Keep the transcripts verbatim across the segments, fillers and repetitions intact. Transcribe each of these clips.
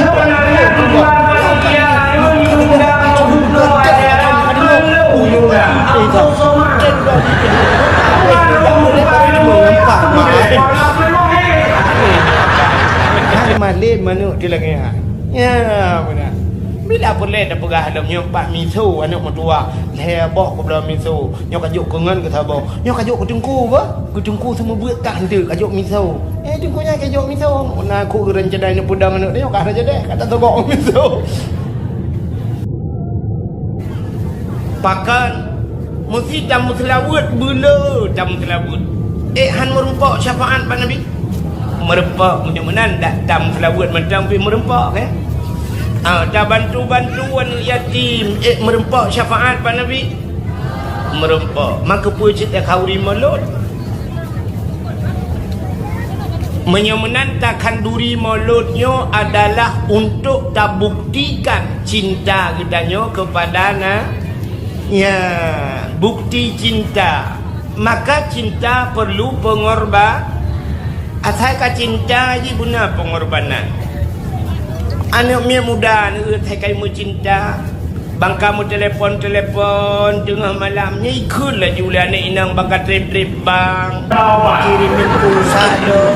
Sebenarnya tujuan panitia anu diundang untuk acara penuh ujuran. Abdul Somad. Hai malem manok di langèt. Ya, beuna. Bila peureulèe tapeugah lom nyoe pat miso aneuk meutuah, lhèe boh keubloe miso. Nyoe ka jok keu ngon keu saboh. Nyoe ka jok keu teungku bah. Keu teungku seumeubeuet kah enteuk ka jok miso. Eh, teungku nyan ka jok miso. Na keu ureueng cadai neupeudong aneuk nyoe ka hana jadeh, ka tatobok miso. Pakon? Meusti tameuseulaweuet, beuleu tameuseulaweuet. Ék han meurumpok syafaat bak Nabi? Meurumpok, meunyoe meunan dak tameuseulaweuet mantong pih meurumpok, kan? Ah, tabantu-bantu aneuk yatim, ék meurumpok syafaat bak Nabi? Meurumpok. Maka peue cit takhanduri mulod? Meunyoe meunan takhanduri mulod nyoe adalah untuk tabuktikan cinta geutanyoe keupada na-, ya, bukti cinta. Maka cinta perlu pengorba-, asai ka cinta jih beuna pengorbanan. Aneuk miet muda neueu asai ka meucinta. Bangka meutelepon-telepon teungoh malam, nyan ikheun laju lé aneuk inong bangka trép-trép bang. Kirém pulsa dong.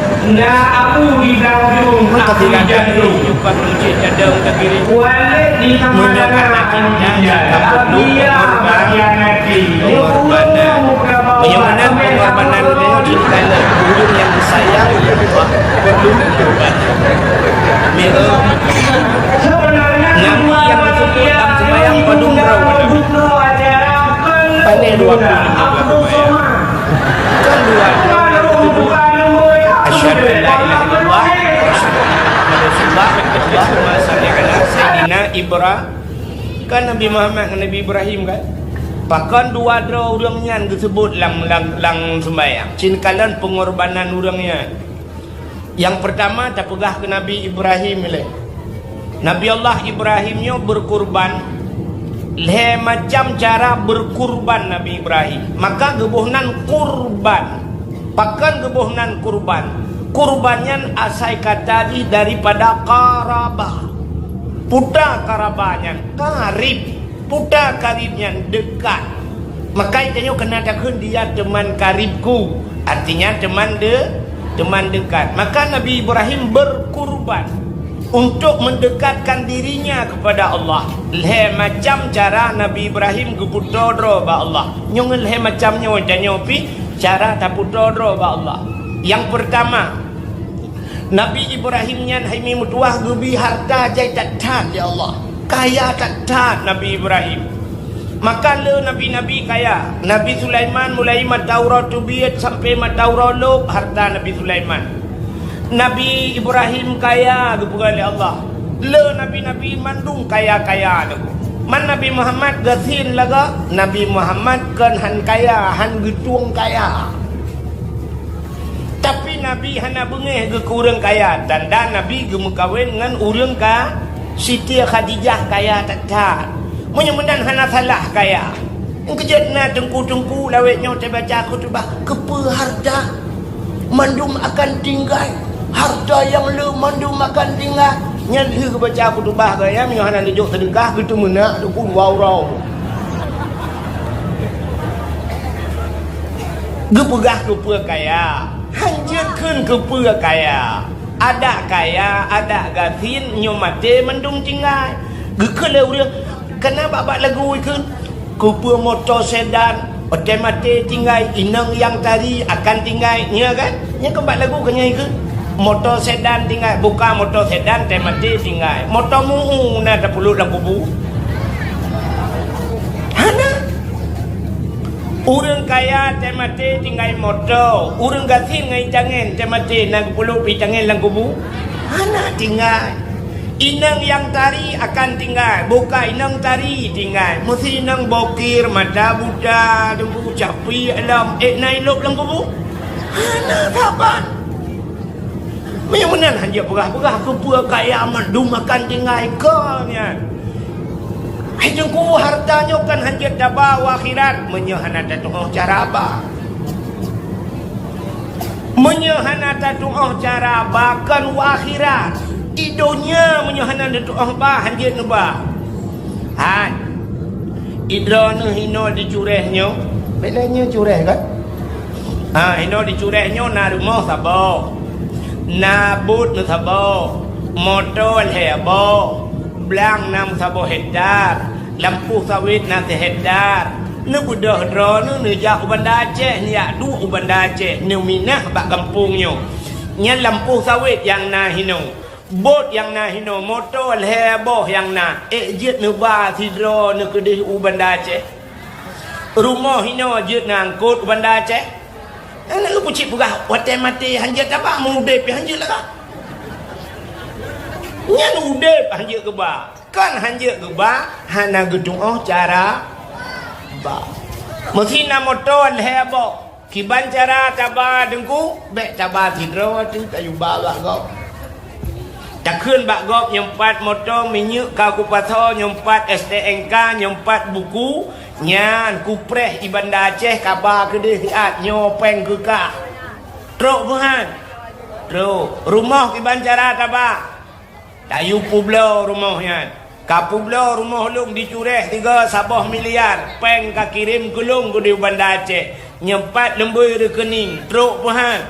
Meuka bilang dong, jumpa peuncit cadong ka kirém. Meunyoe ka na cinta, ka perlu pengorban-, pengorbanan. Meunyoe meunan pengorbanan nyoe cinta lé ureueng nyang disayang, ya Allah, perlu pengorbanan. Meunan. Nabi nyang geuseumeubeuet lam seumayang padum droe. Pané dua puluh lima bulan seumayang. Kan dua droe nyang geuseumeubeuet, "Asyhadu an la ilaha illallah, wa asyhadu anna Muhammadar Rasulullah, Allahumma shalli ala Sayyidina Ibra-," kan Nabi Muhammad ngon Nabi Ibrahim kan? Pakon dua droe ureueng nyan geuseumeubeuet lam, lam, lam seumayang? Cit kalon pengorbanan ureueng nyan. Nyang peurtama tapeugah keu Nabi Ibrahim ilèe. Nabi Allah Ibrahim nyoe beurkurban Lhée macam cara berkurban Nabi Ibrahim. Maka geuboh nan kurban. Pakon geuboh nan kurban? Kurban nyan asai kata jih daripada qarabah. Peue qarabah nyan? Karib. Peue karib nyan? Dekat. Maka tanyoe keuneuk takheun, "Dia teman karibku." Artinya teman de-, teman dekat. Maka Nabi Ibrahim berkurban untuk mendekatkan dirinya kepada Allah. Lhée macam cara Nabi Ibrahim geupeutoe droe bak Allah. Nyoe ngon lhée macam nyoe tanyoe pih cara tapeutoe droe bak Allah. Nyang peurtama, Nabi Ibrahim nyan hai mi meutuwah geubri harta jai that-that lé Allah. Kaya that-that Nabi Ibrahim. Maka le nabi-nabi kaya. Nabi Sulaiman mulai mata uroe teubiet sampai mata uroe lôb harta Nabi Sulaiman. Nabi Ibrahim kaya geupeugah lé Allah. Le nabi-nabi mandum kaya-kaya lom. Man Nabi Muhammad gasien lagak, Nabi Muhammad kon han kaya, han geutueng kaya. Tapi Nabi hana beungéh geuh keu ureuëng kaya, tanda Nabi geumeukawen ngon ureuëng ka Siti Khadijah kaya that-that. Meunyoe meunan hana salah kaya. Keujeuet na teungku-teungku lawét nyoe teubaca khutubah, keupeue harta mandum akan tinggai, harta nyang le mandum akan tinggai. Nyan lheueh geubaca khutubah gaya meunyoe hana neujok seudeukah geuteumeunak teungku dua uroe. Geupeugah keupeue kaya, hanjeuet kheun keupeue kaya. Adak kaya, adak gasien, nyoe maté mandum tinggai. Geukheun lé ureuëng, kana bak-bak lagu ikheun, keupeue moto sedan, otomatis tinggai, inong nyang tari akan tinggai. Nyoe kan? Nyoe kan bak lagu kan nyoe ikheun. Moto sedan tinggai, buka moto sedan, otomatis tinggai. Moto mu'u na tapeulut lam kubu. Hana. Ureuëng kaya teumaté tinggai moto, ureuëng gasien ngon itangen teumaté na geupeulut itangen lam kubu? Hana tinggai. Inong nyang tari akan tinggai, buka inong tari tinggai. Meusi inong bokir, mata buta, teungku capi alam, ék na ilôb lam kubu? Hana saban. Meunyoe meunan hanjeuet peugah-peugah keupeue kaya mandum akan tinggai kon nyan. Hai teungku, harta nyoe kan hanjeuet taba u akhirat meunyoe hana tatu'oh cara ba. Meunyoe hana tatu'oh cara ba kon u akhirat. Di donya meunyoe hana tatu'oh ba hanjeuet neuba. Hai. Idroeneuh hinoe dicuréh nyoe. Bèk lé nyoe curéh kan? Ha, hinoe dicuréh nyoe na rumoh saboh. Na bot meusaboh. Moto lhèe boh. Blang na meusaboh hektar. Lampôh sawét na sihektar. Neubeudôh droeneuh neujak u Banda Aceh, neujak duek u Banda Aceh, neuminah bak gampông nyoe. Nyan lampôh sawét nyang na hinoe. Bot nyang na hinoe, moto lhèe boh nyang na, ék jeuet neuba sidroe neukeudeh u Banda Aceh. Rumoh hinoe jeuet neuangkot u Banda Aceh. Hana geupeucit peugah watèe maté hanjeuet taba, meu udép pih hanjeuet lagak. Nyan udép hanjeuet geuba, kon hanjeuet geuba hana geutu'oh cara ba. Meusi na moto lhèe boh. Kiban cara taba teungku, bèk taba sidroe teuh tayue ba bak gob. Takheun bak gob nyoe pat moto, minyeuk ka kupasoe, nyoe pat S T N K, nyoe pat buku, nyan kupreh i Banda Aceh kaba keudeh siat nyoe péng keu kah. Trok meuhan. Trok. Rumoh kiban cara taba. Tayue peubloe rumoh nyan. Ka peubloe rumoh lôn dicuréh sigoe saboh miliar, péng kakirém keu lôn keudeh u Banda Aceh. Nyoe pat leumbôi reukeuning, trok meuhan.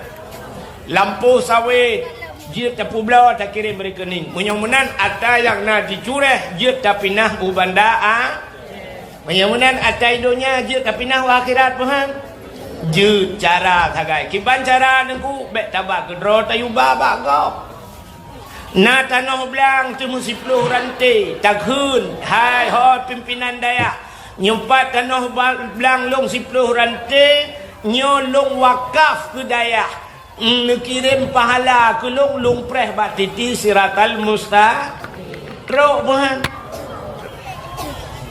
Lampôh sawét, jeuet tapeubloe takirém reukeuning. Meunyoe meunan atra nyang na dicuréh jeuet tapinah u Banda A. Meunyoe meunan atra donya jeuet tapinah u akhirat meuhan. Jeuet cara sagai. Kiban cara teungku, bèk taba keudroe tayue ba bak gob. Na tanoh blang teuh meusiploh ranté, takheun, hai ho pimpinan dayah, nyoe pat tanoh ba-, blang lôn siploh ranté, nyoe lôn wakaf keu dayah, neukirém pahala keu lôn, lôn preh bak titi siratal musta-, trok meuhan.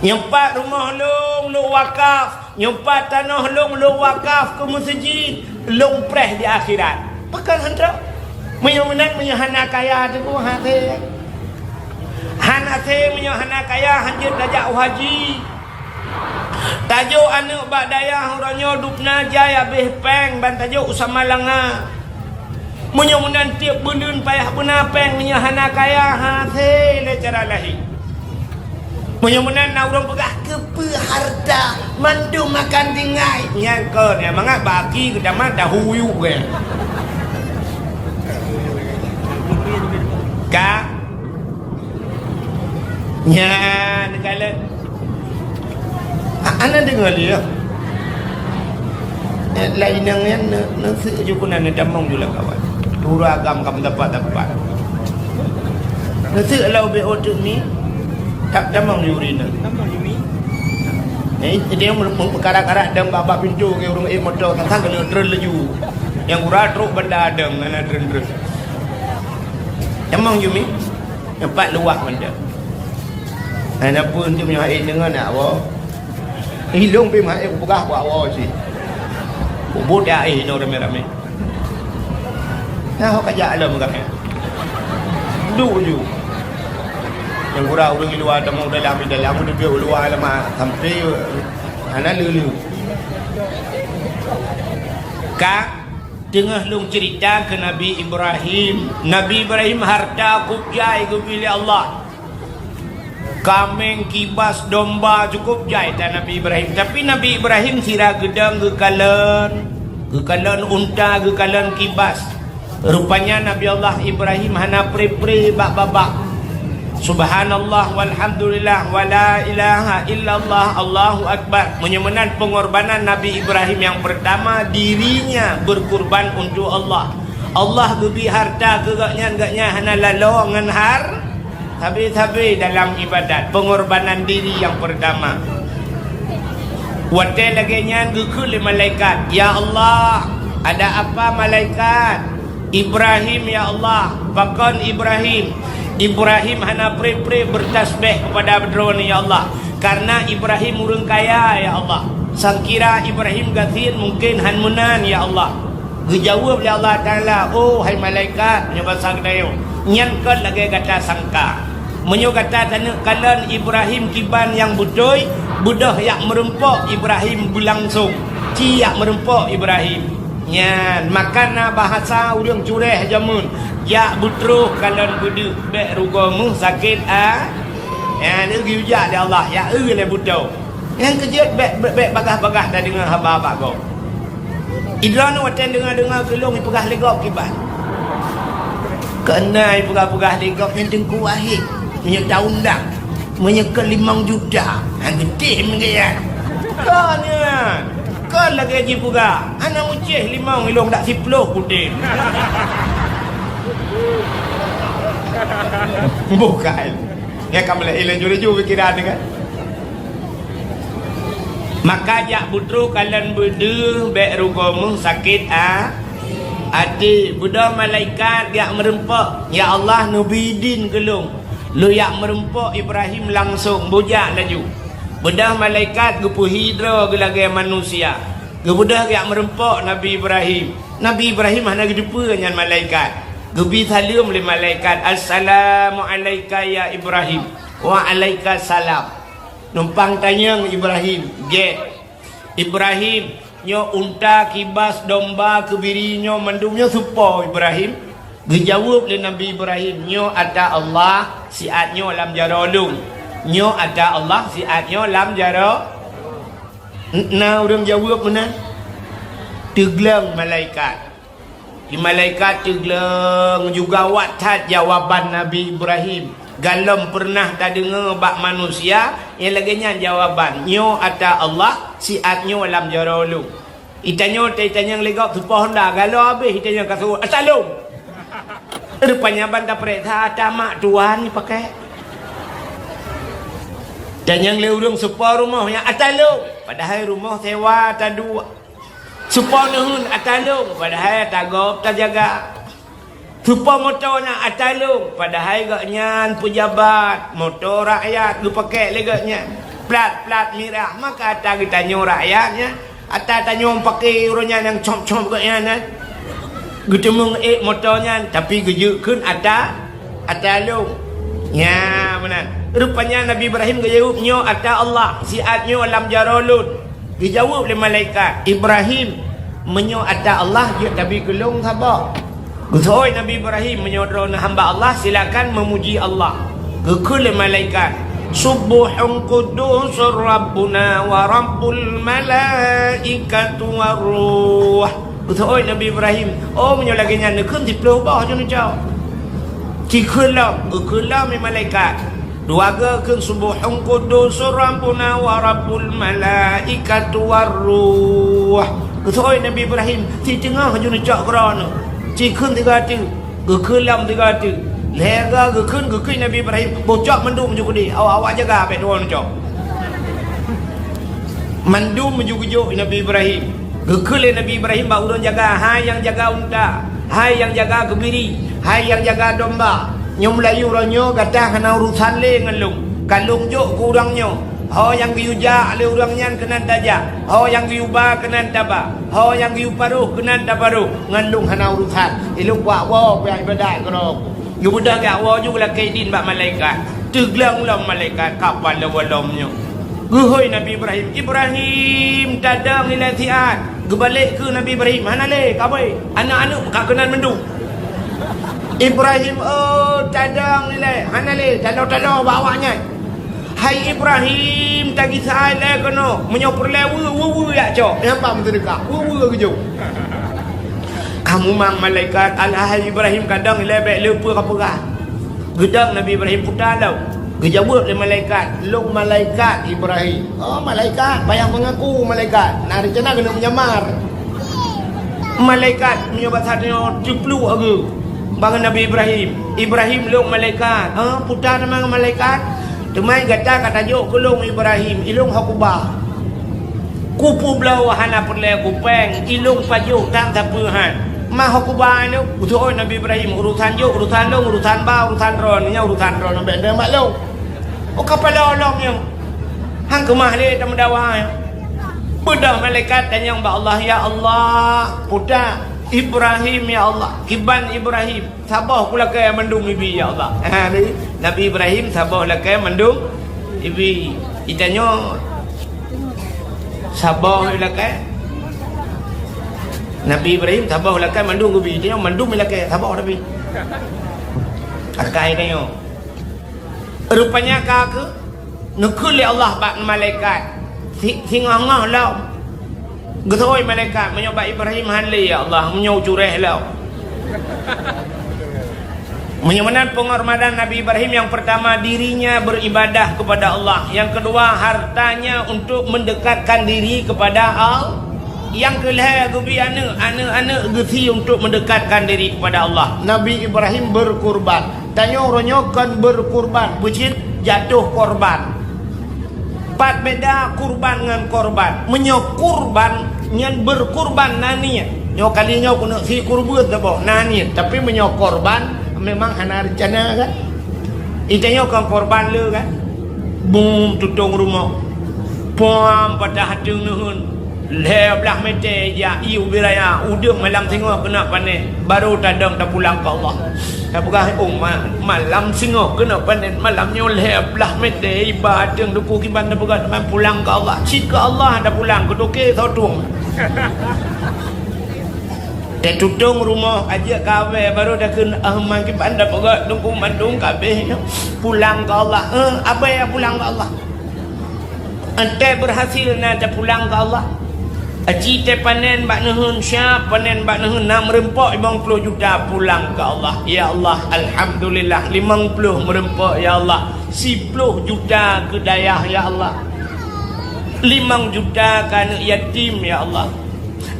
Nyoe pat rumoh lôn, lôn wakaf. Nyoe pat tanoh lôn, lôn wakaf keu meuseujid, lôn preh di akhirat. Pakon han trok? Meunyoe meunan, meunyoe hana kaya teungku, hase. Han asé meunyoe hana kaya, han jeuet tajak u haji. Tajok aneuk bak dayah uroe nyoe dubna jai abéh péng ban tajok u Samalanga. Meunyoe meunan tieb buleuen payah beuna péng meunyoe hana kaya, han asé lé cara lahé. Meunyoe meunan na ureuëng peugah, "Keupeue hareuta mandum makan tinggai?" Nyan kon, nyang mangat bak aki geutamah dahulu, eh. Ka? Nyan, kalon. A-, hana deungoe lé, ya? Eh, laén nyang nyan, ne-, neuseuek ju keunan, neutamong ju lam kawan. Turah agam ka meudapat-dapat. Neuseuek lau B O teuk mi, ta-, tamong ju ri na. Eh, dia meukarak-karak dong bak-bak pintu ke ureuëng ék moto, sang-sang keuneuk treun laju. Nyang gura trok banda dong, hana treun-treun. Tamong ju mi. Teumpat luwah mantong. Hana peue, untuk meunyoe hase deungon nak woe. Ilong pih hase kupeugah bak woe cit. Ubit ya, eh, inoe ramé-ramé. Nah, ho kajak lom kami. Duek ju. Nyang gura ureuëng di luwa tamong dalam, di dalam, di luwa lama sampai hana lulu. Ka Teungoh lôn ceurita keu Nabi Ibrahim. Nabi Ibrahim hareuta cukup jai geubri lé Allah. Kaméng, kibas, domba, cukup jai that Nabi Ibrahim. Tapi Nabi Ibrahim sira geudong geukalon, geukalon unta, geukalon kibas. Rupanya Nabi Allah Ibrahim hana pre-pre bak babah. Subhanallah, walhamdulillah, wala ilaha illallah, Allahu Akbar. Meunyoe meunan pengorbanan Nabi Ibrahim yang pertama, dirinya berkurban untuk Allah. Allah geubri hareuta keu gobnyan, gobnyan hana lalo ngon har-, sabe-sabe dalam ibadat. Pengorbanan diri yang pertama. Watée lagée nyan geukheun lé malaikat, "Ya Allah, ada apa malaikat?" "Ibrahim, ya Allah." "Pakon Ibrahim?" "Ibrahim hana pre-pre bertasbih kepada Droeneuh, ya Allah. Karena Ibrahim ureuëng kaya, ya Allah. Sangkira Ibrahim gasien mungkin han meunan, ya Allah." Geujaweueb lé Allah Taala, "Oh, hai malaikat," nyoe basa geutanyoe, "nyan kon lagée gata sangka. Meunyoe gata taneuk kalon Ibrahim kiban nyang beutôi, beudôh jak meurumpok Ibrahim beulangsong. Ci jak meurumpok Ibrahim." Nyan, maka na bahasa ureuëng cureh jameun, "Jak beutroh kalon beudeuh, bék rugoe meuh sakét a-," nyan, geuyue jak lé Allah, jak eu lé beutoe. Nyang keujeuet bék, bék, bék bagaih-bagaih tadeungoe haba bak gob. Idroeneuh watée deungoe-deungoe keu lôn ipeugah lé gob kiban. Keunan ipeugah-peugah lé gob nyan Teungku Wahid. Meunyoe taundang, meunyoe keu limong juta, han geutem gaya. Kon nyan, kon lagée jipeugah, hana meucéh limong ilong dak siploh kutem. Bukan. Ya, kamu lagi laju-laju pikiran kan? Maka jak beutroh kalon beudeuh, bék rugoe meuh sakét a-, até. Beudôh malaikat jak meurumpok, "Ya Allah, neubi idin keu lôn. Lôn jak meurumpok Ibrahim langsong, bujak laju." Beudôh malaikat geupeuhi droe geulagée manusia. Geubeudôh jak meurumpok Nabi Ibrahim. Nabi Ibrahim hana geuteupeue nyan malaikat. Geubi saleuem lé malaikat, "Assalamu alaika ya Ibrahim." "Wa alaika salam." Numpang tanyong Ibrahim, "Gét, Ibrahim, nyoe unta, kibas, domba, keubiri nyoe mandum nyoe soe po, Ibrahim?" Geujaweueb lé Nabi Ibrahim, "Nyoe ata Allah, siat nyoe lam jaroe lôn. Nyoe ata Allah, siat nyoe lam jaroe." Na ureuëng jaweueb meunan? Teugleng malaikat. Di malaikat teugleng juga awak that jawaban Nabi Ibrahim. Galom peureunah tadeungoe bak manusia nyang lagée nyan jawaban, "Nyoe ata Allah, siat nyoe lam jaroe lôn." Itanyoe, ta-, itanyong lé gob soe po honda, galo habéh itanyong ka seuôt, "Ata lôn!" Rupanya ban tapeuriksa ata mak tuan ipakai. Tanyong lé ureuëng soe po rumoh nyan, "Ata lôn!" Padahai rumoh sewa taduek. Soe po neuheun, "Ata lôn!" Padahai ata gob tajaga. Soe po moto nyan, "Ata lôn!" Padahai gobnyan peujabat, moto rakyat geupakai lé gobnyan. Plat-plat mirah, maka ata geutanyoe rakyat nyan. Ata tanyoe pakai uroe nyan nyang com-com gobnyan nyan. Geuteumeung ék moto nyan, tapi geujeuet kheun ata, ata lôn. Nya, meunan. Rupanya Nabi Ibrahim geujaweueb, "Nyoe ata Allah, siat nyoe lam jaroe lôn." Geujaweueb lé malaikat, "Ibrahim, meunyoe ata Allah, jeuet tabi keu lôn saboh." Geuseuôt Nabi Ibrahim, "Meunyoe droeneuh hamba Allah, silakan meumuji Allah." Geukheun lé malaikat, "Subbuhun quddusur Rabbuna wa Rabbul malaikatu war ruh." Geuseuôt Nabi Ibrahim, "Oh, meunyoe lagée nyan, neukheun siplôh boh ju neucok." Cikheun lom, geukheun lom lé malaikat. Dua geukheun, "Subbuhun quddusur Rabbuna wa Rabbul malaikatu war ruh." Geuseuôt Nabi Ibrahim, "Siteungoh ju neucok keudroe nyoe." Cikheun sigoe teuk, geukheun lom sigoe teuk. Lhée goe geukheun, geukheun Nabi Ibrahim, "Boh cok mandum ju keudeh, awak-awak jaga bék droe neucok." Mandum ju geujok Nabi Ibrahim. Geukheun lé Nabi Ibrahim bak ureuëng jaga, "Hai nyang jaga unta, hai nyang jaga keubiri, hai nyang jaga domba, nyoe meulayeue uroe nyoe gata hana urosan lé ngon lôn. Ka lôn jok keu ureuëng nyoe, ho nyang geuyue jak lé ureuëng nyan keunan tajak, ho nyang geuyue ba keunan taba, ho nyang geuyue paroh keunan taparoh, ngon lôn hana urosan. Ilôn kuat woe peuibadat keudroe." Geubeudôh geujak woe ju geulakée idin bak malaikat. Teugleng lom malaikat, ka paleng lom nyoe. Geuhôi Nabi Ibrahim, "Ibrahim, tadong ilée siat." Geubalek keu Nabi Ibrahim, "Hana lé, kabée. Aneuëk-aneuëk ka keunan mandum." "Ibrahim, oh, tadong ilée. Hana lé, taloe-taloe bak awaknyan." "Hai Ibrahim, tagisa ilée keunoe. Meunyoe peureulée weue, weue-weue jak cok." Nyang bak meuseudeukah, weue-weue geujok. Ka mumang malaikat, "Alah, hai Ibrahim, kadong ilée bék le peue kapeugah." Geudong Nabi Ibrahim, "Puta lom." Geujaweueb lé malaikat, "Lôn malaikat Ibrahim." "Oh, malaikat, payah meungaku malaikat. Na reuncana keuneuk menyamar." Malaikat meunyoe bak saát nyoe teupluek geuh bak Nabi Ibrahim. "Ibrahim, lôn malaikat." "Oh, puta teuma malaikat." "Teuma gata ka tajok keu lôn Ibrahim, ilôn ho kuba. Kupeubloe hana peureulée kupéng, ilôn pajoh tan sapeue han. Ma ho kuba ilôn." Geuseuôt Nabi Ibrahim, "Urosan jok, urosan lôn, urosan ba, urosan droeneuh, nyan urosan droeneuh, bék neudeungoe bak lôn." Oh, ka paleng lom nyoe. Han keumah lé tameudawa nyoe. Beudôh malaikat tanyong bak Allah, "Ya Allah, puta Ibrahim, ya Allah, kiban Ibrahim." "Saboh kulakée mandum ibi, ya Allah." Ha, ni, Nabi Ibrahim saboh lakée mandum ibi. Itanyoe saboh lakée. Nabi Ibrahim saboh lakée mandum ibi. Itanyoe mandum lakée saboh Nabi. Akai tanyoe. Rupanya ka keu Neukheun lé Allah bak malaikat, si-, singoh-ngoh lom. Geuseuôt malaikat, "Meunyoe bak Ibrahim han lé, ya Allah, meunyoe cureh lom." Meunyoe meunan penghormatan Nabi Ibrahim, yang pertama, dirinya beribadah kepada Allah. Yang kedua, hartanya untuk mendekatkan diri kepada Allah. Nyang keu lhée geubi aneuëk, aneuëk-aneuëk geusie untuk mendekatkan diri kepada Allah. Nabi Ibrahim berkurban. Tanyoe uroe nyoe kon berkurban, beucit jatuh korban. Pat beda kurban ngon korban. Meunyoe kurban nyan berkurban na niet. Nyoe kali nyoe keuneuk sie kurban saboh na niet, tapi meunyoe korban memang hana reuncana kan. Itanyoe kon korban le kan. Bum tutong rumoh. Pom patah ateueng neuheun. Lhée blaih mètè jak ié ubé raya, udeueng malam singoh keuneuk panen, barô tadong tapulang keu Allah. Tapeugah, "Oh, ma-, malam singoh keuneuk panen, malam nyoe lhée blaih mètè iba ateueng duku kiban tapeugah, teuma pulang keu Allah." Cit keu Allah tapulang, keu toke soe tueng. Tatutong rumoh ajak kawé, barô takheun, "Ah, ma kiban tapeugah, duku mandum kabéh nyoe, pulang keu Allah." Eh, abée pulang keu Allah. Enteuk berhasil na tapulang keu Allah. Aci teuh panen bak neuheun, siap panen bak neuheun, na meureumpok limong ploh juta pulang keu Allah. Ya Allah, alhamdulillah, limong ploh meureumpok, ya Allah. Siploh juta keu dayah, ya Allah. Limong juta keu aneuëk yatim, ya Allah.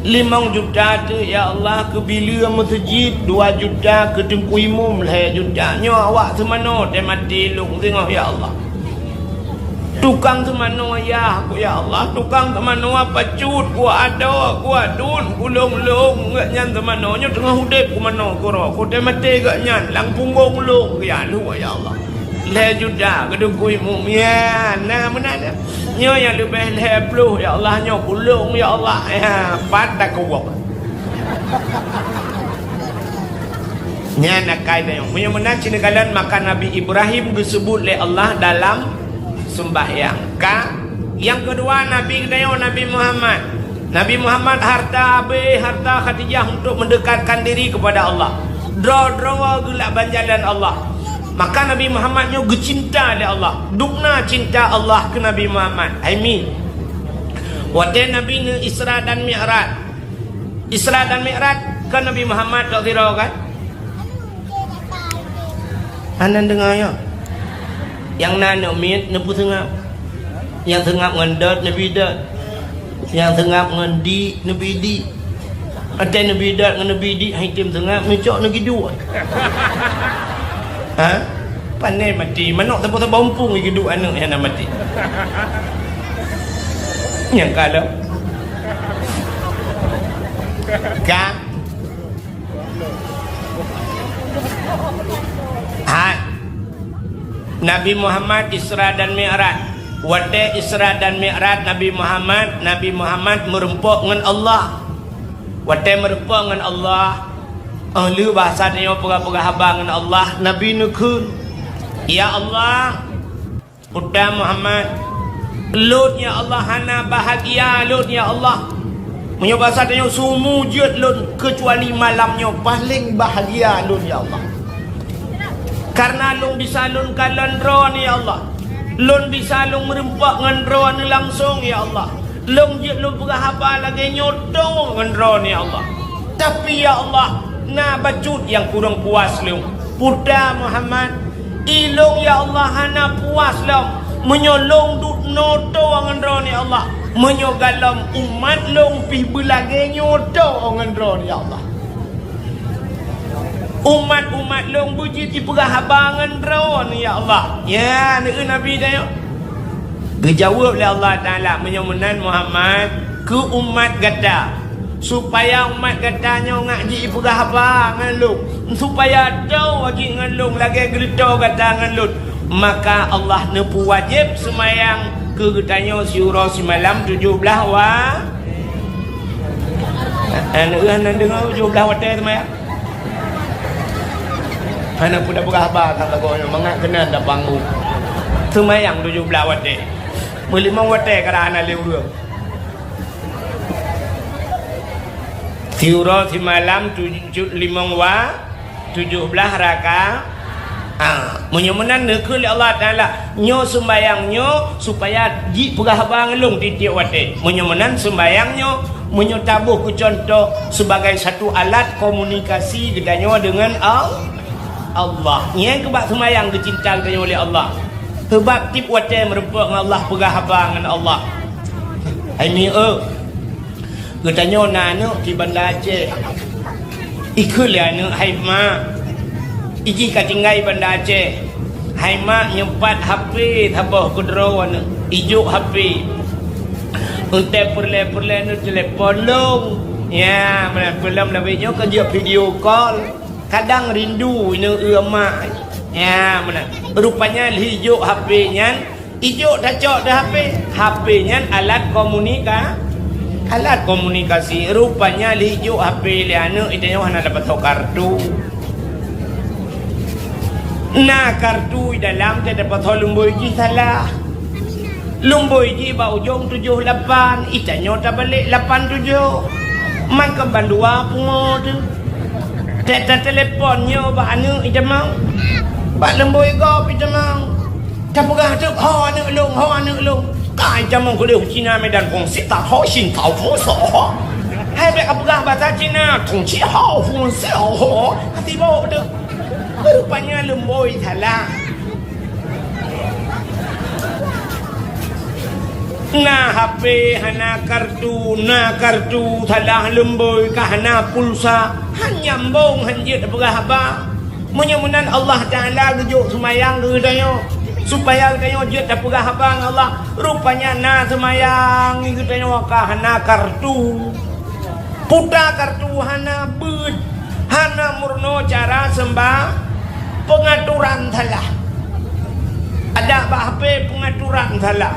Limong juta teuk, ya Allah, keu bileue meuseujid, dua juta keu teungku imum, lhée juta. Nyoe awak seumanoe teuh maté lôn singoh, ya Allah. Tukang seumanoe yah ku, ya Allah. Tukang seumanoe pacut ku, adoe ku, adun ku, lôn-lôn geuhnyan seumanoe. Nyoe teungoh udeb ku manoe keudroe ku, teuh maté geuhnyan lam punggong lôn, ya Allah, ya Allah. Lhée juta keu teungku imum, ya, na meunan. Nyoe nyang leubeh lhée ploh, ya Allah, nyoe keu lôn, ya Allah. Ya, pat takuwok. Nyan akai tanyoe. Meunyoe meunan sineuk kalon, maka Nabi Ibrahim geuseubut lé Allah dalam seumbahyang. Ka, nyang keudua Nabi geutanyoe Nabi Muhammad. Nabi Muhammad harta habéh, harta Khadijah untuk mendekatkan diri kepada Allah. Droe-droe geulakban jalan Allah. Maka Nabi Muhammad nyoe geucinta lé Allah. Dubna cinta Allah keu Nabi Muhammad. Hai mi. Watée Nabi neu Isra dan Mi'raj. Isra dan Mi'raj kan Nabi Muhammad tok sidroe kan? Hana deungoe nyoe. Nyang na aneuk miet neupeuseungab. Nyang seungab ngon dot neubi dot. Nyang seungab ngon di neubi di. Watée neubi dot ngon neubi di hai tem seungab, neucok neugiduek. Ha? Pane mati, manok saboh-saboh umpung giduek aneuk nyang na mati. Nyang ka lom. Ka. Hai. Nabi Muhammad Isra dan Mi'raj. Watée Isra dan Mi'raj Nabi Muhammad, Nabi Muhammad meureumpok ngon Allah. Watée meureumpok ngon Allah, óh lheueh bahasa tanyoe peugah-peugah haba ngon Allah, Nabi neukheun, "Ya Allah, Puta Muhammad, lôn ya Allah hana bahagia lôn ya Allah. Meunyoe basa tanyoe sumu jeuet lôn keucuali malam nyoe paleng bahagia lôn ya Allah. Karena lôn bisa lôn kalon droeneuh ya Allah. Lôn bisa lôn meureumpok ngon droeneuh langsong ya Allah. Lôn jeuet lôn peugah haba lagée nyoe tô ngon droeneuh ya Allah. Tapi ya Allah, na bacut nyang kurang puas lôn. Puta Muhammad, ilôn ya Allah hana puas lom meunyoe lôn duek noe tô ngon droeneuh ya Allah. Meunyoe galom umat lôn pih beulagée nyoe tô ngon droeneuh ya Allah. Umat-umat lôn beujeuet jipeugah haba ngon droeneuh ya Allah." Ya, neukheun Nabi tanyoe. Geujaweueb lé Allah Taala, "Meunyoe meunan Muhammad, keu umat gata, supaya umat gata nyoe ngak jipeugah haba ngon lôn, supaya tô jih ngon lôn lagée geureutoe gata ngon lôn, maka Allah neupeuwajéb seumayang keu geutanyoe siuroe simalam tujoh blaih wa-," Aneuk hana deungoe tujoh blaih watée seumayang. Hana peue tapeugah haba that lagoe nyoe, mangat keunan tapanggu. Seumayang tujoh blaih watée. Meulimong watée kadang hana lé ureuëng. Siuroe simalam tujoh limong wa-, tujoh blaih raka-, ah, meunyoe meunan neukheun lé Allah Taala, nyoe sumbayang nyoe supaya jipeugah haba ngon lôn tieb-tieb watée. Meunyoe meunan sumbayang nyoe, meunyoe taboh keu cuntoh sebagai satu alat komunikasi geutanyoe deungon Al-, Allah. Nyan keuh bak sumbayang geucinta geutanyoe lé Allah. Seubab tieb watée meureumpok ngon Allah, peugah haba ngon Allah. Hai mi eu, Geutanyoe na aneuk di Banda Aceh. Ikheun lé aneuk, "Hai mak, ijih ka tinggai Banda Aceh. Hai mak, nyoe pat H P saboh keudroe aneuk. Ijok H P. Eunteuk peureulée-peureulée neutelepon lôn." Ya, meunan peulom lawét nyoe ka jeuet video call. Kadang rindu ineuk eu mak. Ya, meunan. Rupanya lheuh ijok H P nyan, ijok tacok di H P. H P nyan alat komunika-, alat komunikasi. Rupanya lheuh ijok H P lé aneuk, itanyoe hana dapat kartu. Na kartu di dalam, teudapat leumboi jih salah. Leumboi jih bak ujong tujoh lapan, itanyoe tabalek lapan tujoh. Mangkeuban dua pungo teuh. Teuka telepon nyoe bak aneuk itamong. Bak leumboi gob itamong. Tapeugah teuk, "Ho aneuk lôn, ho aneuk lôn." Ka itamong keudeh Cina Medan Kong Sita, ho Shin Tao Kong So ho. Hai bèk kapeugah basa Cina, Tong Ci Hao Fung Se Ho. Hati bawok teuk. Rupanya leumboi salah. Na H P hana kartu, na kartu salah leumboi ka hana pulsa, han nyambong han jeuet peugah haba. Meunyoe meunan Allah Taala geujok seumayang keu geutanyoe, supaya geutanyoe jeuet tapeugah haba ngon Allah. Rupanya na seumayang geutanyoe ka hana kartu. Puta kartu hana beuet, hana meurunoe cara seumba-, peungaturan salah. Adak bak H P peungaturan salah.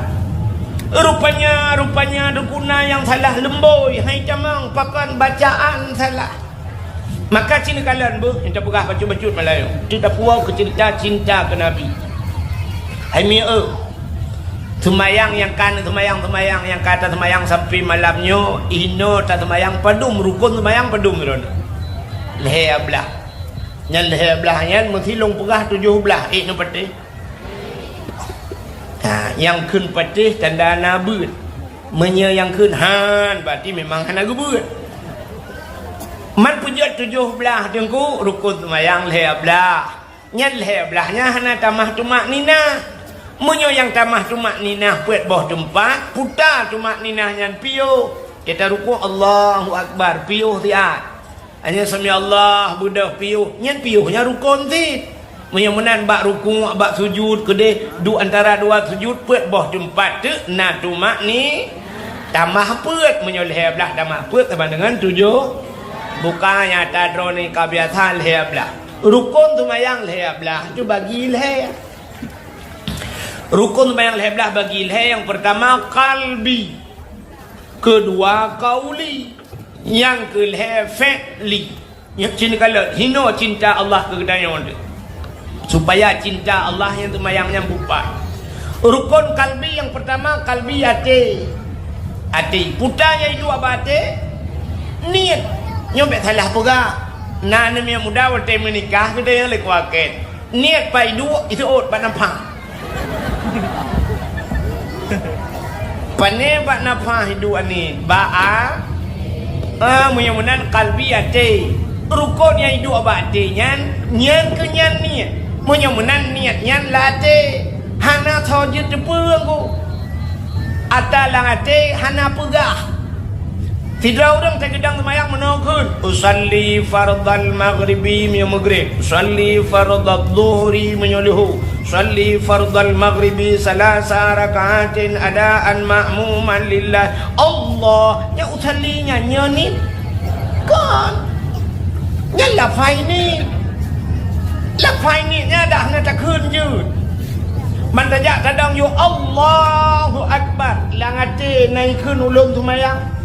Rupanya, rupanya guna nyang salah leumboi, hai tamong pakon bacaan salah. Maka ci neukalon beuh, nyang tapeugah bacut-bacut Meulayu. Teudapuwoe keu ceurita cinta keu Nabi. Hai mieu, seumayang nyang ka neuseumayang-seumayang nyang ka taseumayang sampoe malam nyoe, inoe taseumayang padum, rukon seumayang padum droeneuh? Lhèe blah. Nyan lhèe blah nyan meusilong peugah tujoh blah, ék neupatéh. Ha, nyang kheun patéh tanda na beuet. Meunyoe nyang kheun han, berarti memang hana geubeuet. Man peujeuet tujoh blah teungku, rukon seumayang lhèe blah. Nyan lhèe blah nyan hana tamah tumakninah. Meunyoe nyang tamah tumakninah peuet boh teumpat, puta tumakninah nyan piôh. Kita rukuk, Allahu Akbar, piôh siat. Hanya sami Allah beudôh piôh, nyan piôh nyan rukon cit. Meunyoe meunan bak rukuk, bak sujud keudeh, duek antara dua sujud peuet boh teumpat teuk na tumakni-, tamah peuet. Meunyoe lhèe blah tamah peuet sama dengan tujoh. Bukan nyata droeneuh ka biasa lhèe blah. Rukon seumayang lhèe blah tu bagi lhèe. Rukon seumayang lhèe blah bagi lhèe, nyang peurtama kalbi. Keudua qauli, nyang keulhèe fi'li. Nyoe ci neukalon, hinoe cinta Allah keu geutanyoe teuh. Supaya cinta Allah nyang teumayang nyan beupat. Rukon kalbi nyang peurtama, kalbi até. Até. Puta nyang iduek bak até, niet. Nyoe bèk salah peugah. Na aneuk miet muda watèe meunikah geutanyoe lé kuakèn. Niet bak iduek, iseuôt bak naphah. Pané bak naphah iduek niet? Bak a-, ah, meunyoe meunan kalbi até. Rukon nyang iduek bak até nyan, nyan keuh nyan niet. Meunyoe meunan niet nyan lam até, hana soe jeuet teupeu ngon. Ata lam até hana peugah. Sidroe ureueng teugeudong seumayang meunoe kheun, "Usalli fardhal maghribi," meunyoe meugreb, "Usalli fardhal dhuhri," meunyoe leuhô, "Usalli fardhal maghribi salasa rakaatin adaan ma'muman lillah." Allah, nyan usalli nyan, nyoe niet? Kon. Nyan lafai niet. Lafai niet nyan dak hana takheun jeuet. Man tajak tadong yôh Allahu Akbar, lam até na ikheun ulôn seumayang.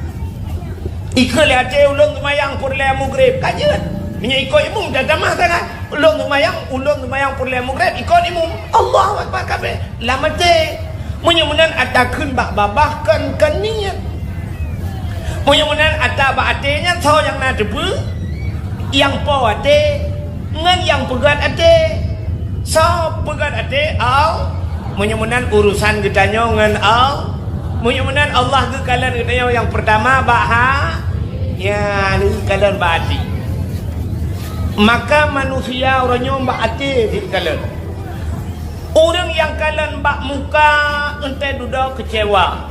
Ikheun lé até ulôn seumayang peureulèe meugreb, ka jeuet. Meunyoe ikôt imum, dah tamah sangat. Ulôn seumayang, ulôn seumayang peureulèe meugreb, ikôt imum. Allahu Akbar kabéh. Lam até. Meunyoe meunan ata kheun bak babah kon, kon niet. Meunyoe meunan ata bak até nyan soe nyang na teupeu? Nyang po até ngon nyang peugöt até. Soe peugöt até? Al-, meunyoe meunan urusan geutanyoe ngon Al-, meunyoe meunan Allah geukalon geutanyoe nyang peurtama bak ha-, nyan geukalon bak até. Maka manusia uroe nyoe bak até geukalon. Ureueng nyang kalon bak muka, enteuk dudoe keucewa.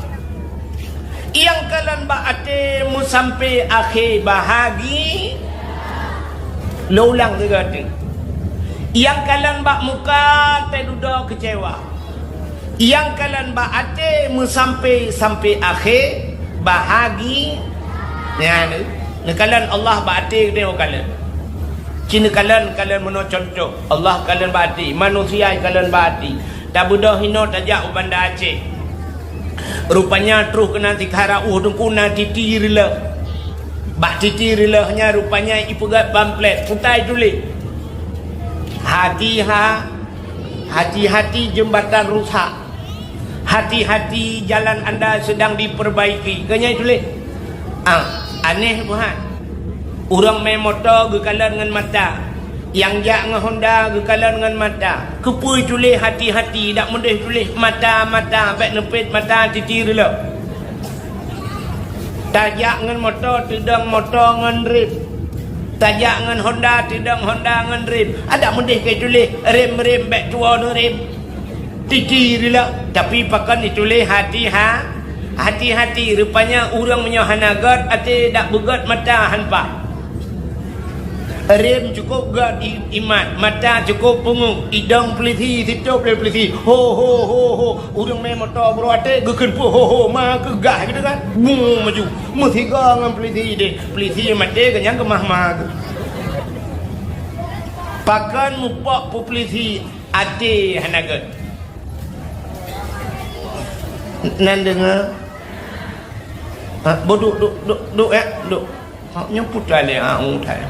Nyang kalon bak até meusampé akhé bahagi-, lôn ulang sigoe teuk. Nyang kalon bak muka, enteuk dudoe keucewa. Nyang kalon bak até meusampé, sampé akhé bahagi-, nyan, neukalon Allah bak até geutanyoe kalon. Ci neukalon, kalon meunoe cuntoh, Allah kalon bak até, manusia kalon bak até. Tabeudôh inoe tajak u Banda Aceh. Rupanya troh keunan sikara ueh teungku na titi reulôh. Bak titi reulôh nyan rupanya ipeugöt pamflet, peue ituléh, "Hati-ha-, hati-hati jembatan rusak. Hati-hati jalan anda sedang diperbaiki." Keu nyan ituléh. Ah, aneh buhan. Ureueng mé moto geukalon ngon mata. Nyang jak ngon Honda geukalon ngon mata. Keupeue tuléh hati-hati, dak meudeh tuléh mata-mata, bèk neupet mata titi reulôh. Tajak ngon moto, teudong moto ngon rem. Tajak ngon Honda, teudong Honda ngon rem. Adak meudeh keu tuléh rem-rem, bèk tuwoe neurem. Titi reulôh, tapi pakon ituléh hati-ha-, hati-hati. Rupanya ureueng meunyoe hana göt até, dak beugöt mata han paih. Rem cukôp göt i-, imat, mata cukôp peungeueng, idong peulisi, sitôb lé peulisi. Ho, ho, ho, ho. Ureueng mé moto bro até geukheun peue ho, ho, ma keuh gah gitu kan. Bung maju. Meusigoe ngon peulisi deh. Peulisi maté, geuh nyan geumah ma geuh. Pakon mupok peue peulisi? Até hana göt. Nan deungoe? Ha, boh duek, duek, duek, duek, ya, duek. Ha, nyoe putra lé, ha, u thai.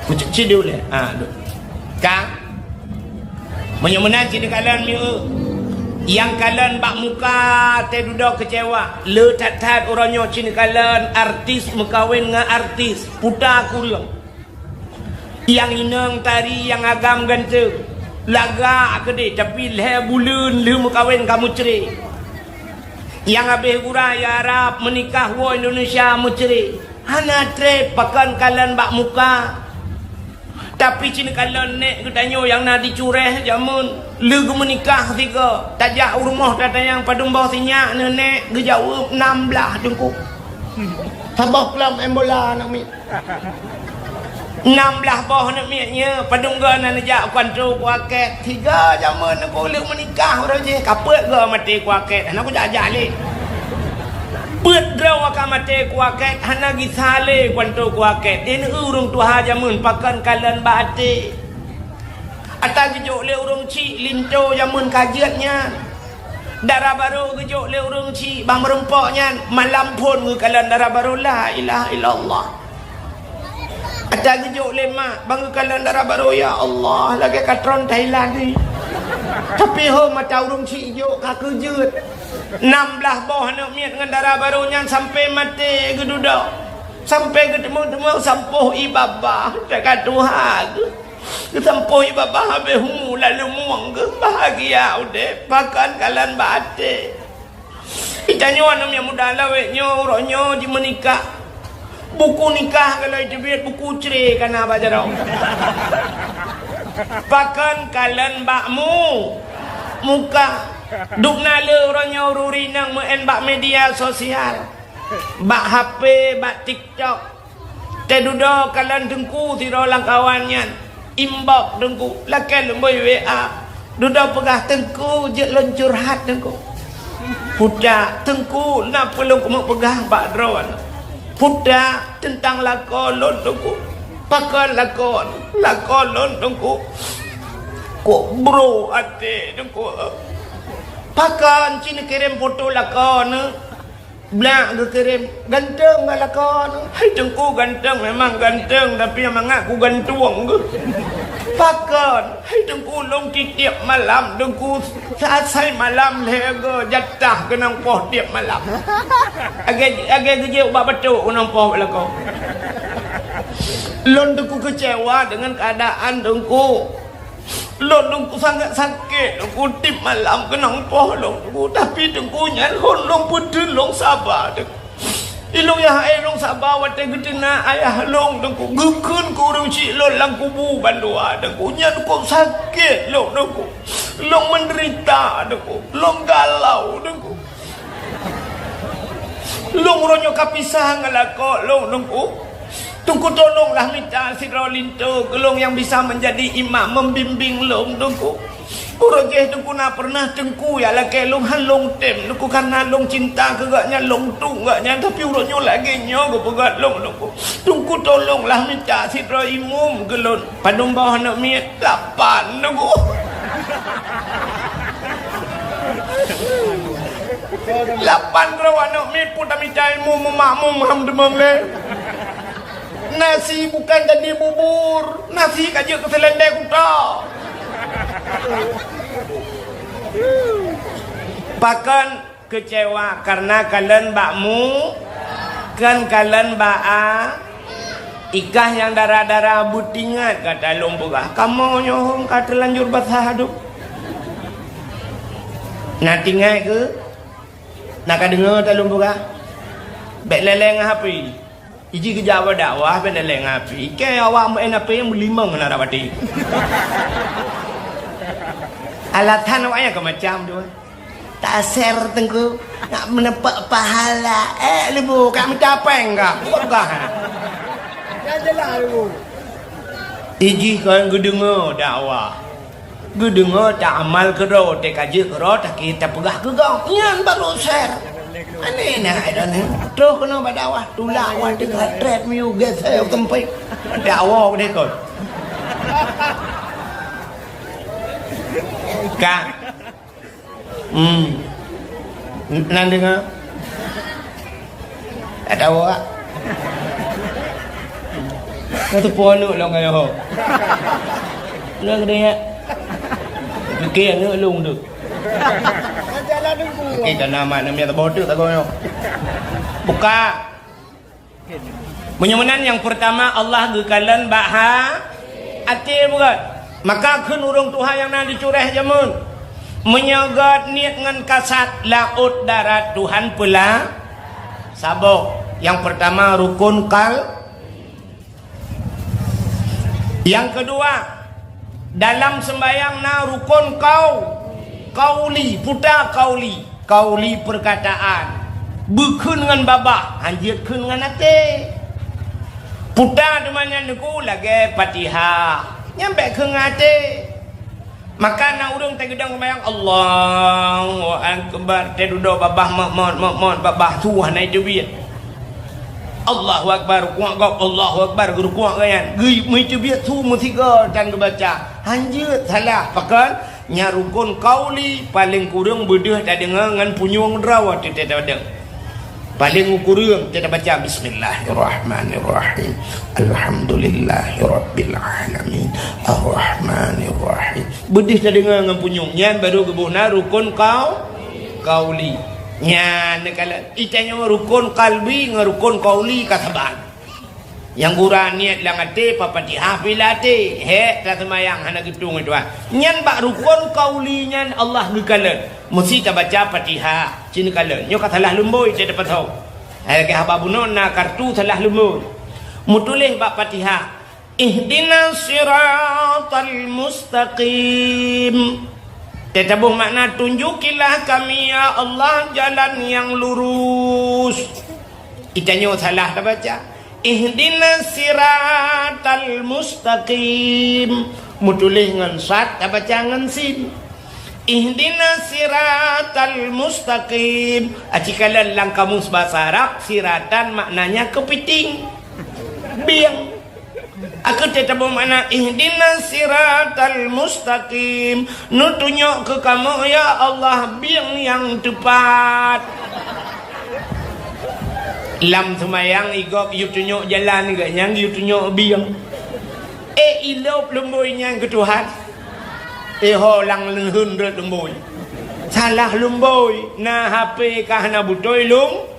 Kucuk ci dulu. Ha, duk. Ka. Meunyoe meunan ci neukalon mieu. Nyang kalon bak muka teududoe keucewa. Le that-that uroe nyoe ci neukalon artis meukawen ngon artis. Puta kureueng. Nyang inong tari nyang agam ganteng. Lagak keudeh tapi lhée buleuen lheueh meukawen ka meucre. Nyang habéh gura ya Arab meunikah woe Indonesia meucre. Hana treb pakon kalon bak muka. Tapi ci neukalon nek geutanyoe nyang na di Cureh jameun lheueh geumeunikah sigoe. Tajak u rumoh tatanyong padum boh sinyak neunek geujaweueb nam blaih teungku. Saboh klom em bola aneuk miet. Nam blaih boh aneuk miet nyoe, padum goe na neujak kuanto kuakét. Sigoe jameun neuku lheueh meunikah uroe jih, ka peuet goe maté kuakét, hana kujak-jak lé. Peuet droe ka maté kuakét, hana gisa lé kuanto kuakét. Di neu ureuëng tuha jameun pakon kalon bak até. Ata geujok lé ureuëng chik linto jameun ka jeuet nyan. Dara barô geujok lé ureuëng chik bang meurumpok nyan, malam phon geukalon dara barô, la ilaha illallah. Ata geujok lé mak bang geukalon dara barô, ya Allah, lagée katron Thailand ni. Tapi ho mata ureuëng chik jok ka keujeuet. Nam blaih boh aneuk miet ngon dara barô nyan sampai maté geududoe. Sampai geuteumong-teumong sampoh ié babah, teuka tuha geuh. Geusampoh ié babah habéh umu lalu mueng geuh, bahagia udeb, pakon kalon bak até. Geutanyoe aneuk miet muda lawét nyoe, uroe nyoe jimeunikah. Buku nikah galai teubiet, buku cre kana bak jaroe. Pakon kalon bak mu-, muka. Dubna le uroe nyoe ureuëng inong meu'en bak media sosial. Bak H P, bak TikTok. Teududoe kalon teungku sidroe lam kawan nyan. Inbox teungku, lakée lôn bôi W A. Dudoe peugah teungku jeuet lôn curhat teungku. Puta teungku na peue lôn keumeung peugah bak droe. Puta teuntang lakoe lôn teungku. Pakon lakoe, lakoe lôn teungku. Kok bro até teungku. Pakon ci neukirém foto lakoe neu. Blak geukirém, ganteng ngon lakoe neu. Hai teungku ganteng, memang ganteng, tapi nyang mangat ku gantueng geuh. Pakon? Hai teungku lôn tiep malam teungku, asai malam lhée go jatah keunong poh tiep malam. Agée, agée geujeuet ubak batuk keunong poh lakoe. Lôn teungku keucewa deungon keuadaan teungku. Lôn teungku sangat sakét, teungku tiep malam keunong poh lôn teungku, tapi teungku nyan hon lôn peuteun lôn saba teungku. Ilôn nyang hai lôn saba watée geuteunak ayah lôn teungku, geukheun keu ureuëng chik lôn lam kubu bandua teungku, nyan kok sakét lôn teungku. Lôn meudeurita teungku, lôn galau teungku. Lôn uroe nyoe ka pisah ngon lakoe lôn teungku. Teungku tolonglah mita sidroe linto keu lôn nyang bisa meunjadi imam meubimbéng lôn teungku. Uroe jih teungku na peureunah teungku jak lakée lôn han lôn tem teungku, kareuna lôn cinta keu gobnyan, lôn tueng gobnyan, tapi uroe nyoe lagée nyoe geupeugah lôn teungku. Teungku tolonglah mita sidroe imum keu lôn. Padum boh aneuk miet? Lapan teungku. Lapan droe aneuk miet pun tamita ilmu meumakmum ham teumong lé. Nasi bukan jadi bubur, nasi ka jeuet keu seulendai kuta. Pakon keucewa kareuna kalon bak mu, kon kalon bak a. Ikah nyang dara-dara beutingat gata lôn peugah, kamoe nyoe hom ka teulanjur basah adub. Na tingat keu? Na ka deungoe ta lôn peugah? Bék lé-lé ngon H P. Iji geujak bak dakwah bék lé-lé ngon H P. Ikei awak meu'en H P meulimong na dapati. Alasan awaknyan ka macam tu. Taser teungku, nak meuneupok pahala. Eh, leubeh ka mita péng ka. Peugah. Iji kon geudeungoe dakwah. Geudeungoe ta amal keudroe, teuka jeuet keudroe, taki tapeugah keu gob. Nyan baru ser. Aneh na ai dan ni. Troh keunoe bak dakwah, tulak awak teuka treb miyueb geusée u teumpat. Dakwah deh kon. Ka. Hmm. Nan deungoe? Ka tahu awak? Ka teupeue aneuk lôn ka yoh. Lôn keudeh nyan. Pike aneuk lôn tu. Pike ka na mak na miet tabôh teuk tagoe nyoe. Buka. Meunyoe meunan nyang peurtama Allah geukalon bak ha-, até bukan. Maka kheun ureuëng tuha nyang na di Cureh jameun. Meunyoe gét niet ngon kasat laôt darat Tuhan peula saboh. Nyang peurtama rukun kal- Nyang keudua, dalam seumbahyang na rukon kau-, kauli, puta kauli, kauli peurkataan. Beukheun ngon babah, hanjeuet kheun ngon até. Puta teuma nyan neuku lagée Fatihah, nyan bék kheun ngon até. Maka na ureuëng teugeudong seumayang, "Allahu Akbar," teududoe babah mot-mot, mot-mot, babah su hana jiteubiet. "Allahu Akbar," rukuk gob, "Allahu Akbar," rukuk gobnyan. Geu-, meuteubiet su meusigoe tan geubaca. Hanjeuet salah, pakon? Nyan rukun kauli, paleng kureueng beudeuh tadeungoe ngon punyueng droe teutab tadeungoe. Paleng ukureueng kita baca, "Bismillahirrahmanirrahim. Alhamdulillahirabbil alamin. Arrahmanirrahim." Beudeuh tadeungoe ngon punyueng, nyan baru geuboh na rukun kau-, kauli. Nyan neukalon, itanyoe rukun kalbi ngon rukun kauli ka saban. Nyang gura niet lam até, Fatihah pih lam até, hék taseumayang hana geutueng itu ah. Nyan bak rukon kauli nyan Allah geukalon, meusi tabaca Fatihah, ci neukalon. Nyoe ka salah lumbôi teuh tapasoe. Hai lagée haba bunoe na kartu salah lumbôi. Meutuléh bak Fatihah, "Ihdinas siratal mustaqim." Teutabôh makna, "Tunjukilah kami, ya Allah, jalan yang lurus." Itanyoe salah tabaca. "Ihdinas siratal mustaqim." Meutuléh ngon sad, tabaca ngon sin. "Ihdinas siratal mustaqim." Aci kalon lam kamus basa Arab, siratan maknanya keupiting. Bieng. Aku teutabôh makna, "Ihdinas siratal mustaqim." Neutunyok keu kamoe, ya Allah, bieng nyang teupat. Lam seumayang, igob yue tunyok jalan, gobnyan yue tunyok bieng. Eh, ilop lumbôi nyan keu Tuhan. Eh, ho lam leuheun rot lumbôi. Salah lumbôi, na H P ka hana beutôi lung.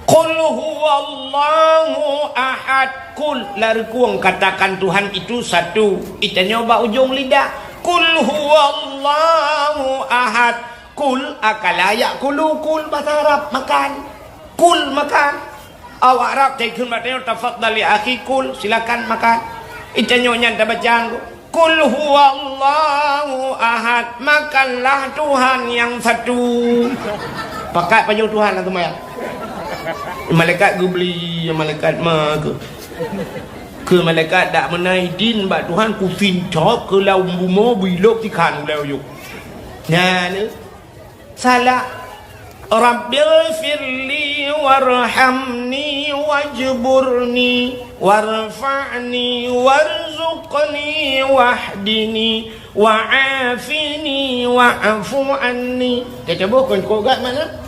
Qul huwallahu ahad. Qul, larikueng katakan Tuhan itu satu. Itanyoe bak ujong lidah. Qul huwallahu ahad. Kul, akala ya'kulu, kul bahasa Arab, makan. Kul, makan. Awak Arab cai kheun bak tanyoe, "Tafadhal ya akhi, kul, silakan makan." Itanyoe nyan tabaca, "Kul huwallahu ahad, makanlah Tuhan yang satu." Pakat pajoh Tuhan lah tu maya. Malaikat geubli, malaikat ma ke. Keu malaikat dak meunai din bak Tuhan kusincok keu lam bumoe bilop sikhan ulée uyuek. Nyan, eh, salah. Rabbighfirli warhamni wajburni warfa'ni warzuqni wahdini wa'afini wa'fu anni. Teutabôh kon kok gat mana?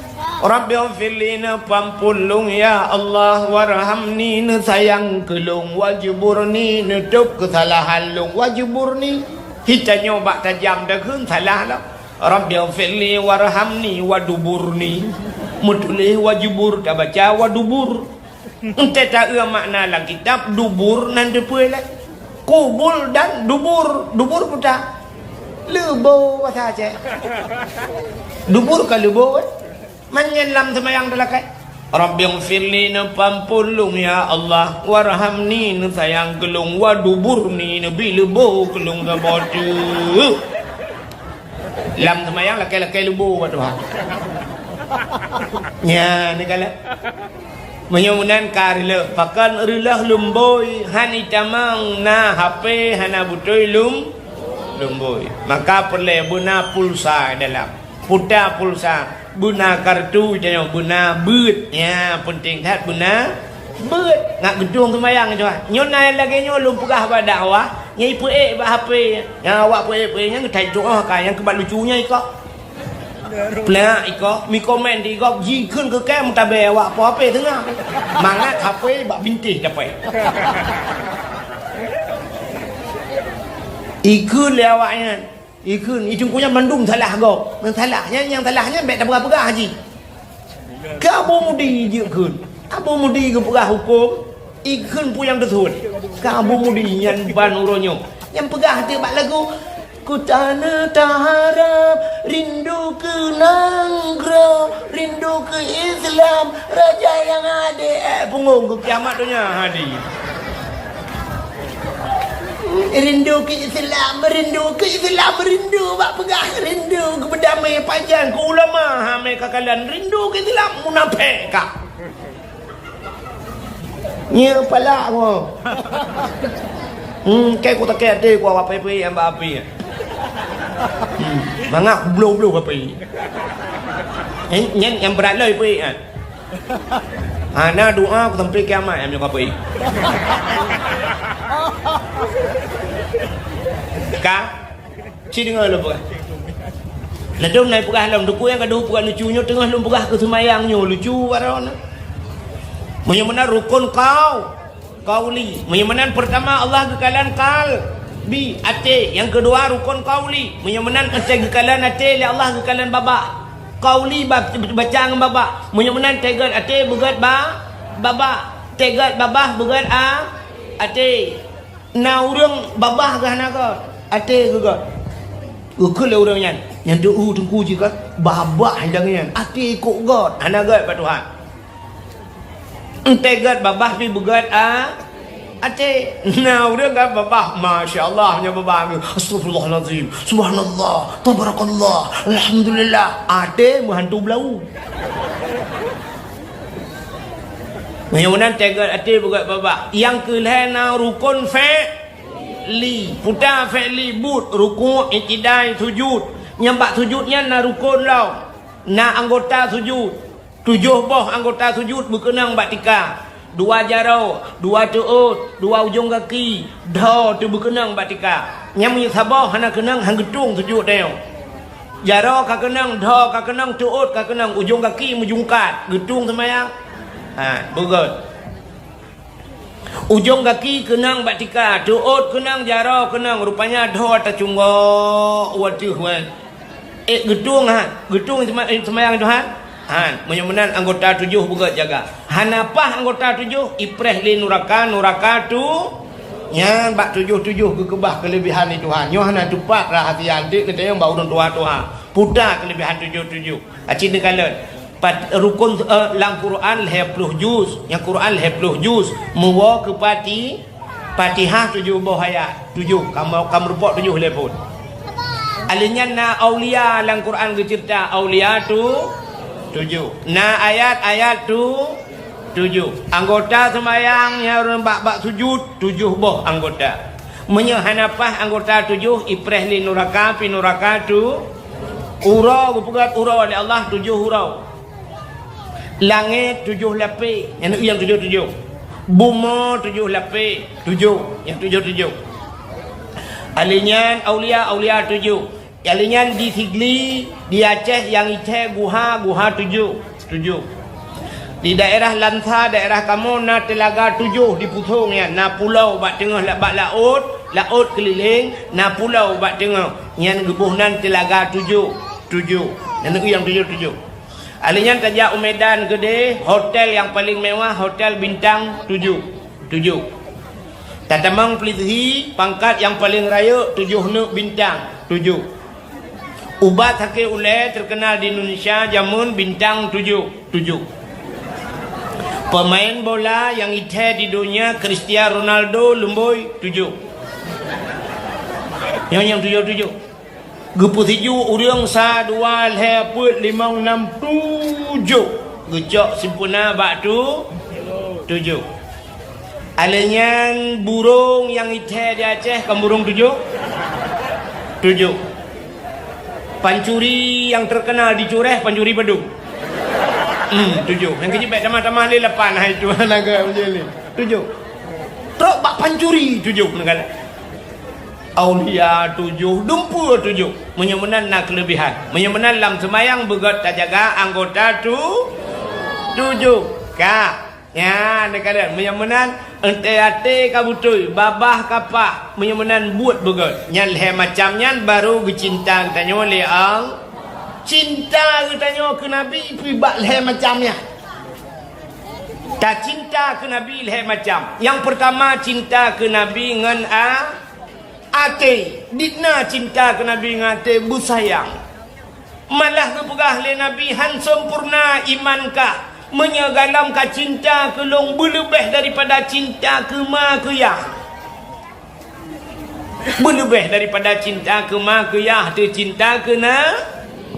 Rabbighfirli, neupeuampôn lôn, ya Allah, warhamni, neusayang keu lôn, wajburni, neutôb keusalahan lôn, wajburni. Hitanyoe bak tajam takheun salah lom. Rabbighfirli warhamni waduburni. Meutuléh wajubur, tabaca wadubur. Entée taeu makna lam kitab dubur nan teupeue lé. Kubul dan dubur. Dubur peue ta? Leubo basa Aceh. Dubur ka leubo, eh? Manyang lam seumayang teulakai. Rabbighfirli, neupeuampôn lôn, ya Allah, warhamni, neusayang keu lôn, waduburni, neubi leubo keu lôn saboh teuk. Lam seumayang lakée-lakée leubo bak Tuhan. Nya, neukalon. Meunyoe meunan ka reuloh, pakon reuloh lumbôi, han itamong na H P hana beutôi lum-, lumbôi. Maka peureulée beuna pulsa dalam. Puta pulsa, beuna kartu tanyoe, beuna beuet. Nya, peunteng that beuna beuet. Ngat geutueng seumayang nyoe. Nyoe na lagée nyoe lôn peugah bak dakwah, nyang ipeuék bak H P. Nyang awak peuék-peuék nyan geutai tuoh ka, nyang keubat lucu nyan ikok. Plak ikok, mi komen di ikok, jikheun keu kée meutabée awak po H P teungoh. Mangat H P bak bintéh dapée. Ikheun lé awaknyan. Ikheun, i teungku nyan mandum salah gob. Nyang salah nyan, nyang salah nyan bèk tapeugah-peugah jih. Keu Abu Mudi jeuet kheun. Abu Mudi geupeugah hukôm, ikheun peue nyang teusuet. Keu Abu Mudi nyan ban uroe nyoe. Nyang peugah teuk bak lagu, "Ku tanah taharap rindu keu nanggroe, rindu keu Islam, raja nyang adé." Eh, punggong keu kiamat donya hadir. Rindu keu Islam, rindu keu Islam, rindu bak peugah, rindu keu beudamé pajan, keu ulama, ha, mé ka kalon, rindu keu Islam, munafék ka. Nyeuk palak mo. Hmm, keu ku takée até ku awak pé-pé nyang bak api. Hmm, mangat bloh-bloh api. Nyan, nyan nyang brat lom pé, ha. Hana doa ku sampai kiamat, nyang ka peuék. Ka? Ci deungoe lôn peugah. Ladôm na peugah lom, teungku nyang ka deuh peugah lucu nyoe, teungoh lôn peugah keu seumayang nyoe, lucu baroe na. Meunyoe meunan rukon kau, Qauli. Meunyoe meunan, peurtama Allah geukalon qalbi, até. Nyang keudua rukon qauli. Meunyoe meunan, até geukalon até lé Allah geukalon babah. Qauli ba-, baca ngon babah. Meunyoe meunan, teugot até beugét ba-, babah. Teugot babah beugét a-, até. Na ureuëng babah geuh hana gét, até geuh gét. Geukheun lé ureuëng nyan, nyan deuh teungku jih gét, babah nyang nyan, até kok gét, hana gét bak Tuhan. Enteuk gét babah pih beugét a-, até. Na ureuëng kan babah, masya Allah, nyan babah, astagfirullahalazim, subhanallah, tabarakallah, alhamdulillah. Até meuhantu beulau. Meunyoe meunan teugot até beugét babah. Nyang keu lhée na rukon fi'li. Puta fi'li buet, rukuk, i'tidai, sujud. Nyang bak sujud nyan na rukon lom. Na anggota sujud. Tujoh boh anggota sujud beukeunong bak tika, dua jaroe, dua teuôt, dua ujong gaki, dhoe teubeukeunong bak tika. Nyang meunyoe saboh hana keunong, han geutueng sujud tanyoe. Jaroe ka keunong, dhoe ka keunong, teuôt ka keunong, ujong gaki meujungkat, geutueng seumayang. Ha, beugét. Ujong gaki keunong bak tika, teuôt keunong, jaroe keunong, rupanya dhoe tacunggok u ateueh wai. Eh, geutueng ha, geutueng seuma-, eh, seumayang Tuhan. Ha, meunyoe meunan anggota tujoh beugét jaga. Hana paih anggota tujoh, ipreh lé nuraka, nuraka tu. Nyan bak tujoh-tujoh geukeubah keuleubehan lé Tuhan. Nyoe hana teupat rahsia, anteuk geutanyong bak ureuëng tuha-tuha. Puta keuleubehan tujoh-tujoh. Aci neukalon. Pat-, rukon, eh, lam Quran lhée ploh juz. Nyang Quran lhée ploh juz. Meuwoe keu Fati-, Fatihah tujoh boh ayat. Tujoh. Kamoe, kamoe reupok tujoh lhée phon. Alheuh nyan na aulia lam Quran geuceurita. Aulia tu tujoh. Na ayat-ayat tu tujoh. Anggota seumayang nyang bak, bak sujud, tujoh boh anggota. Meunyoe hana paih anggota tujoh, ipreh lé nuraka, pi nuraka tu. Uroe geupeugét uroe lé Allah tujoh uroe. Langét tujoh lapéh, nyang tujoh-tujoh. Bumoe tujoh lapéh, tujoh, nyang tujoh-tujoh. Alheuh nyan aulia-aulia tujoh. Alheuh nyan di Sigli, di Aceh nyang ithée guha, guha tujoh, tujoh. Di daerah Lansa, daerah kamoe na teulaga tujoh di Pusong nyan, na pulo bak teungoh la-, bak laôt, laôt keulileng, na pulo bak teungoh. Nyan geuboh nan teulaga tujoh, tujoh. Nyan nyang tujoh-tujoh. Alheuh nyan tajak u Medan Geudé, hotel nyang paleng mewah, hotel bintang tujoh, tujoh. Tatamong Plitzi, pangkat nyang paleng rayeuk, tujoh neuk bintang, tujoh. Ubat sakét ulée teukeunal di Indonesia jameun bintang tujoh, tujoh. Peumaén bola nyang ithée di donya Cristiano Ronaldo lumbôi tujoh. Nyoe nyang tujoh-tujoh. Geupeusiju ureuëng sa, dua, lhée, peuet, limong, nam, tujoh. Geucok sempurna bak tu, tujoh. Alheuh nyan burông nyang ithée di Aceh kan burông tujoh? Tujoh. Pancuri nyang teukeunal di Cureh, pancuri padum? Hmm, tujoh. Nyang keujeuet bèk tamah-tamah lé lapan, hai tu, naga macam ni. Tujoh. Trok bak pancuri tujoh, neugala. Aulia tujoh, dumpeue tujoh. Meunyoe meunan na keuleubihan. Meunyoe meunan lam seumayang beugöt tajaga anggota tu-, tujoh. Ka. Nyan, neukalon, meunyoe meunan, eunteuk até ka beutôi, babah ka paih, meunyoe meunan buet beugét. Nyan lhée macam nyan baru geucinta geutanyoe lé Allah. Cinta geutanyoe keu Nabi pih bak lhée macam nyan. Tacinta keu Nabi lhée macam. Nyang peurtama, cinta keu Nabi ngon a-, até. Dikna cinta keu Nabi ngon até beusayang. Malah geupeugah lé Nabi, "Han sempurna iman kah, meunyoe gohlom ka cinta keu lôn beuleubeh daripada cinta keu ma keu yah." Beuleubeh daripada cinta keu ma keu yah, teucinta keu na-,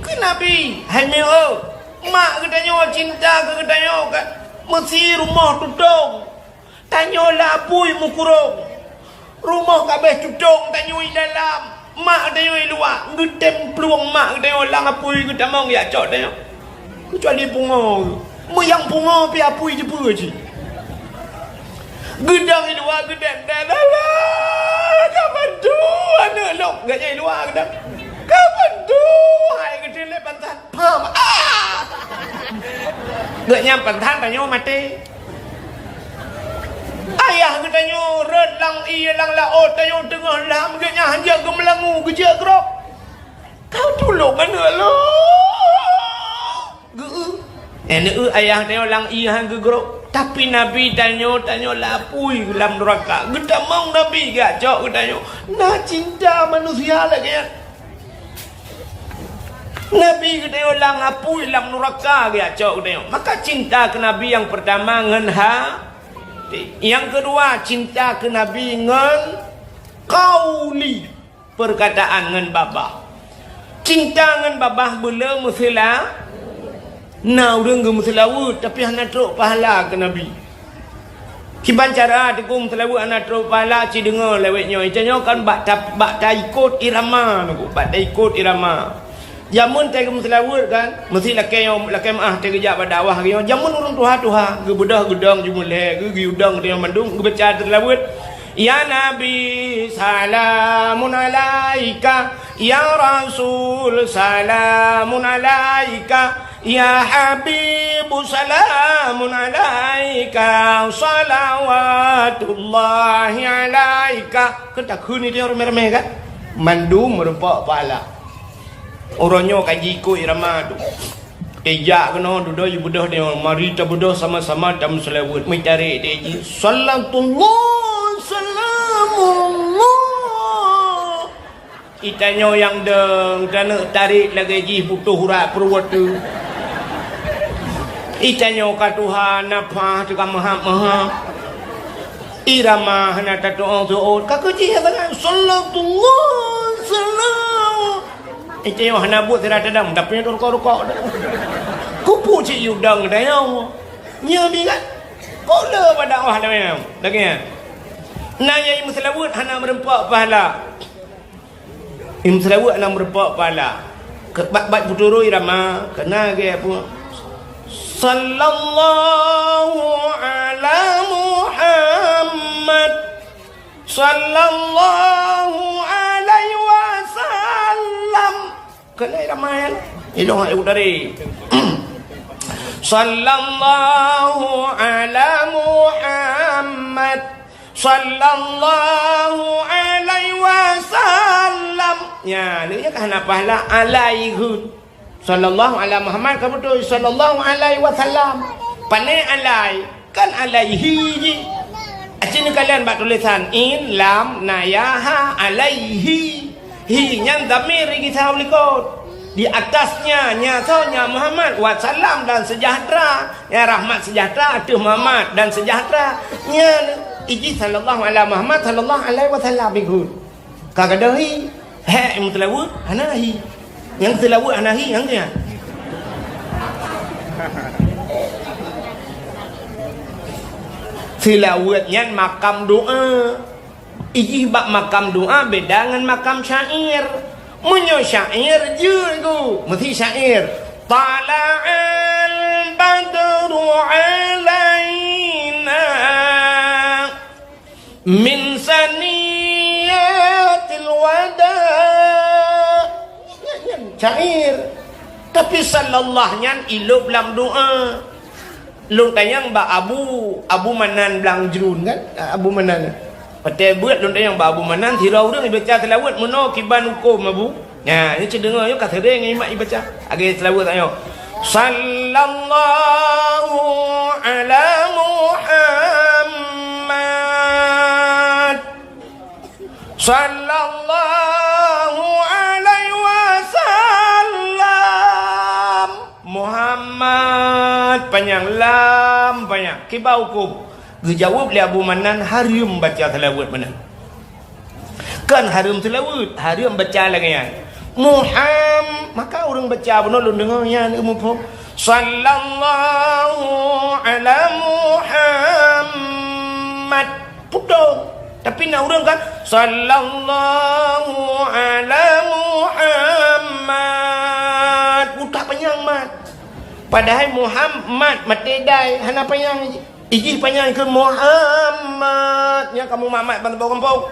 keu Nabi. Hai meu, mak geutanyoe cinta keu geutanyoe ka meusi rumoh tutong. Tanyoe lam apui meukurong. Rumoh ka abéh tutong, tanyoe i dalam. Mak tanyoe i luwa, geutem plueng mak tanyoe lam apui geutamong jak cok tanyoe. Keucuali pungo. Meunyoe pungo pih apui jipeue cit. Geudong i luwa geudong, "Dah, dah, dah, ka padum aneuk lôn." Geuh nyan i luwa geudong. "Ka padum hai geuteulek pantan." Pam. Ah! Geuh nyan pantan tanyoe maté. Ayah geutanyoe rhot lam ié lam laôt, tanyoe teungoh lam, geuh nyan hanjeuet geumeulangu geujeuet grob. Ka tulông aneuk lôn. Geu-, eh, neu-, ayah tanyoe lam ié han geugrob. Tapi Nabi tanyoe, tanyoe lam apui lam nuraka. Geutamong Nabi geujak cok geutanyoe. Na cinta manusia lagée nyan. Nabi geutanyoe lam apui lam nuraka geujak cok geutanyoe. Maka cinta keu Nabi nyang peurtama ngon ha-, nyang keudua cinta keu Nabi ngon qauli. Peurkataan ngon babah. Cinta ngon babah beu le meuseula-, na ureuëng geumeuseulaweuet tapi hana trok pahala keu Nabi. Kiban cara Teungku meuseulaweuet hana trok pahala, ci deungoe lé awak nyoe. Ita nyoe kan bak ta-, bak taikot irama Teungku, bak taikot irama. Jameun teuh geumeuseulaweuet kan, meusi lakée nyoe, lakée meuáh teuh geujak bak dakwah nyoe. Jameun ureuëng tuha-tuha, geubeudôh geudong jumeulee, geu-, geuyue dong teuh mandum, geubaca teuh seulaweuet. Ya Nabi, salamun alaika. Ya Rasul, salamun alaika. Ya Habib, salamun alaika. Salawatullahi alaika. Kan takheun itu nyang ramé-ramé kan? Mandum meureumpok pahala. Uroe nyoe ka jikôt irama tu. Tejak keunoe dudoe jibeudôh deungon, mari tabeudôh sama-sama tameuseulaweuet. Meutarek deh jih. Salatullah, salamullah. Itanyoe nyang dong, taneuk tarek lagée jih butôh urat peuruwet tu. Itanyoe ka tuha nafah teuka meuhab-meuhab. Irama hana tatu'oh-tu'oh. Ka keu jih ya sangat. Salatullah, salam. Itanyoe hana buet sira tadam, tapi nyan rukok-rukok. Kupu cit yudang dayong. Nya bingat. Kok le pada Allah dah memang. Lagi ya. Na nyang meuseulaweuet hana meureumpok pahala. Meuseulaweuet hana meureumpok pahala. Ke-, bat-bat peuturoi rama, kena ge apa? Sallallahu ala Muhammad. Sallallahu alaihi wasallam. Kena ramai. Ilong hai udari. Sallallahu ala Muhammad. Sallallahu alaihi wasallam. Ya, leunya ka hana pahala alaihi. Sallallahu ala Muhammad ka beutôi, sallallahu alaihi wasallam. Pane alai, kan alaihi jih. Aci neukalian bak tulisan in, lam, na ya, ha, alaihi. Hi nyan dhamir gisa u likot. Di atasnya, nya soe, nya Muhammad, wasallam dan sejahtera. Ya rahmat sejahtera ateueh Muhammad dan sejahtera. Nya iji sallallahu ala Muhammad sallallahu alaihi wasallam ikut. Ka gadoh hi. Hek meuteulaweuet hana hi. Nyang teulaweuet hana hi, nyang dia. Seulaweuet nyan makam doa. Ijih bak makam doa beda ngon makam syair. Meunyoe syair jeuet ku, meusi syair. Tala'al badru alaina min saniyatil wada. Nyan syair. Tapi sallallahu nyan ilop lam doa. Lôn tanyong bak Abu, Abu Manan Blang Jruen kan? Abu Manan. Watèe beuet lôn tanyong bak Abu Manan, sidroe ureueng jibaca seulaweuet meunoe kiban hukôm Abu. Nyan, nyoe cit deungoe nyoe ka seuréng nyan jibaca. Lagèe seulaweuet tanyoe. Sallallahu ala Muhammad. Sallallahu alaihi wasallam. Muhammad panyang, lam panyang. Kiban hukôm. Geujaweueb lé Abu Manan, hareuem baca seulaweuet meunan. Kon hareuem seulaweuet, hareuem baca lagèe nyan. Muham-, maka ureueng baca bunoe lôn deungö nyan muphom. Sallallahu ala Muhammad. Putong. Tapi na ureueng kan, sallallahu ala Muhammad. Utak panyang mat. Padahai Muhammad maté dai, hana panyang. Ijih panyang keu Muhammad. Nyan kamoe mat-mat ban gampông.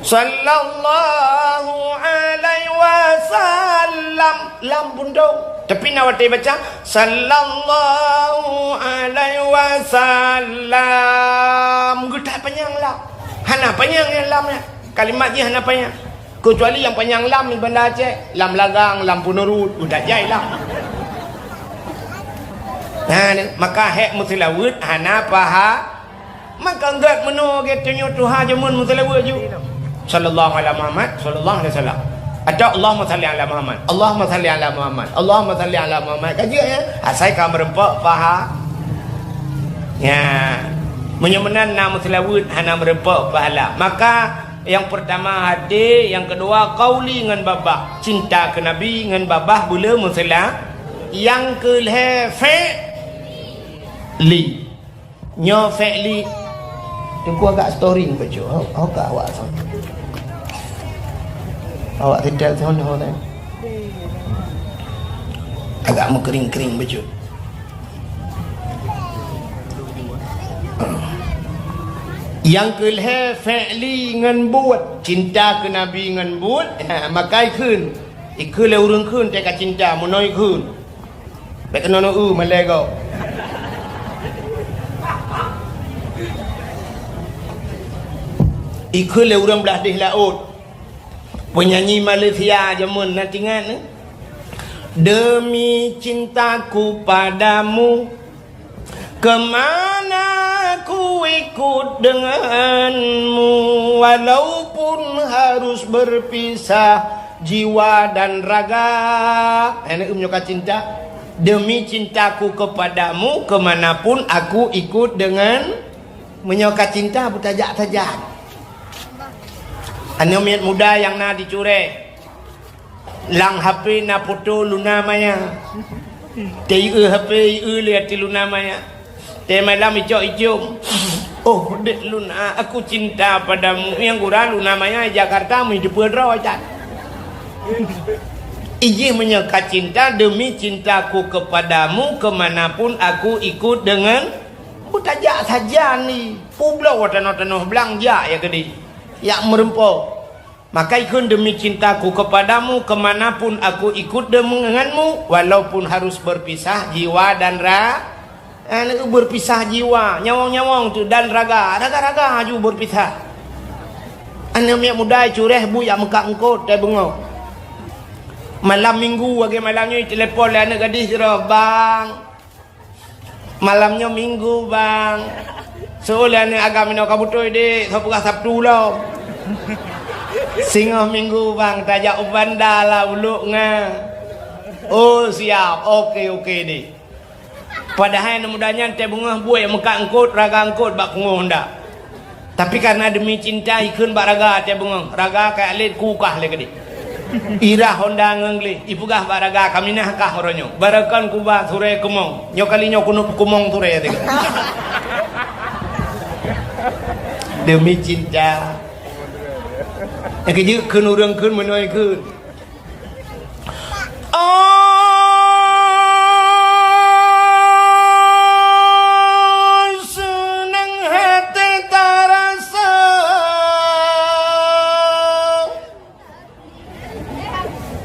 Sallallahu alaihi wasallam. Lam putong. Tapi na watèe baca, sallallahu alaihi wasallam. Geutak panyang lam. Hana panyang nyan lam nyan. Kalimat jih hana panyang. Keucuali nyang panyang lam di Banda Aceh, lam Lagang, lam Peuneurut, udah jai lam. Nah, maka hék meuseulaweuet hana paha. Maka gèt meunoe gèt tanyoe tuha jameun meuseulaweuet ju. Sallallahu ala Muhammad, sallallahu alaihi wasallam. Atau Allahumma salli ala Muhammad, Allahumma salli ala Muhammad, Allahumma salli ala Muhammad. Ka jeuet ya? Asai ka meureumpok paha. Ya. Meunyoe meunan na meuseulaweuet hana meureumpok pahala. Maka nyang peurtama hadé, nyang keudua qauli ngon babah. Cinta keu Nabi ngon babah beu le meuseula. Nyang keulhèe fi'li. Nyoe fi'li. Teungku agak storing bacut. Ho, ho ka awak sang. Awak setel sound ho tadi. Agak meukering-kering bacut. Nyang keulhèe fi'li ngon buet, cinta keu Nabi ngon buet, ha, maka ikheun. Ikheun lé ureueng kheun teuka cinta, meunoe ikheun. Bèk keunoe neu-eu malèe gob. Ikheun lé ureueng blah deh laôt. Penyanyi Malaysia jameun na tingat, eh? Demi cintaku padamu, kemana ku ikut denganmu, walaupun harus berpisah jiwa dan raga. Hana eu meunyoe ka cinta. Demi cintaku kepadamu, kemanapun aku ikut dengan. Meunyoe ka cinta, beutajak sajan. Aneuk miet muda nyang na di Cureh. Lam H P na foto Luna Maya. Teu-eu H P, eu lé ateueh Luna Maya. Teu malam icok icong. Oh, dek Luna, aku cinta padamu. Nyang gura Luna Maya Jakarta, meuteupeu droe that. Ijih meunyoe ka cinta, demi cintaku kepadamu, kemanapun aku ikut dengan. Beutajak sajan ni. Peubloe tanoh-tanoh blang jak ya keudeh. Jak meureumpok. Maka ikheun demi cintaku kepadamu, kemanapun aku ikut denganmu, walaupun harus berpisah jiwa dan ra-, eh, berpisah jiwa, nyawöng-nyawöng tu, dan raga, raga-raga aju berpisah. Aneuk miet muda Cureh bu jak meukat eungkôt teubeungoh. Malam minggu, lagèe malam nyoe, telepon lé aneuk gadih sidroe, "Bang, malam nyoe minggu, Bang. Soe lé aneuk agam inoe ka beutôi dek, soe peugah Sabtu lom." "Singoh minggu, Bang, tajak u Banda lah ulok nga." "Oh, siap. Oke, oke dek." Padahai aneuk muda nyan teubeungoh buet meukat eungkôt, raga eungkôt bak pungo honda. Tapi karena demi cinta, ikheun bak raga teubeungoh, raga ka lét kukah lé keudeh. Irah honda ngon gleh, ipeugah bak raga, "Kaminah kah uroe nyoe. Barokon kuba surée keumong. Nyoe kali nyoe keuneuk peukeumong surée," teuka. Demi cinta. Nyang keujeuet kheun ureueng kheun meunoe kheun. Oh, seunang hati tarasa.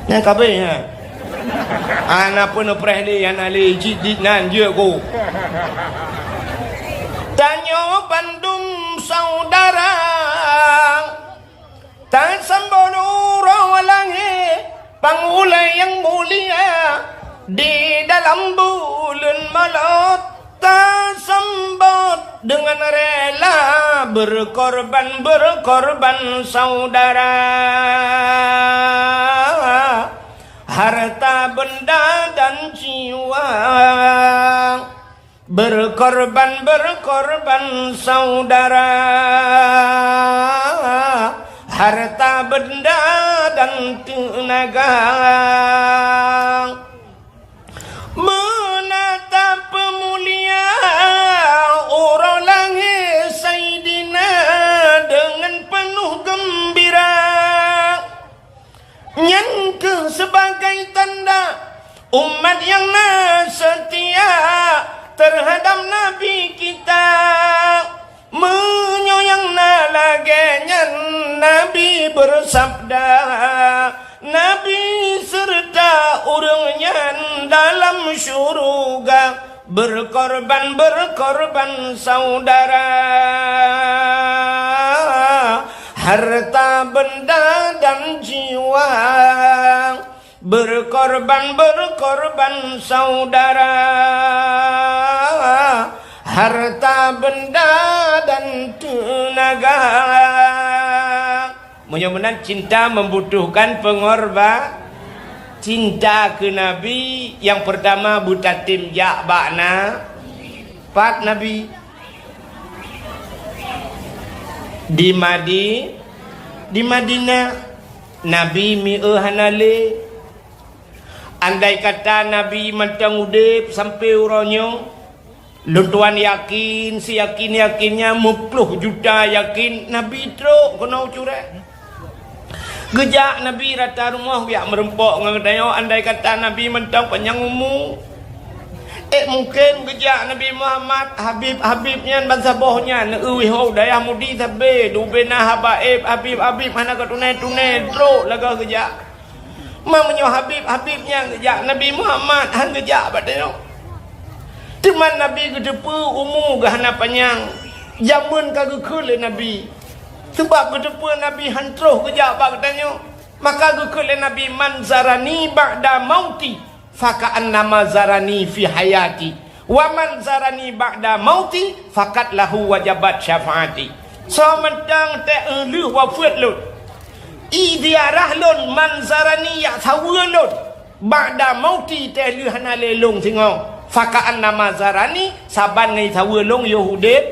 Nyang kabeh, ha. Hana peue neupreh lé, hana lé, cit dit nan jeuet ku. Tanyoe bandum saudara, tasambot uroe lahé pangulée nyang mulia di dalam buleuen Molot. Tasambot deungon rela, berkorban-berkorban saudara, harta benda dan jiwa. Berkorban-berkorban saudara, harta benda dan teunaga. Meunan tapeumulia uroe lahé Saidina deungon peunoh geumbira. Nyan kheueh sibagai tanda umat nyang na seutia teuhadab Nabi kita. Meunyoe nyang na lagée nyan, Nabi beusabda, Nabi seureuta ureuëng nyan dalam syeuruga, berkorban-berkorban saudara, harta benda dan jiwa. Berkorban-berkorban saudara, harta benda dan teunaga. Meunyoe meunan, cinta membutuhkan pengorba-, cinta keu Nabi nyang peurtama beutatem jak bak na-, pat Nabi di Madi-, di Madinah. Nabi mieu hana lé. Andai kata Nabi mantong udeb sampoe uroe nyoe, lôn tuan yakin, siyakin-yakinnya meuploh juta yakin Nabi trok keunoe u Cureh. Geujak Nabi rata rumoh geujak meurumpok ngon geutanyoe, andai kata Nabi mantong panyang umu. Eh, mungken geujak Nabi Muhammad, Habib-Habib nyan bansaboh nyan, neueu ho dayah Mudi sabe, dubena haba eb, Habib-Habib hana ka tunai-tunai, trok lagée geujak. Ma meunyoe Habib-Habib nyan geujak, Nabi Muhammad han geujak bak tanyoe. Teuma Nabi geuteupeue umu geuh hana panyang, jameun ka geukheun lé Nabi. Sabab geuteupeue Nabi han troh geujak bak geutanyoe, maka geukheun lé Nabi, "Man zarani ba'da mauti, faka'annama zarani fi hayati. Wa man zarani ba'da mauti, faqad lahu wajabat syafaati." Soe mantong teuh lheueh wafeuet lôn, i ziarah lôn, man zarani, jak saweue lôn, ba'da mauti, teuh lheueh hana lé lôn singoh, faka'annama zarani, saban ngon saweue lôn yoh udeb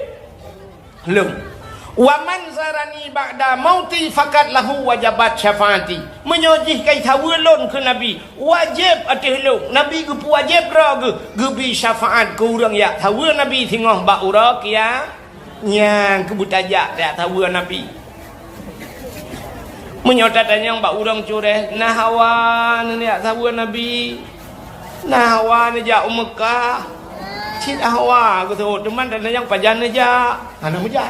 lôn. Wa man zarani ba'da mauti faqad lahu wajabat syafaati. Meunyoe jih ka jisaweue lôn keu Nabi, wajéb ateueh lôn, Nabi geupeuwajéb droe geuh, geubri syafaat keu ureuëng jak saweue Nabi singoh bak uroe kia-, nyang keubeut tajak jak saweue Nabi. Meunyoe tatanyong bak ureuëng Cureh, na hawa neujak saweue Nabi? Na hawa neujak u Meukah? Cit hawa geuseuôt, teuma tatanyong pajan neujak? Hana meujak.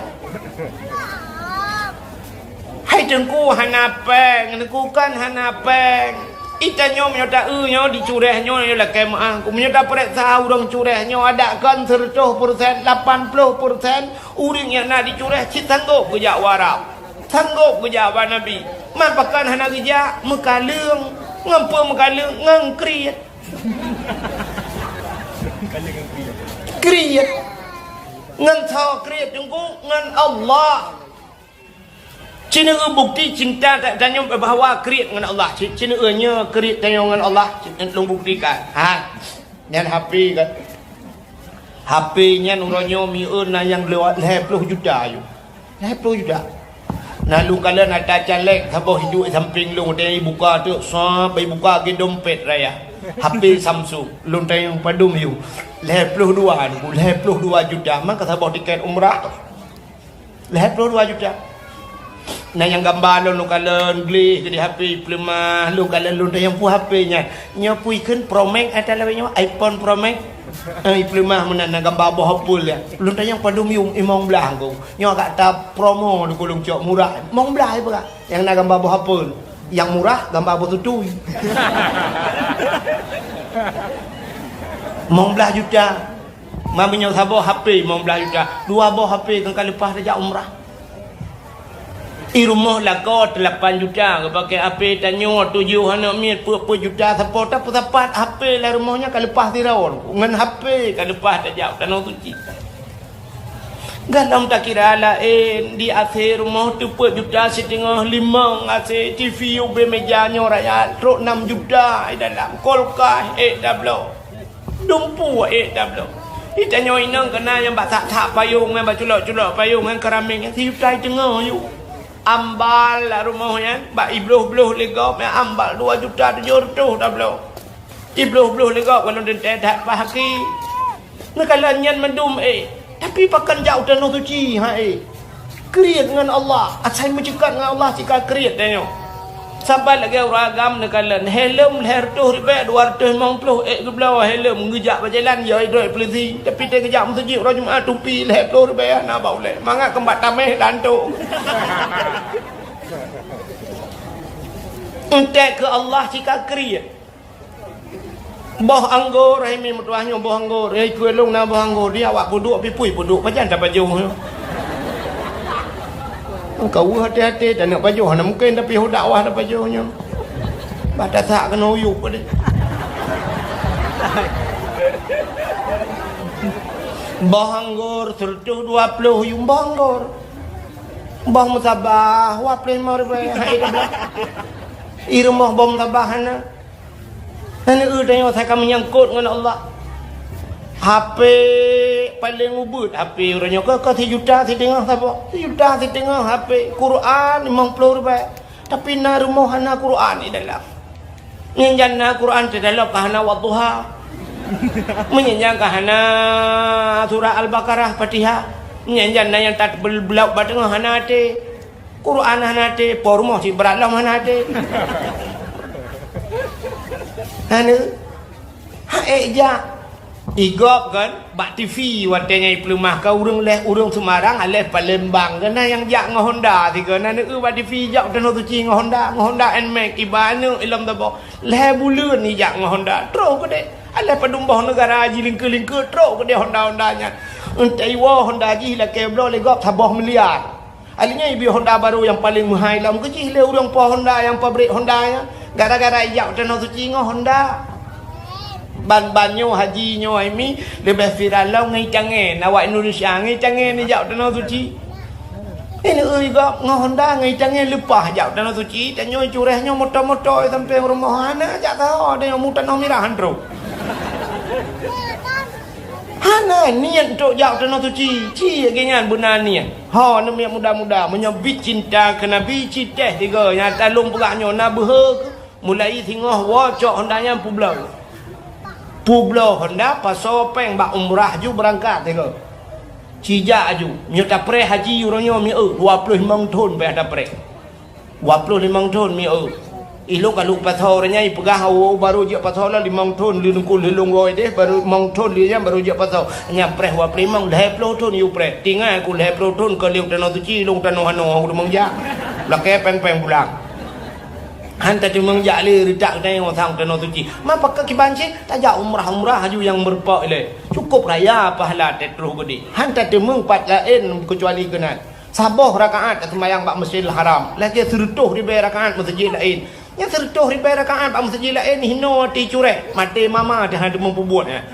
Hai Teungku hana péng, Teungku kan hana péng. Itanyoe meunyoe ta-eu nyoe di Cureh nyoe, nyoe lakée meuáh. Meunyoe tapareksa ureuëng Cureh nyoe, adak kon seureutôh persen, lapan ploh persen ureuëng nyang na di Cureh cit sanggôp geujak u Arab. Sanggôp geujak bak Nabi. Man pakon hana geujak? Meukaleueng. Ngon peue meukaleueng? Ngon kriet. Kriet. Ngon soe kriet Teungku? Ngon Allah. Ceuneuk bukti cinta ta-, tanyoe bahwa kriet ngon Allah. Ci-, ceuneuk nyoe kriet tanyoe ngon Allah. Ceuneuk lôn buktikan. Ha. Nyan H P kan. H P nyan uroe nyoe mieu na nyang lewat lhée ploh juta yu. Lhée ploh juta. Na lôn kalon ata caleg saboh hidup sampéng lôn, watée ibuka teuk, sab ibuka lagée dompet raya. H P Samsung. Lôn tanyong padum yu. Lhée ploh dua, lhée ploh dua juta. Maka saboh tiket umrah. Lhée ploh dua juta. Na nyang gamba lôn, lôn kalon gleh di H P ipeuleumah, lôn kalon lôn tanyong peue H P nyan. Nyoe peue ikheun Pro Max ata lawét nyoe, iPhone Pro Max. Eh, ipeuleumah meunan na gamba boh apel ya. Lôn tanyong padum yum imong blah ko. Nyoe agak ta promo di kulung cok murah. Imong blah ipeugah. Nyang na gamba boh apel. Nyang murah gamba boh tutui. Limong blaih juta. Meunyoe saboh H P limong blaih juta, dua boh H P kan ka leupah tajak umrah. I rumoh lakoe lapan juta, geupakè H P tanyoe tujoh aneuk miet peuet-peuet juta sapo, tapeusapat H P lam rumoh nyan ka leupah sidroe, ngon H P ka leupah tajak tanoh suci. Galom takira laén, di A C rumoh teupeuet juta siteungoh, limong A C, T V ubé meja nyoe raya trok nam juta, i dalam kulkas ék tabloe. Dumpeue ék tabloe. Di tanyoe inong keunan nyang bak that-that payong nyan, bak culok-culok payong nyan, keramik nyan sijuta siteungoh yu. Ambal lam rumoh nyan, bak ibloh-bloh lé gob nyan ambal dua juta tujoh reutôh tabloe. Ibloh-bloh lé gob, walon teuntèe that pah aki. Neukalon nyan mandum ék, tapi pakon jak u tanoh suci, hai. Kriet ngon Allah, asai meuceukat ngon Allah sika kriet tanyoe. Saban lagèe ureueng agam neukalon, helm lhèe reutôh ribèe, dua reutôh limong ploh ék geubloe helm, geujak bak jalan, ya idroe polisi. Tapi teuh geujak meuseujid uroe Jumat, tupi lhèe ploh ribèe hana bak ulèe. Mangat keumbak tamèh lantok. Entek keu Allah sika kriet. Boh anggor, hai mi meutuah nyoe boh anggor. Eh, keu lôn na boh anggor. Di awak peuduek, pipui peuduek, pajan tapajoh nyoe. Ka weueh até-até, taneuk pajoh hana mungken, tapi ho dakwah tapajoh nyoe. Bah tasak keunoe uyup deh. Boh anggor seratus dua puluh yuem boh anggor. Boh meusabah, dua puluh lima ribèe, hai dah blah. I rumoh boh meusabah hana. Hana eu tanyoe asai ka meunyangkot ngon Allah. H P paleng ubit, H P uroe nyoe ka, ka sijuta siteungoh saboh. Sijuta siteungoh H P, Quran limong ploh ribèe. Tapi na rumoh hana Quran di dalam. Nyan jan na Quran di dalam ka hana Wadduha. Meunyan jan ka hana surah Al-Baqarah, Fatihah. Nyan jan na nyang that bel-, beulauek bak teungoh hana até. Quran hana até, po rumoh cit brat lom hana até. Hana. Ha ék jak. I gob kan, bak T V watèe nyan ipeuleumah ka ureueng lhèe, ureueng Semarang, aléh Palembang. Keunan nyang jak ngon Honda sigoe, na neu-eu bak T V jak tanoh suci ngon Honda, ngon Honda Nmax, iba aneuk ilom saboh. Lhèe buleuen ijak ngon Honda, trok keudéh. Aléh padum boh neugara jilingkeu-lingkeu, trok keudéh Honda-Honda nyan. Entah iwoe Honda jih lakèe bloe lé gob saboh miliar. Akhirnya ibi Honda barô nyang paleng meuhai lom keu jih lé ureueng po Honda nyang pabrik Honda nyan. Gara-gara ijak tanoh suci ngon Honda. Ban-ban nyoe haji nyoe hai mi leubeh viral lom ngon i tangen. Awak Indonesia ngon i tangen ijak tanoh suci. Ini ui gob ngon Honda ngon i tangen leupah jak tanoh suci. Tanyoe cureh nyoe moto-moto sampai rumoh hana jak taho, ada nyang mu tanoh mirah han trok. Hana niet trok jak tanoh suci, ci lagèe nyan beuna niet. Ho, aneuk miet muda-muda, meunyoe bit cinta keu Nabi, ci teh tiga. Nyata lôn peugah nyoe na beuhe keu, mulai singoh woe cok Honda nyan peubloe. Peubloe Honda, pasoe péng bak umrah ju beurangkat tiga. Ci jak aju, meunyoe tapreh haji uroe nyoe mieu, dua ploh limong thon payah tapreh. Dua ploh limong thon mieu. Ilôn ka lôn pasoe uroe nyan ipeugah, "Oh, barô jeuet pasoe lom limong thon, lheuh nungku lheuh lôn woe deh, barô limong thon lheuh nyan barô jeuet pasoe." Nyan preh dua ploh limong, lhèe ploh thon yue preh. Tinggai ku lhèe ploh thon ka lheuh tanoh suci, lôn tanoh hanoh, ulôn meunjak. Lakèe péng-péng pulang. Han tateumeung jak lé reutak geutanyoe sang tanoh suci. Ma pakon kiban cit, tajak umrah-umrah aju nyang meureumpok ilèe. Cukup raya pahala teutroh geude. Han tateumeung pat laén keucuali keunan. Saboh rakaat taseumayang bak Masjidil Haram, lagèe sireutôh ribèe rakaat meuseujid laén. Nyang sireutôh ribèe rakaat bak meuseujid laén hinoe ati cureh, maté mama teuh hana teumeupubuet nyan.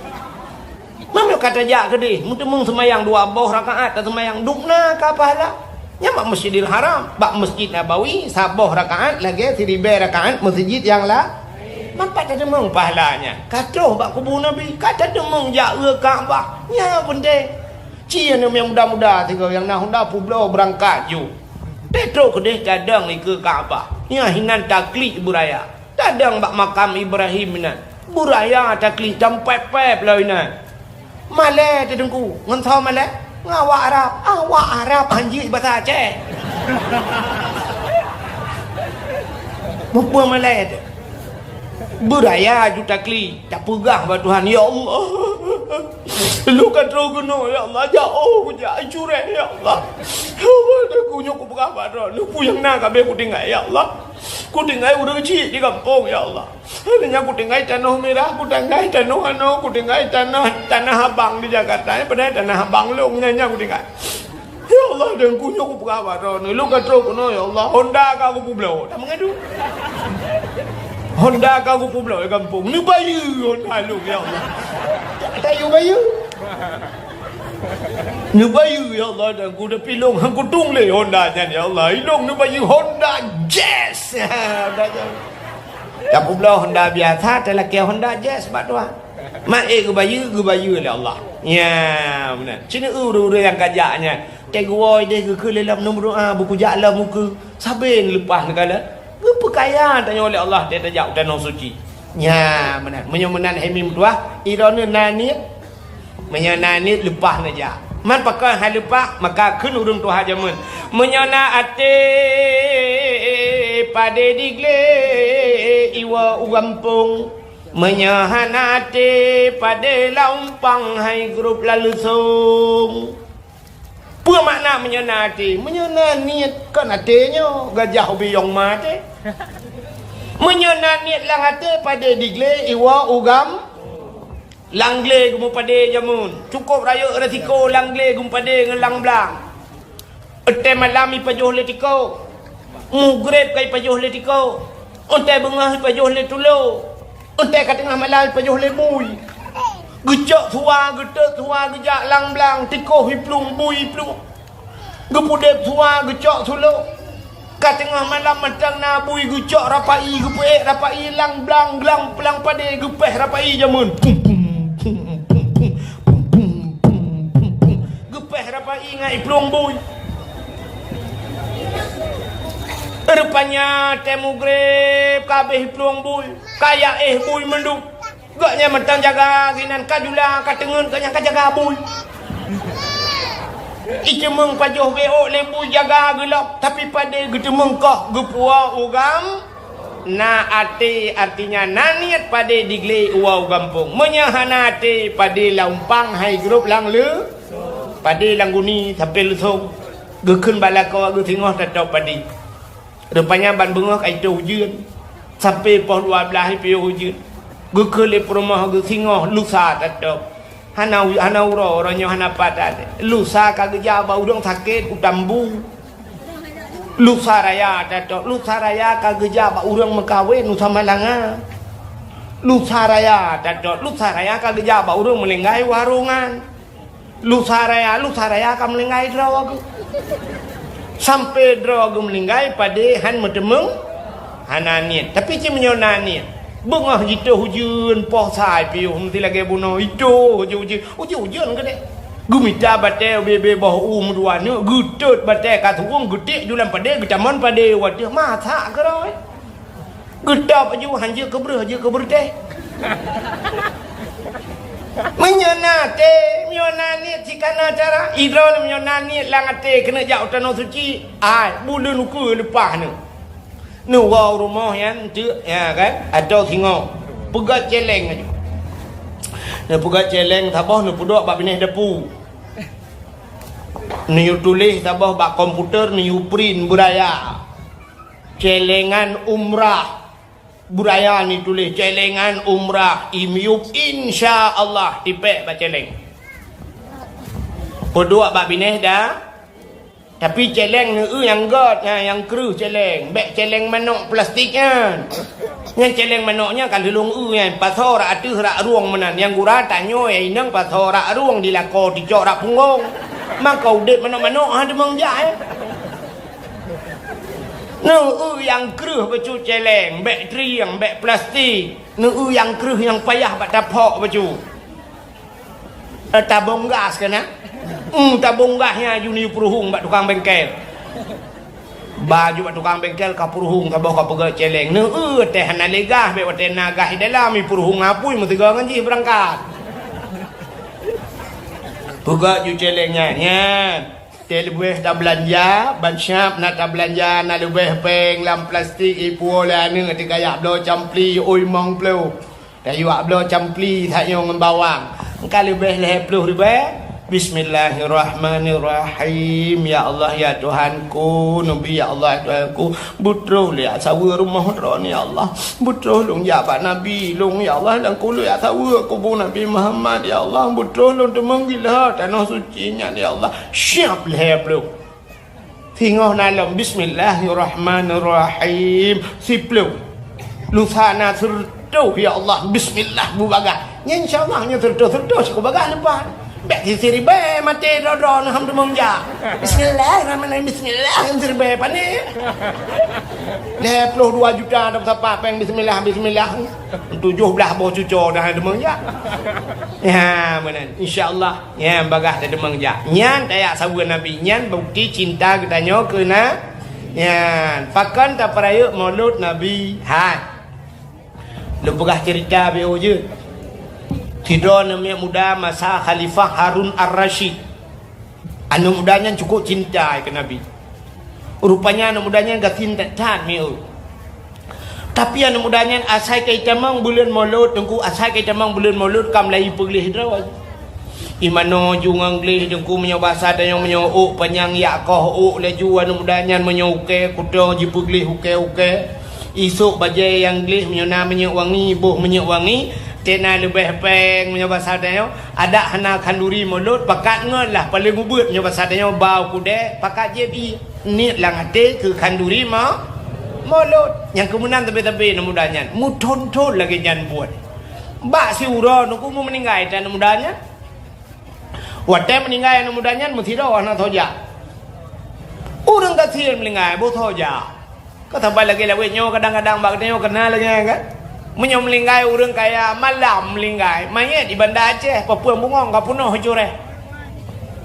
Meunyoe ka tajak keudeh, meuteumeung seumayang dua boh rakaat taseumayang, dubna ka pahala. Nyan bak Masjidil Haram, bak Masjid Nabawi, saboh rakaat lagèe siribèe rakaat meuseujid nyang la-, manfaat tateumeung pahala nyan. Ka troh bak kubu Nabi, ka tateumeung jak u Ka'bah. Nyan peunteng. Ci aneuk nyang muda-muda sigoe nyang na Honda peubloe beurangkat ju. Teutrok keudeh tadong dikeue Ka'bah. Nyan hinan taklik beuraya. Tadong bak makam Ibrahim inan. Beuraya taklik tampép-pép lom inan. Malèe teuh Teungku, ngon soe malèe? Ngon awak Arab. Awak Arab hanjeuet basa Aceh. Mupeue malèe teuh. Beuraya ju taklik. Tapeugah bak Tuhan, "Ya Allah, lôn ka troh keunoe, ya Allah, jiôh kujak cureh, ya Allah. Ya Allah, Teungku nyoe kupeugah bak droe, peue nyang na ka abéh kutinggai, ya Allah. Kutinggai ureueng chik di gampông, ya Allah. Nyan kutinggai tanoh mirah, kutinggai tanoh anoe, kutinggai tanoh, tanah abang di Jakarta. Padahai tanah abang lôn nyan, nyan kutinggai. Ya Allah, Teungku, nyoe kupeugah bak droeneuh, lôn ka trok keunoe, ya Allah. Honda ka kupeubloe, dak meungadu. Honda ka kupeubloe di gampông. Neubayeue Honda lôn, ya Allah. Dak tayue bayeue. Neubayeue, ya Allah, Teungku, tapi lôn han kutueng lé Honda nyan, ya Allah. Ilôn neubayeue Honda Jazz. Honda Jazz. Tapeubloe Honda biasa, talakée Honda Jazz bak tuha. Mak ék geubayeue, geubayeue lé Allah. Nya, meunan. Ci neu-eu ureueng-ureueng nyang ka jak nyan. Teuh geuwoe deh geukheun lé lom, neumeudoa, beukujak lom ukeue. Sabe neuleupah neukalon. Geupeukaya tanyoe lé Allah, teuh tajak u tanoh suci. Nya, meunan. Meunyoe meunan hai mi meutuah, droeneuh na niet. Meunyoe na niet, leupah neujak. Man pakon hai leupah, maka kheun ureueng tuha jameun, "Meunyoe na até, padé diglé iwoe u gampông." Meunyoe hana até, padé lam umpang hai grob lam leusông. Peue makna meunyoe na até? Meunyoe na niet, kon até nyoe, gajah ubiyong ma até. Meunyoe na niet lam até, padé diglé iwoe u gam-, lam glé geumeupadé jameun. Cukôp rayeuk resiko lam glé geumeupadé ngon lam blang. Watèe malam ipajoh lé tiko. Mugreb ka ipajoh lé tiko. Watèe beungoh ipajoh lé tulo. Watèe ka teungoh malam ipajoh lé bui. Geucok suwa, geutot suwa, geujak lam blang, tiko iplueng, bui iplueng. Geupudeb suwa, geucok sulo. Ka teungoh malam mantong na bui, geucok rapai, geupeuék rapai lam blang, lam padé, geupéh rapai jameun. Pum, pum, pum, pum. Geupéh rapai ngon iplueng bui. Rupanya watèe mugreb ka abéh iplueng bui, ka jak éh bui mandum. Gobnyan mantong jaga sinan, ka jula, ka teungeut, gobnyan ka jaga bui. Iteumeung pajoh geuék lé bui jaga geulok, tapi padé geuteumeung koh geupuwoe u gam-, na até, artinya na niet padé diglé iwoe u gampông. Meunyoe hana até, padé lam umpang hai grob lam leu-, padé lam guni sampoe leusông. Geukheun bak lakoe geuh singoh tatôb padé. Rupanya ban beungoh ka itôb ujeuen. Sampoe poh dua blaih ipiôh ujeuen. Geukheun lé peurumoh geuh singoh lusa tatôb. Hana u-, hana uroe, uroe nyoe hana pat até. Lusa ka geujak bak ureueng sakét u Tambu. Lusa raya tatôb, lusa raya ka geujak bak ureueng meukawen u Samalanga. Lusa raya tatôb, lusa raya ka geujak bak ureueng meuninggai u Harongan. Lusa raya, lusa raya ka meuninggai droe geuh. Sampoe droe geuh meuninggai padé han meuteumeung, hana niet. Tapi ci meunyoe na niet, beungoh jitôh ujeuen, poh sa ipiôh meusti lagèe bunoe, itôh ujeuen-ujeuen, ujeuen-ujeuen keudéh. Geumita batèe ubé-bé boh u meudua neuk, geutot batèe ka suwueng, geutiek ju lam padé, geutamong padé u ateueh, masak keudroe. Geutôb aju, han jeuet keu breuh, jeuet keu beureutéh. Meunyoe na até, meunyoe na niet, ci kana cara. Idroe meunyoe na niet lam até keuneuk jak u tanoh suci, ai, buleuen ukeue leupah neuh. Neuwoe u rumoh nyan, teuk, ya kan, atau singoh. Peugöt céléng aju. Neupeugöt céléng saboh, neupeuduek bak binéh dapu. Neuyue tuléh saboh bak komputer, neuyue print beuraya. Céléngan umrah. Beuraya neutuléh céléngan umrah, imiyup, insya Allah, tipék bak céléng. Peuduek bak binéh da, tapi céléng neu-eu nyang göt, nyang, nyang kreueh céléng. Bèk céléng manok plastik nyan. Nyan céléng manok nyan ka lheueh lôn eu nyan, pasoe rak ateueh rak rueng meunan. Nyang gura tanyoe inong pasoe rak rueng, di lakoe ticok rak punggong. Maka udép manok-manok ha teumeung jak, eh. Neu-eu nyang kreueh bacut céléng, bèk trieng, bèk plastik. Neu-eu nyang kreueh nyang payah bak taphok bacut. Eh, tabong gas keunan. Hmm, tabong gas nyan aju neuyue peuruhueng bak tukang bengkel. Ba aju bak tukang bengkel ka peuruhueng saboh ka peugöt céléng. Neu-eu teuh hana lé gas, bèk watèe na gas di dalam, ipeuruhueng apui meusigoe ngon jih beurangkat. Peugöt ju céléng nyan, nyan. Teuh leubeh tabeulanja, ban siap na tabeulanja, na leubeh péng lam plastik ipuwoe lé aneuk, teuka jak bloe campli, ui mong ploh. Tayue jak bloe campli tanyoe ngon bawang. Ka leubeh lhèe ploh ribèe, Bismillahirrahmanirrahim. Ya Allah, ya Tuhanku, Nabi, ya Allah, ya Tuhanku, beutroh lé saweue rumoh droeneuh, ya Allah. Beutroh lôn jak bak Nabi lôn, ya Allah, dan kulét saweue kubu Nabi Muhammad, ya Allah. Beutroh lôn teumeung gila tanoh suci nyan, ya Allah. Siap lhèe ploh. Singoh na lom, bismillahirrahmanirrahim. Siploh. Lusa na seureutoh, ya Allah, bismillah beubagaih. Nyan insya Allah nyan seureutoh, seureutoh siku bagaih leupah. Bèk sisi ribèe maté droe-droe neuh hana teumeung jak. Bismillahirrahmanirrahim, bismillah, sisi ribèe pané. Lhèe ploh dua juta dah sapat péng bismillah, bismillah. Tujoh blah boh cuco dah hana teumeung jak. Ya, meunan. Insya Allah. Nyan bagaih tateumeung jak. Nyan tajak saweue Nabi. Nyan bukti cinta geutanyoe keu na-, nyan. Pakon tapeurayeuk Maulud Nabi? Hai. Lôn peugah ceurita beu jeuet. Sidroe aneuk muda masa Khalifah Harun Ar-Rasyid. Aneuk muda nyan cukup cinta keu Nabi. Rupanya aneuk muda nyan gasien that-that mieu. Tapi aneuk muda nyan asai ka itamong buleuen Maulud, Teungku, asai ka itamong buleuen Maulud ka mulai ipeugleh droe. Imanoe ju ngon gleh, Teungku, meunyoe basa tanyoe meunyoe ôk panyang yak koh ôk laju aneuk muda nyan, meunyoe ukèe kuto jipeugleh ukèe-ukèe. Isôk bajèe nyang gleh meunyoe na minyeuk wangi, boh minyeuk wangi, tena leubeh péng meunyoe basa tanyoe. Adak hana khanduri Maulud, pakat ngon lah paléng ubeuet meunyoe basa tanyoe bau kudèe, pakat jieb ié. Niet lam até keu khanduri ma-, Maulud. Nyang keu meunan teubé-teubé aneuk muda nyan, meuthôn-thôn lagèe nyan buet. Bak siuroe Teungku, meu meuninggai aneuk muda nyan. Watèe meuninggai aneuk muda nyan, meusidroe hana soe jak. Ureueng gasien meuninggai, boh soe jak. Ka saban lagèe lawét nyoe kadang-kadang bak geutanyoe ka na lagèe nyan kan. Meunyoe meuninggai ureueng kaya, malam meuninggai, manyét di Banda Aceh, papeuen bungöng ka peunoh curèh.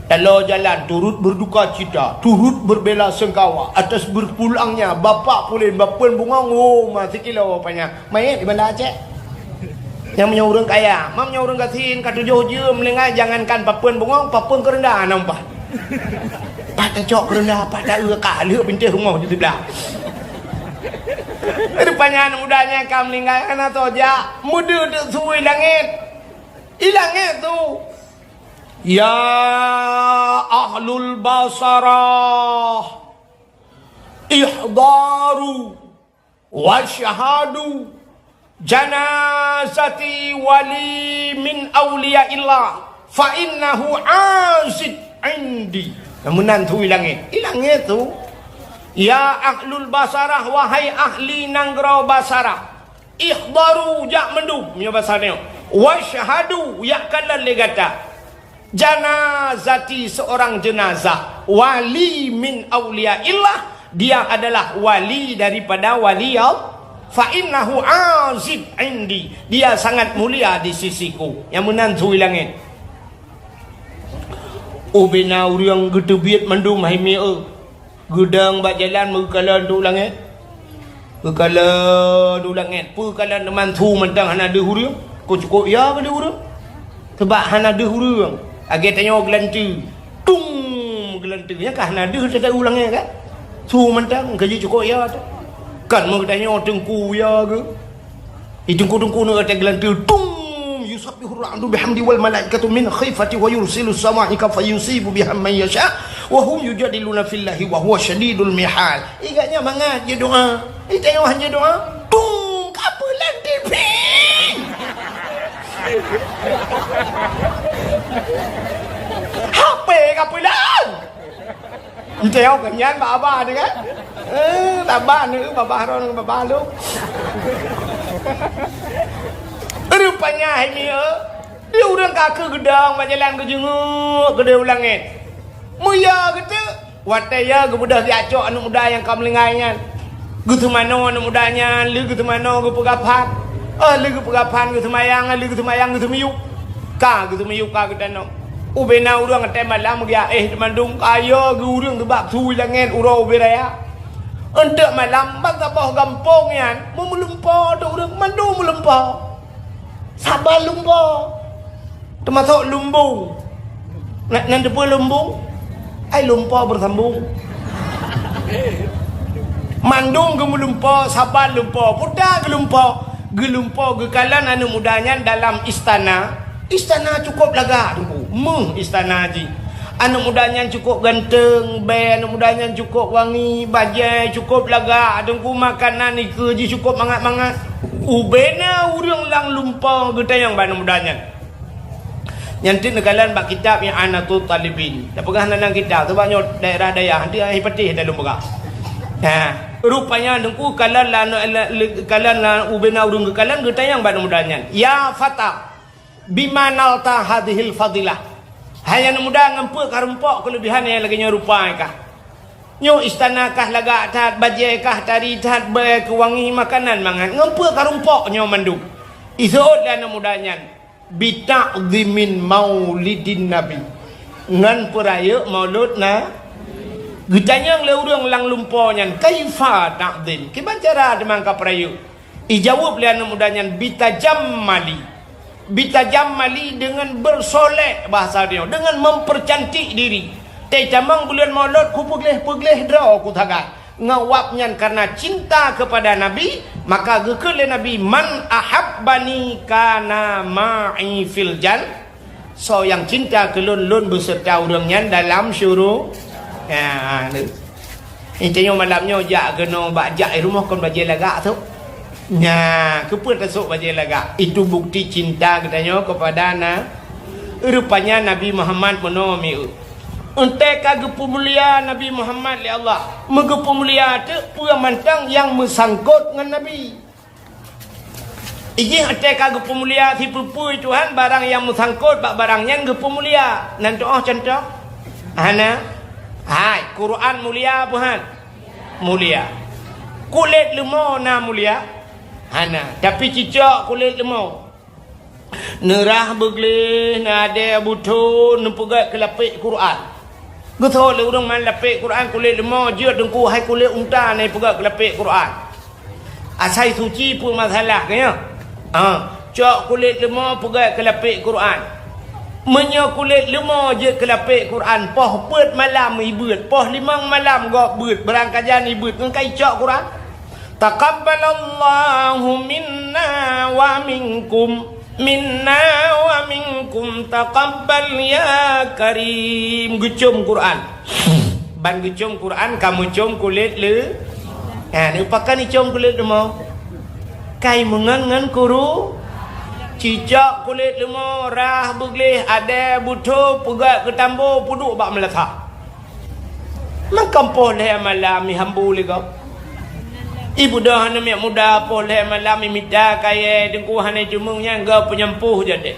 Taloe jalan turut berduka cita, turut berbela sungkawa atas berpulangnya Bapak Pulen, papeuen bungöng, oh, ma sikilo panyang. Manyét di Banda Aceh. Nyang meunyoe ureueng kaya, ma meunyoe ureueng gasien ka tujoh jeuem meuninggai, jangankan papeuen bungöng, papeuen keureunda hana umpan. Pat tacok keureunda, pat taeu ka lheueh bintéh rumoh di siblah. Rupanya aneuk muda nyan ka meuninggai, hana soe jak, meudeuh teuk su i langét. I langét su. Ya ahlul Basarah, ihdaru. Wasyhadu janazati wali min auliyaillah, fa innahu azid indi. Meunan su i langét. I langét su. Ya ahlul Basarah, wahai ahli nanggroe Basarah. Ihdaru, jak mandum, meunyoe basa nyoe. Wasyhadu, jak kalon lé gata. Janazati, seorang jenazah, wali min auliyaillah, dia adalah wali daripada wali Allah. Fa innahu azid indi, dia sangat mulia di sisiku. Nyang meunan su i langét. Ubena ureueng geuteubiet mandum hai mieu. Geudong bak jalan meukalon u langét. Geukalon u langét, peukalon teuma su mantong hana deuh ureueng. Kok cukôp ya keu deuh ureueng. Sabab hana deuh ureueng. Lagèe tanyoe geulanteue. Tung! Geulanteue. Nyan ka hana deuh teuh u langét kan? Su mantong, ka jicukôp ya teuh. Kan meugeutanyoe teungku ya keu? Di teungku-teungku nyoe teuh geulanteue, tung! Yusabbihur ra'du bihamdi wal malaikatu min khifati wa yursilus sawa'iqa fayusibu biha man yasha wa hum yujadiluna fillahi wa huwa syadidul mihal. Ingat nyan mangat jeuet doa. Di tanyoe han jeuet doa, tung! Ka peulan T V. H P ka peulan. Ite awak nyan baba ni kan? Eh, baba ni, baba Harun, baba lu. Rupanya hai mieu, di ureueng ka keu geudong bak jalan geujeunguk keudeh u langét. Meuya geuteuk, watèe ya geubeudôh geujak cok aneuk muda nyang ka meuninggai nyan. Geuseumanoe aneuk muda nyan, lheueh geuseumanoe geupeugah phan. Oh, lheueh geupeugah phan geuseumayang, lheueh geuseumayang geuseumiyueb. Ka geuseumiyueb ka geutanyoe. Ubena ureueng watèe malam geuyaéh teumandum kaya geu ureueng geubak su i langét uroe ubé raya. Eunteuk malam ban saboh gampông nyan meumeuleumpo teuh ureueng mandum meulumpo. Saban lumpo. Teumasok lumbung. Nan, nan teupeue lumbung? Ai lumpo beusambong. Mandum geumeulumpo, saban lumpo, puta geulumpo. Geulumpo geukalon aneuk muda nyan dalam istana. Istana cukôp lagak, Teungku. Meuh istana jih. Aneuk muda nyan cukôp ganteng, bèe aneuk muda nyan cukôp wangi, bajèe cukôp lagak, Teungku. Makanan ikeue jih cukôp mangat-mangat. Ubena ureueng lam lumpoe geutanyong bak aneuk muda nyan. Nyan teuk neukalon bak kitab I'anatut Talibin. Tapeugah nan kitab, sabab nyoe daerah dayah, nanti ai patéh dah lôn peugah. Nah, rupanya Teungku kalon la, la, la, kalon la ubena ureueng geukalon geutanyong bak aneuk muda nyan. "Ya fata, bima nalta hadhil fadilah?" Hai aneuk muda, ngon peue karumpok keuleubihan nyang lagèe nyoe rupa kah? Nyoe istana kah lagak that, bajèe kah tari that, bèe keuh wangi, makanan mangat. Ngon peue karumpok nyoe mandum? Iseuôt lé aneuk muda nyan, "Bita'dhimin maulidin nabi." Ngon peurayeuk maulud na. Geutanyong lé ureueng lam lumpoe nyan, "Kaifa ta'dhim?" Kiban cara teuma kapeurayeuk? Ijaweueb lé aneuk muda nyan, "Bitajammali." Bitajammali deungon bersolek, bahasa dia, deungon mempercantik diri. Teutamong buleuen Maulud kupeugléh-peugléh droe kusagai. Ngon wab nyan karena cinta kepada Nabi, maka geukheun lé Nabi, "Man ahabbani kana ma'i fil jan-." Soe nyang cinta keu lôn, lôn beuseurta ureueng nyan dalam syuru-, ya, tu. Inti nyoe malam nyoe jak keunoe bak jak i rumoh kon bajèe lagak sôk. Nya, keupeue tasôk bajèe lagak? Itu bukti cinta geutanyoe kepada na-, rupanya Nabi Muhammad meunoe mieu. Entée ka geupeumulia Nabi Muhammad lé Allah, meugeupeumulia teuk peue mantong nyang meusangkot ngon Nabi. Ijih watée ka geupeumulia sipeue-peue Tuhan, barang nyang meusangkot bak barang nyan geupeumulia. Nan tu'oh cuntoh? Hana. Hai, Quran mulia apa han? Mulia. Kulét leumô na mulia? Hana. Tapi cicok kulét leumô. Neurah beugleh, neudée butho, neupeugét keu lapék Quran. Geutho lé ureuëng man lapék Quran kulét leumô jeuet deungku hai kulét unta na ipeugét keu lapék Quran. Asai suci peue masalah keu nyoe? Ha, cok kulét leumô peugét keu lapék Quran. Meunyoe kulét leumô jeuet keu lapék Quran, poh peuet malam ibeuet, poh limong malam gob beuet, beurangkajan ibeuet ngon kai cok Quran. Taqabbalallahu minna wa minkum, minna wa minkum taqabbal ya karim. Geucom Quran. Ban geucom Quran ka meucom kulét le. Ha, neupakan icom kulét leumô. Kai meungon ngon kuru. Cicok kulét leumô, rah beugleh, adée butho, peugét keu tambo, peuduek bak meulasah. Mangkam poh lhée malam ihambu lé gob. Ibeudôh aneuk miet muda poh lhée malam imita kayée deungku hana jimeueng nyan gob peunyampôh jadeh.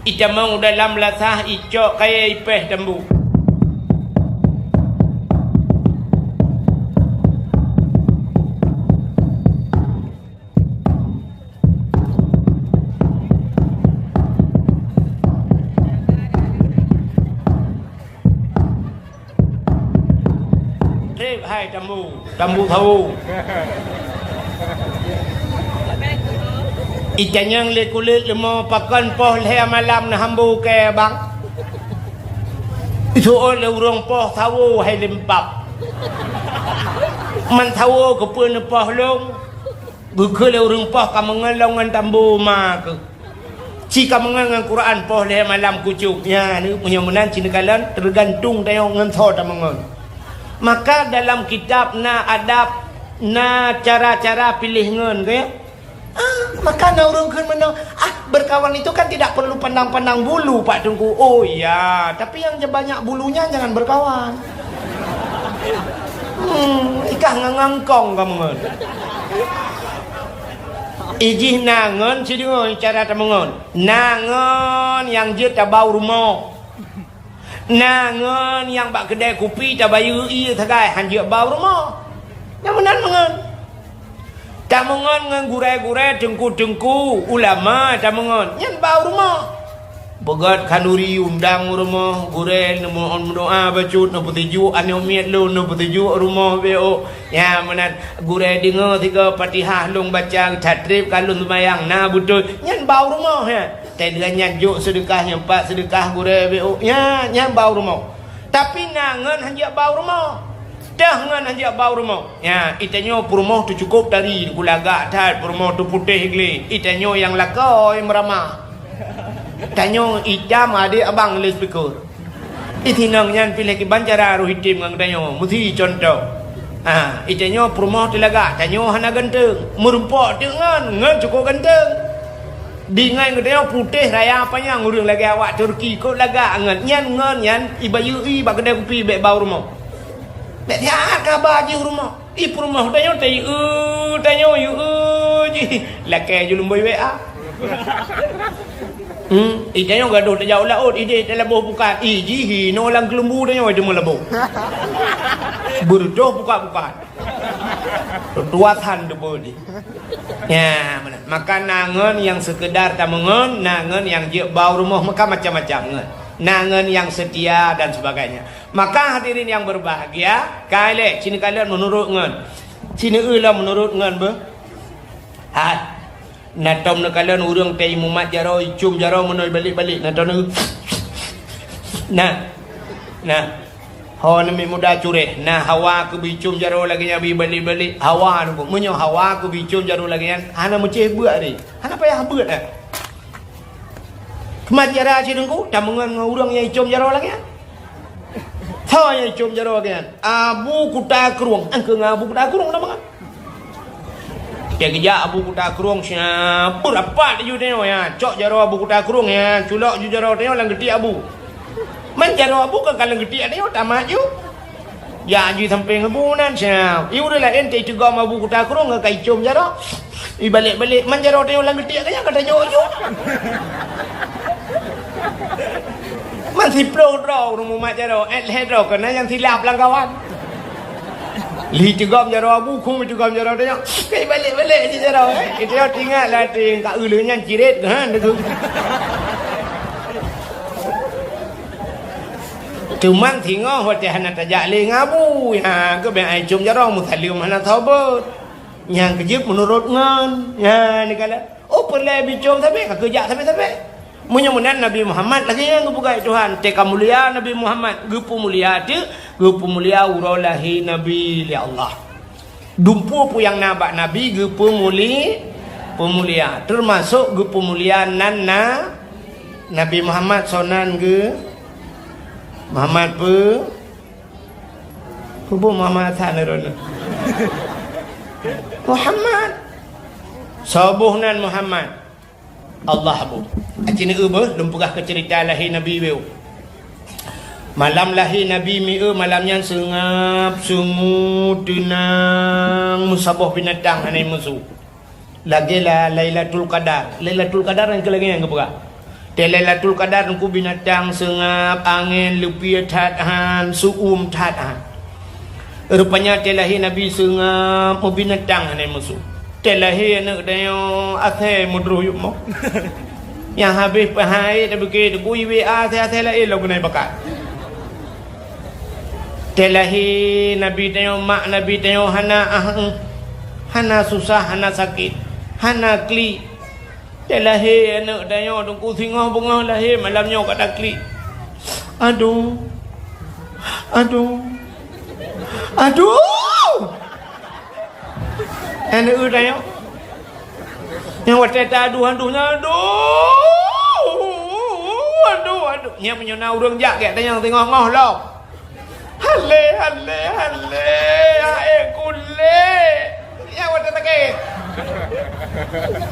Itamong u dalam lasah icok kayée ipéh tambu. Trép hai tambu, tambu sawo. Itanyong lé kulét leumô pakon poh lhée malam neuhambu kée bang. Iseuôt lé ureuëng poh sawo hai limpab. Man sawo keupeue neupoh lôn? Geukheun lé ureuëng poh ka meungon lom ngon tambu ma keuh. Ci ka meungon ngon Quran poh lhée malam kucok. Nya, ni meunyoe meunan ci neukalon teugantung tanyoe ngon soe tameungon. Maka dalam kitab na adab, na cara-cara piléh ngon, ke? Ah, maka na ureuëng kheun meunoe, ah, berkawan itu kan tidak perlu pandang-pandang bulu, Pak Teungku. Oh iya, tapi yang je-, banyak bulunya jangan berkawan. Hmm, ikah ngang-ngangkong kameungon. Ijih na ngon sideungoe cara tameungon. Na ngon nyang jeuet tabau rumoh. Na ngon nyang bak keudée kupi tabayeue ié sagai han jeuet bau rumoh. Nyang meunan meungon. Tameungon ngon gurée-gurée, teungku-teungku, ulama tameungon. Nyan bau rumoh. Beugét khanduri undang u rumoh, gurée neumeudoá bacut, neupeutuju aneuk miet lôn, neupeutuju rumoh B O. Nya meunan, gurée deungoe sigoe Fatihah lôn baca, that trép ka lôn seumayang, na beutôi. Nyan bau rumoh, ya. Teuh lheueh nyan jok seudeukah, nyan pat seudeukah gurée B O. Nya, nyan bau rumoh. Tapi na ngon hanjeuet bau rumoh. Teuh ngon hanjeuet bau rumoh. Nya, itanyoe peurumoh teuh cukôp tari, gulagak that, peurumoh teuh putéh glé. Itanyoe nyang lakoe meuramah. Tanyoe itam adék abang lé speaker. Di sinong nyan piléh kiban cara roh item ngon tanyoe. Meusi contoh. Ha, i tanyoe peurumoh teulagak, tanyoe hana ganteng. Meurumpok teuk ngon, ngon cukôp ganteng. Di ngon geutanyoe putéh raya panyang ureuëng lagée awak Turki, kok lagak ngon. Nyan ngon nyan ibayeue bak keudée kupi bék bau rumoh. Bék siat kaba jih rumoh. Ih, peurumoh tanyoe tayue, tanyoe yue jih. Lakée ju lumboi W A. Hmm, ih, tanyoe gadoh tajak u laôt, ideh talaboh pukat. Ih, jih inoe lam keulumbu tanyoe teuma laboh. Beureudoh pukat-pukat. Tuasan teubeu jih. Ya, meunan. Maka na ngon nyang seukeudar tameungon, na ngon nyang jeuet bau rumoh, maka macam-macam ngon. Na ngon nyang seutia dan sebagainya. Maka hadirin yang berbahagia, kai lé, ci neukalon meunurot ngon. Ci neueu lom meunurot ngon beuh. Hai. Na tom neukalon ureuëng teuh mumat jaroe, icum jaroe meunoe balek-balek, na tom neu. Nah. Nah. Ho neumiet muda cureh, na hawa keu bicum jaroe lagée nyan bi balek-balek. Hawa nunggu. Meunyoe hawa keu bicum jaroe lagée nyan, hana meucéh beuet deh. Hana payah beuet dah. Keumat jara ci nunggu, tameungon ngon ureuëng nyang icum jaroe lagée nyan. Soe nyang icom jaroe geuh nyan? Abu Kuta Krueng. Angkeu ngon Abu Kuta Krueng nama kan? Dia geujak Abu Kuta Krueng siap beurapat laju tanyoe ya. Cok jaroe Abu Kuta Krueng ya. Culok ju jaroe tanyoe lam geutiek Abu. Man jaroe Abu kan ka lam geutiek tanyoe tamat ju. Jak ju sampai ngebu nan siap. Ieu ureuëng laén teuh iteugom Abu Kuta Krueng ka icom jaroe. Ibalek-balek, man jaroe tanyoe lam geutiek ka nyan ka tajok-jok. Man siplôh droe ureuëng mumat jaroe, eh, lhée droe keunan nyang silap lam kawan. Lheueh teugom jaroe Abu, kung teugom jaroe tanyoe. Ka ibalek-balek jih jaroe, eh. Itu nyoe teuingat lah, ting, ka eu lheueh nyan ciret, ha, deungon. Teuma singoh watée hana tajak lé ngon Abu, ha, geubeuet ai com jaroe, meusaleuem hana saboh. Nyang keujeuet meunurot ngon, nyan dikalon. Oh, peureulée bicom sabe, ka keujak sabe-sabe. Meunyoe meunan Nabi Muhammad lagée nyan geupeugah Tuhan, teuka mulia Nabi Muhammad, geupeumulia teuk, geupeumulia uroe lahé Nabi lé Allah. Dumpeue peue nyang na bak Nabi geupeumuli-, peumulia, teumasok geupeumulia nan na Nabi Muhammad sonan geu Muhammad peu Hubung Muhammad Hasan Harun. Muhammad. Soe boh nan Muhammad. Allah bu. Aci neu beuh, lôn peugah keu ceurita lahé Nabi weu. Malam lahé Nabi mieu malam nyan seungab, sungu, teunang, meusaboh binatang hana musu. Lagée la-, Lailatul Qadar. Lailatul Qadar nyang keu lagée nyang geupeugah. Tée Lailatul Qadar nungku binatang seungab, angén, leupie that han, su'um that han. Rupanya tée lahé Nabi seungab, meubinatang hana musu. Tée lahé aneuëk tanyoe asée meudroh yup mo. Nyang habéh peuhai tapiké teupui W A asée-asée laén lom keunai bakat. Tée lahé Nabi tanyoe, mak Nabi tanyoe hana ah, hana susah, hana sakét, hana klik. Tée lahé aneuëk tanyoe teungku singoh beungoh lahé malam nyoe ka taklik. Aduh. Aduh. Aduh. Aneuëk tanyoe. Nyang watée ta aduh-aduh nyan, aduh, aduh, aduh. Nyang meunyoe na ureuëng jak gét tanyong teungoh-ngoh lom. Hale, hale, hale, ae kulé. Nyang watée sakét.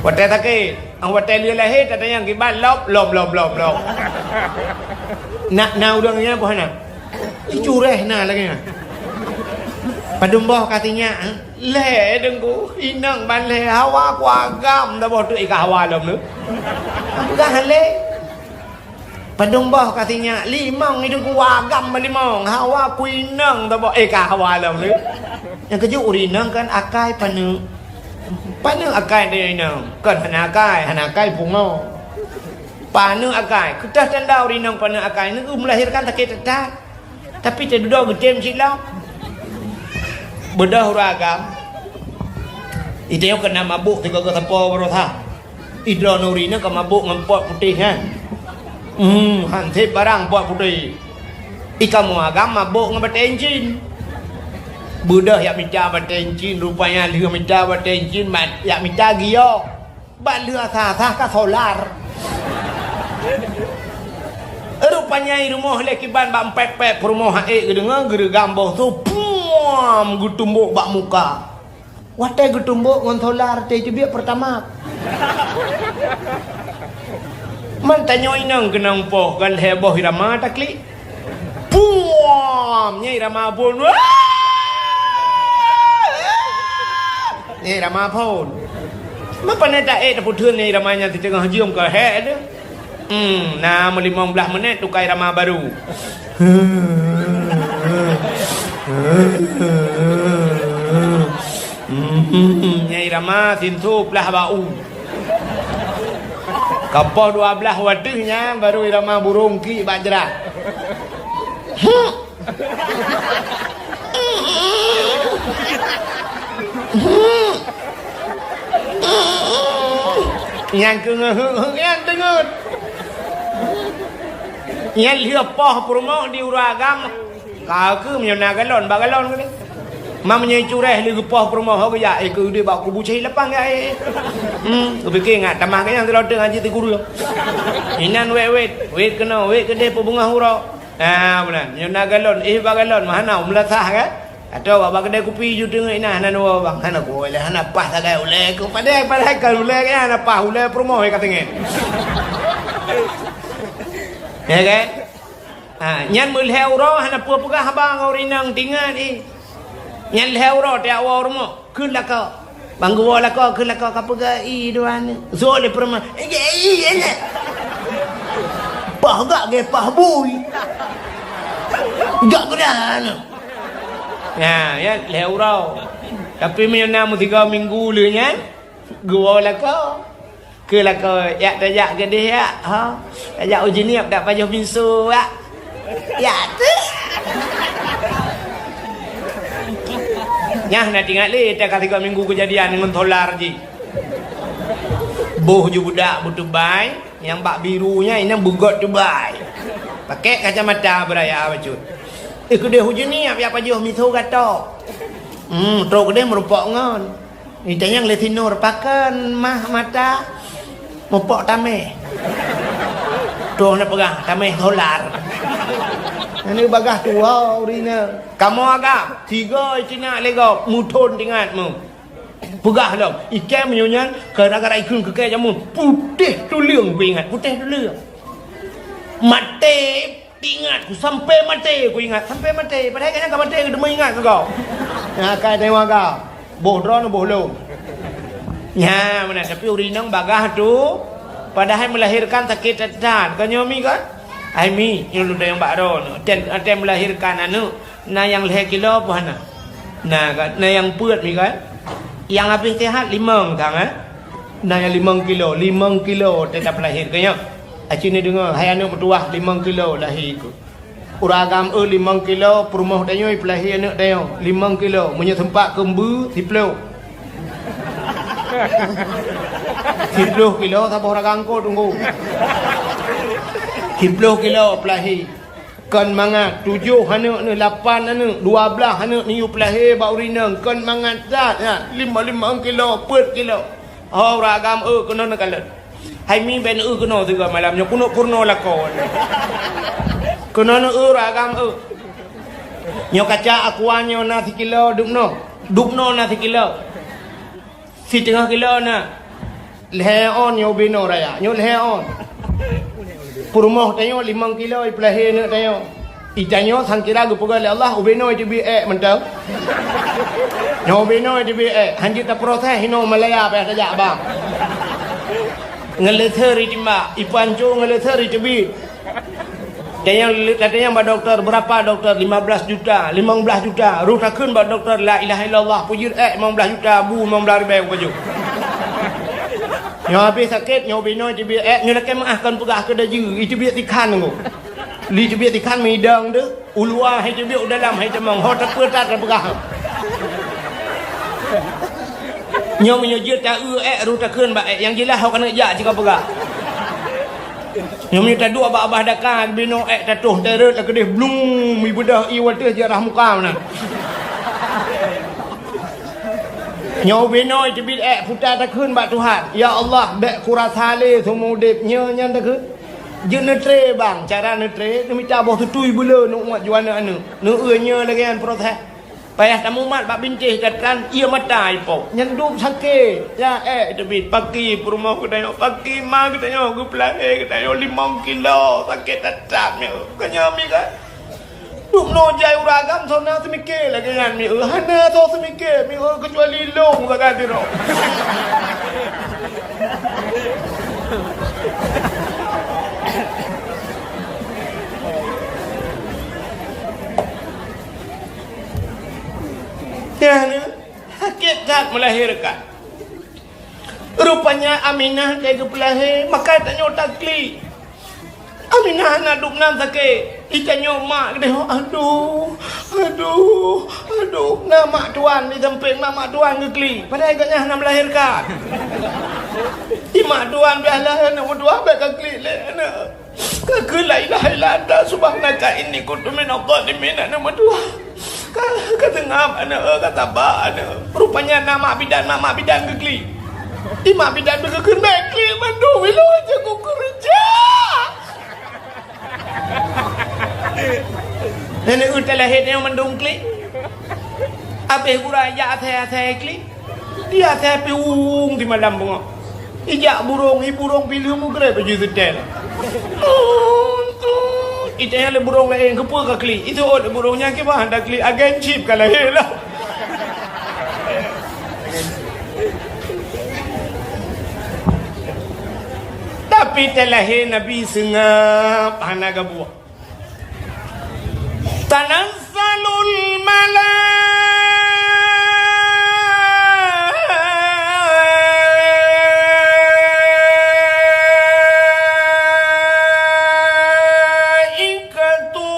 Watée sakét. Ang watée lheueh lahé tatanyong kiban lom, lom, lom, lom, lom. Nak na ureuëng nyan boh na. Icureh na lagée nyan. Padum boh ka sinyak, eh? Lhée deungku, inong ban lhée hawa kuagam dah boh tu ika hawa lom tu. Peugah lé. Padum boh ka sinyak, limong itu kuagam ban limong, hawa kuinong dah boh ika hawa lom tu. Nyang keujeuet ureuëng inong kan akai paneuk. Paneuk akai dia inong, kan hana akai, hana akai pungo. Paneuk akai, keutah tanda ureuëng inong paneuk akai, neu melahirkan sakét that. Tapi teududoe geutem cit lom. Beudôh ureuëng agam. Ite nyoe keunan mabôk sigoe-goe sapo baroesa. Idroe nuri nyoe ka mabôk ngon pot putéh nyan. Hmm, hanseb barang pot putéh. Ikamoe agam mabôk ngon batée incin. Beudôh jak mita batée incin, rupanya lheueh mita batée incin, mat-, jak mita giok. Bak lheueh asah-asah ka solar. Nyai rumoh lé kiban bak pét-pét peurumoh, hana ék geudeungoe, geureugam boh su, puam, geutumbok bak muka. Watée geutumbok ngon solar teuh teubiet Pertamax. Man tanyoe inong keunong poh, ka lhée boh irama taklik. Puam! Nyai irama phon. Nyai irama phon. Meupanai taék tapeutheun nyai irama nyan siteungoh jeuem ka hék teuh. Hmm, na meulimong blaih menit tukai rama baru. Hmm, nyai rama sinsu plah bau. Kapoh dua blaih wateuh nyan baru irama burung ki bak jrat. Hmm. Nyang keu ngeuheuek-heuek nyan teungeut. Nyan lheueh poh peurumoh di uroe agam. Ka keuh meunyoe na galon, bak galon keuh. Ma meunyoe cureh lheueh geupoh peurumoh ho geujak, eh, keu udeb bak kubu cai lapang ya, eh. Hmm, geupike ngat tamah keu nyang teulote ngaji ti guru. Inan wet-wet, wet keunoe, wet keudeh peubeungoh uroe. Ah, bulan. Nyoe na galon, eh, bak galon, meuhana, meulasah, kan? Atau bak, bak kedai kupi ju teungoh inan, hana dua bang, hana kuwoe lé, hana paih sagai ulée, ku padai, padai kan ulée, kan hana paih ulée, peurumoh ka teungoh. Ya, kan? Ha, nyan meulhée uroe, hana peue peugah haba ngon ureueng inong, tingat, eh. Nyan lhée uroe, tiak woe rumoh. Kheun lakoe. Bang geuwoe lakoe, kheun lakoe ka peugah, "Ih, dua aneuk." Zoe lé peurumoh. "Eh, eh, eh, eh." Pah gak ge pah bui. Jak keunan. Ya, ya, lhée uroe. Tapi meunyoe na meusigoe minggu lé nyan, geuwoe lakoe. Keu lakoe, yak tajak keudeh yak, ha? Tajak u Jeunieb dak pajoh pinso, yak. Yak tu. Nyah na tingat lé, teuka tiga minggu keujadian ngon solar jih. Boh ju budak beutubai, nyang bak biru nyan inong beugot tubai. Pakai kacamata beuraya bacut. Eh, keudeh u Jeunieb yak pajoh pinso gato. Hmm, trok keudeh meureumpok ngon. Itanyong lé sinur pakon mah mata mupok tameh. Troh na peugah tameh solar. Nyan bagah tuha ureueng inong. Kamoe agam, tiga itinak lé gob, muthon tingat mu. Peugah lom, ikém meunyoe nyan gara-gara ikheun keu kée jameun, putéh tuleueng kuingat, putéh tuleueng. Maté Ingat ku, sampai maté ku ingat, sampai maté. Padahai kayang ka maté, deungon ingat keu gob. Nyan ka dewa gob. Boh droeneuh, boh lôn. Nyan meunan, tapi ureueng inong bagah tu, padahai melahirkan sakét that-that. Ka nyoe mi kan? Ai mi, nyoe lôn tanyong bak droeneuh. Watèe, watèe melahirkan aneuk, na nyang lhèe kilo peue hana? Na kan? Na nyang peuet mi kan? Nyang habéh sehat limong sang, eh? Na nyang limong kilo, limong kilo watèe tapeulahé keu nyoe. Aci neudeungoe, hai aneuk meutuwah limong kilo lahé keuh. Ureueng agam eu limong kilo, peurumoh tanyoe peulahé aneuk tanyoe limong kilo, meunyoe seumpat keu mbeue, siploh. Siploh kilo saboh ragam ko teungku. Siploh kilo peulahé. Kon mangat, tujoh aneuk neuh, lapan aneuk, dua blaih aneuk neuyue peulahé bak ureueng inong, kon mangat that nyan, limong-limong kilo, peuet kilo. Oh, ureueng agam eu keunoe neukalon. Hai mi, bèk neu eu keunoe sigoe malam nyoe, keuneuk peurunoe lakoe. Keunoe neu eu ureueng agam eu. Nyoe kaca aqua nyoe na sikilo dubnoe. Dubnoe na sikilo. Siteungoh kilo na. Lhèe ôn nyoe ubé noe raya. Nyoe lhèe ôn. Peurumoh tanyoe limong kilo ipeulahé aneuk tanyoe. Itanyoe sangkira geupeugah lé Allah, ubé noe iteubiet èk mantong. Nyoe ubé noe iteubiet èk, hanjeuet taproses inoe Malaya payah tajak bang. Ngon leuseur itimbak, ipanco ngon leuseur iteubiet. Tanyong, tatanyong bak dokto, berapa dokto? Lima belas juta, limong blaih juta. Roh takheun bak dokto, la ilaha illallah, peujeuet èk limong blaih juta, bu limong blaih ribèe peujeuet. Nyoe habéh sakét, nyoe ubé noe iteubiet èk, nyoe lakèe meu'ah kon peugah keu daju, iteubiet sikhan nyoe. Li teubiet sikhan meudong teuh, u luwa hai teubiet, u dalam hai tamong, ho tapeue that tapeugah. Nyoe meunyoe jeuet ta-eu èk, roh takheun bak èk, nyang jeulaih ho keuneuk jak cit ka peugah. Nyoe meunyoe taduek bak babah daka, binoe èk tatoh teret, lakeudeh blum, ibeudôh ié watèe jarah muka meunan. Nyoe binoe teubiet èk, puta takheun bak Tuhan, "Ya Allah, bèk kurasa lé seumeu udeb." Nyoe nyan takheun. Jeuet neutre bang, cara neutre, neumita boh teutui beuleu neuuet juana aneuk. Neueu nyoe lagèe nyan proses. Payah tamumat bak bintéh that-that, ié mata ipok. Nyan dum sakét. Ya, eh, teubiet paki peurumoh geutanyoe, paki ma geutanyoe, geupeulahé geutanyoe limong kilo, sakét that-that nyoe. Ka nyoe mi kan? Dum noe jai ureueng agam soe na seumiké lagèe nyan mi, eh, hana soe seumiké mi, eh, keucuali lôn sagai sidroe. Nyan, sakét that meulahérkan. Rupanya Aminah ka geupeulahé, maka tanyoe taklik. Aminah hana dum nan sakét. Itanyoe mak geutanyoe, aduh, aduh, aduh. Na mak tuan di sampéng, na mak tuan geuklik. Padahai gobnyan hana meulahérkan. Di mak tuan pih lahé aneuk meutuah, bèk ka klik lé aneuk. Ka kheun, "La ilaha illa anta subhanaka inni kuntu minadh dhalimin," aneuk meutuah. Ka, ka seungab aneuk, ka saba aneuk. Rupanya na mak bidan, na mak bidan geuklik. Di mak bidan geukheun, "Bèk klik mandum, ilôn hana kukeureuja." Nenek utai lahé nyoe mandum klik. Abéh gura jak asai-asai klik. Dia asai piung di malam beungoh. Ijak burông, i burông pileue meugreb baju seutèl. Itanya lé burông laén, keupeue ka klik? Itu ôt lé burông nyan kiban hana klik, agen chip ka lahé lah. Tapi teulahé Nabi seungab hana gabuah. Tanazzalul malaikatu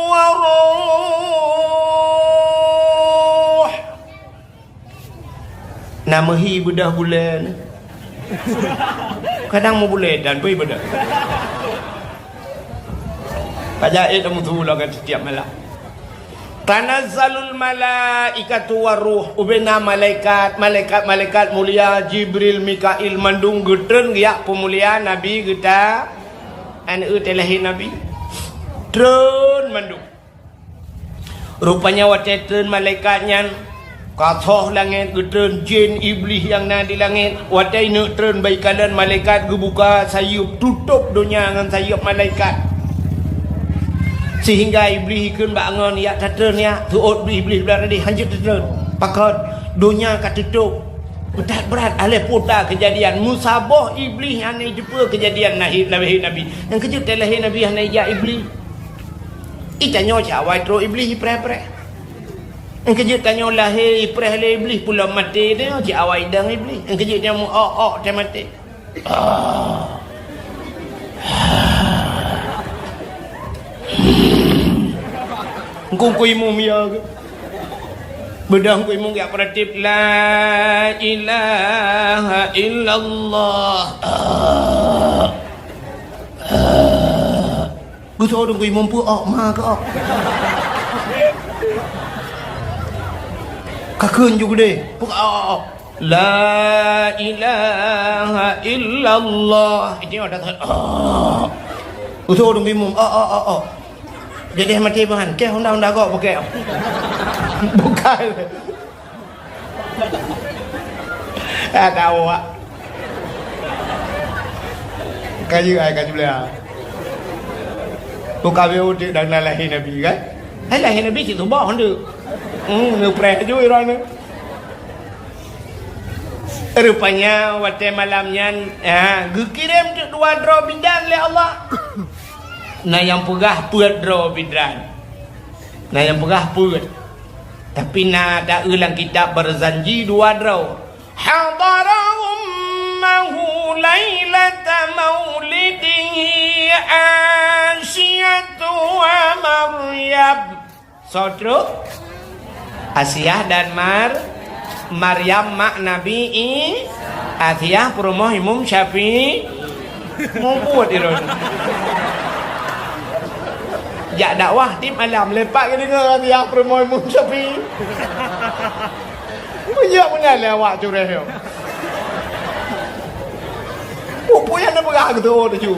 waruh. Na meuhi beudoh buleuen. Kadang meubulée dan bui beudoh. Pajan ék meusu lagée sitiap malam. Tanazzalul malaikatu waruh, ubena malaikat, malaikat-malaikat mulia, Jibril, Mikail, mandum geutreun geujak peumulia Nabi geuta, aneuëk teuh lahé Nabi. Treun mandum. Rupanya watée treun malaikat nyan, ka soh langét, geutreun jén Iblih nyang na di langét. Watée neuk treun bak ikalon, malaikat geubuka sayeuep, tutôb donya ngon sayeuep malaikat. Sehingga Iblih ikheun bak ngon, "Jak tatreun, jak." Seuôt Iblih blah tadi, "Hanjeuet tatreun." Pakon? Donya ka tutôb. That brat, alah peue teuma keujadian. Meusaboh Iblih hana jiteupeue keujadian lahé, lahé Nabi. Nyang keujeuet teuma lahé Nabi hana jijak Iblih. Itanyoe cit awai trok Iblih ipreh-preh. Nyang keujeuet tanyoe lahé ipreh lé Iblih, pulom maté tanyoe cit awai idong Iblih. Nyang keujeuet tanyoe meu-ok-ok teuh maté. Engkong-kong imum ya ke? Beudôh engkong imum geujak peuratéb, "La ilaha illallah." Geutanyoe dong imum peu-ok, ma keu-ok. Ka kheun ju geudeh, peu-ok. La ilaha illallah. Itu ada tak? Geutanyoe dong imum, ok, ok, ok, ok. Jadi maté bahan, keh honda-honda gok pakai. Bukan. Ah, tahu, Wak. Kayu ai kayu lea. Buka biu dik dan lahé Nabi kan? Hai lahé Nabi cit tuboh ndeuk. Hmm, neupreh ju iran. Rupanya watée malam nyan, ha, geukirém teuk dua droe bidan lé Allah. Na nyang peugah peuet droe bidan. Na nyang peugah peuet. Tapi na taeu lam kitab Barzanji dua droe. Hadara ummahu lailata maulidihi Asiyatu wa Maryam. Soe trok? Asiah dan Mar-, Maryam mak Nabi I-, Asiah peurumoh Imum Syafi'i. Mubuet iron. Jak dakwah tiep malam, lepak geudeungoe Asiah peurumoh Imum Syafi'i. Meunyoe meunan lé awak cureh nyoe. Peue-peue nyang neupeugah geutanyoe tuju.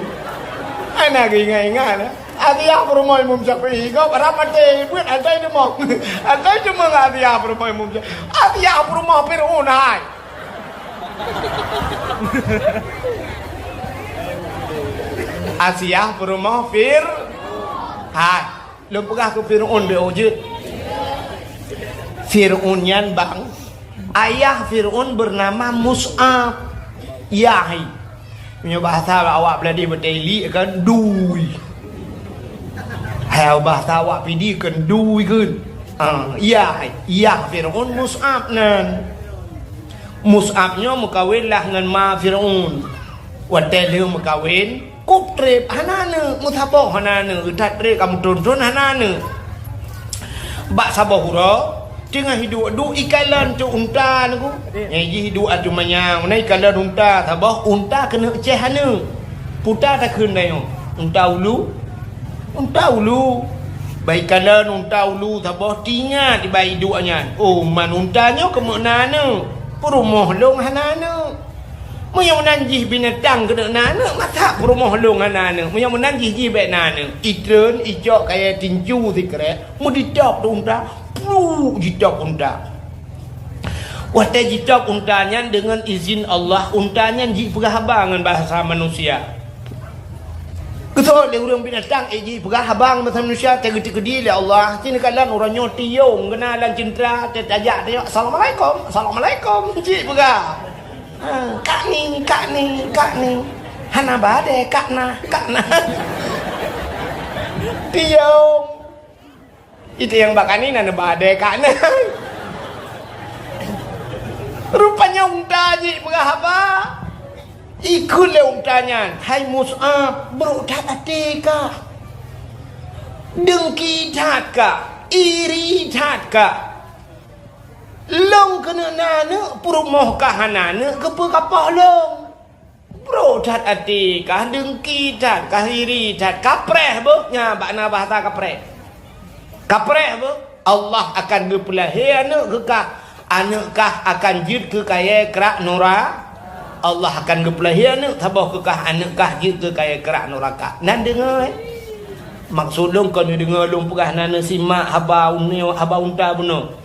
Hana geuingat-ingat, eh. Asiah peurumoh Imam Syafi'i, gob rab maté, buet asai teumoh. Asai teumoh ngon Asiah peurumoh Imam Syafi'i. Asiah peurumoh Fir'aun, hai. Asiah peurumoh Fir-, hai. Lôn peugah keu Fir'aun beu jeuet. Fir'aun nyan bang, ayah Fir'aun bernama Mus'ab. Yah. Meunyoe bahasa awak Beuladi beutôi ilik kan dui. Hai bahasa awak Pidie kan dui kan. Ah, yah, yah Fir'aun Mus'ab nan. Mus'ab nyoe meukawen lah ngon ma Fir'aun. Watèe lheueh meukawen, kop trép hana aneuk, meusaboh hana aneuk, that trép ka meuthon-thon hana aneuk. Bak saboh uroe, teungoh hiduek duek ikalon cok unta nyoe ku. Nyang jih hiduek ateueh manyang, na ikalon unta, saboh unta keuneuk ceh aneuk. Peue takheun tanyoe? Unta ulu? Unta ulu. Bak ikalon unta ulu saboh, teuingat bak iduek nyan. Oh, man unta nyoe keumeuk na aneuk. Peurumoh lôn hana aneuk. Meunyoe meunan jih binatang keuneuk na aneuk, masa peurumoh lôn hana aneuk? Meunyoe meunan jih, jih bèk na aneuk. Itreun, icok kayèe tincu sikrek, meuditôb teuh unta, pluk jitôb unta. Watèe jitôb unta nyan deungon izin Allah, unta nyan jipeugah haba ngon bahasa manusia. Geuseuôt lé ureueng binatang, eh, jipeugah haba ngon bahasa manusia, teugeutikeudi lé Allah. Ci neukalon uroe nyoe tiong geuh na lam ceuntra, teutajak tayok, "Assalamualaikum, assalamualaikum," jipeugah. Ha, "Kak ni, kak ni, kak ni." Hana badé, kak na, kak na. Tiong. Itu nyang bak kani na neuba adé kak nyan. Rupanya unta jih peugah haba. Ikheun lé unta nyan, "Hai Mus'ab, brok that até kah? Deungki that kah? Iri that kah? Lôn keuneuk na aneuk, peurumoh kah hana aneuk, keupeue kapoh lôn?" Brok that até kah, deungki that kah, iri that, kapreh beuh, nyan bak na bahasa kapreh. Kapreh beuh, Allah akan geupeulahé aneuk keu kah, aneuk kah akan jeuet keu kayèe krak nura-, Allah akan geupeulahé aneuk saboh keu kah, aneuk kah jeuet keu kayèe krak nuraka. Nan deungö, eh? Maksud lôn kon neudeungö lôn peugah, na neusimak haba uneue, haba unta bunoe.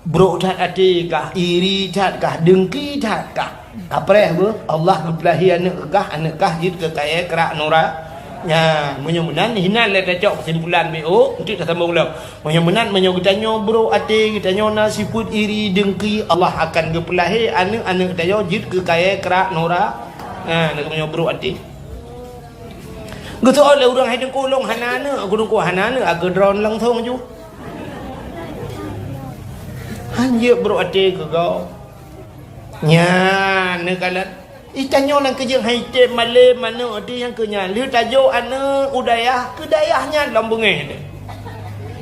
Brok that até kah, iri that kah, deungki that kah? Kapreh beuh, Allah geupeulahé aneuk kah, aneuk kah jeuet keu kayèe krak nura-, nyan, meunyoe meunan, hinan lé tacok keusimpulan B O, enteuk tasambong lom. Meunyoe meunan, meunyoe geutanyoe brok até, geutanyoe na sifeuet iri, deungki, Allah akan geupeulahé aneuk-aneuk tanyoe jeuet keu kayèe krak nura-, nyan, meunyoe brok até. Geuseuôt lé ureueng, "Hai Teungku, lôn hana aneuk." "Aku Teungku hana aneuk, aku droen langsong ju." Hanjeuet brok até keu gob. Nyan, neukalon. Itanyoe nyang keujeuet hai tem malém aneuk di nyang keu nyan. Lheueh tajok aneuk u dayah, keu dayah nyan lom beungéh deh.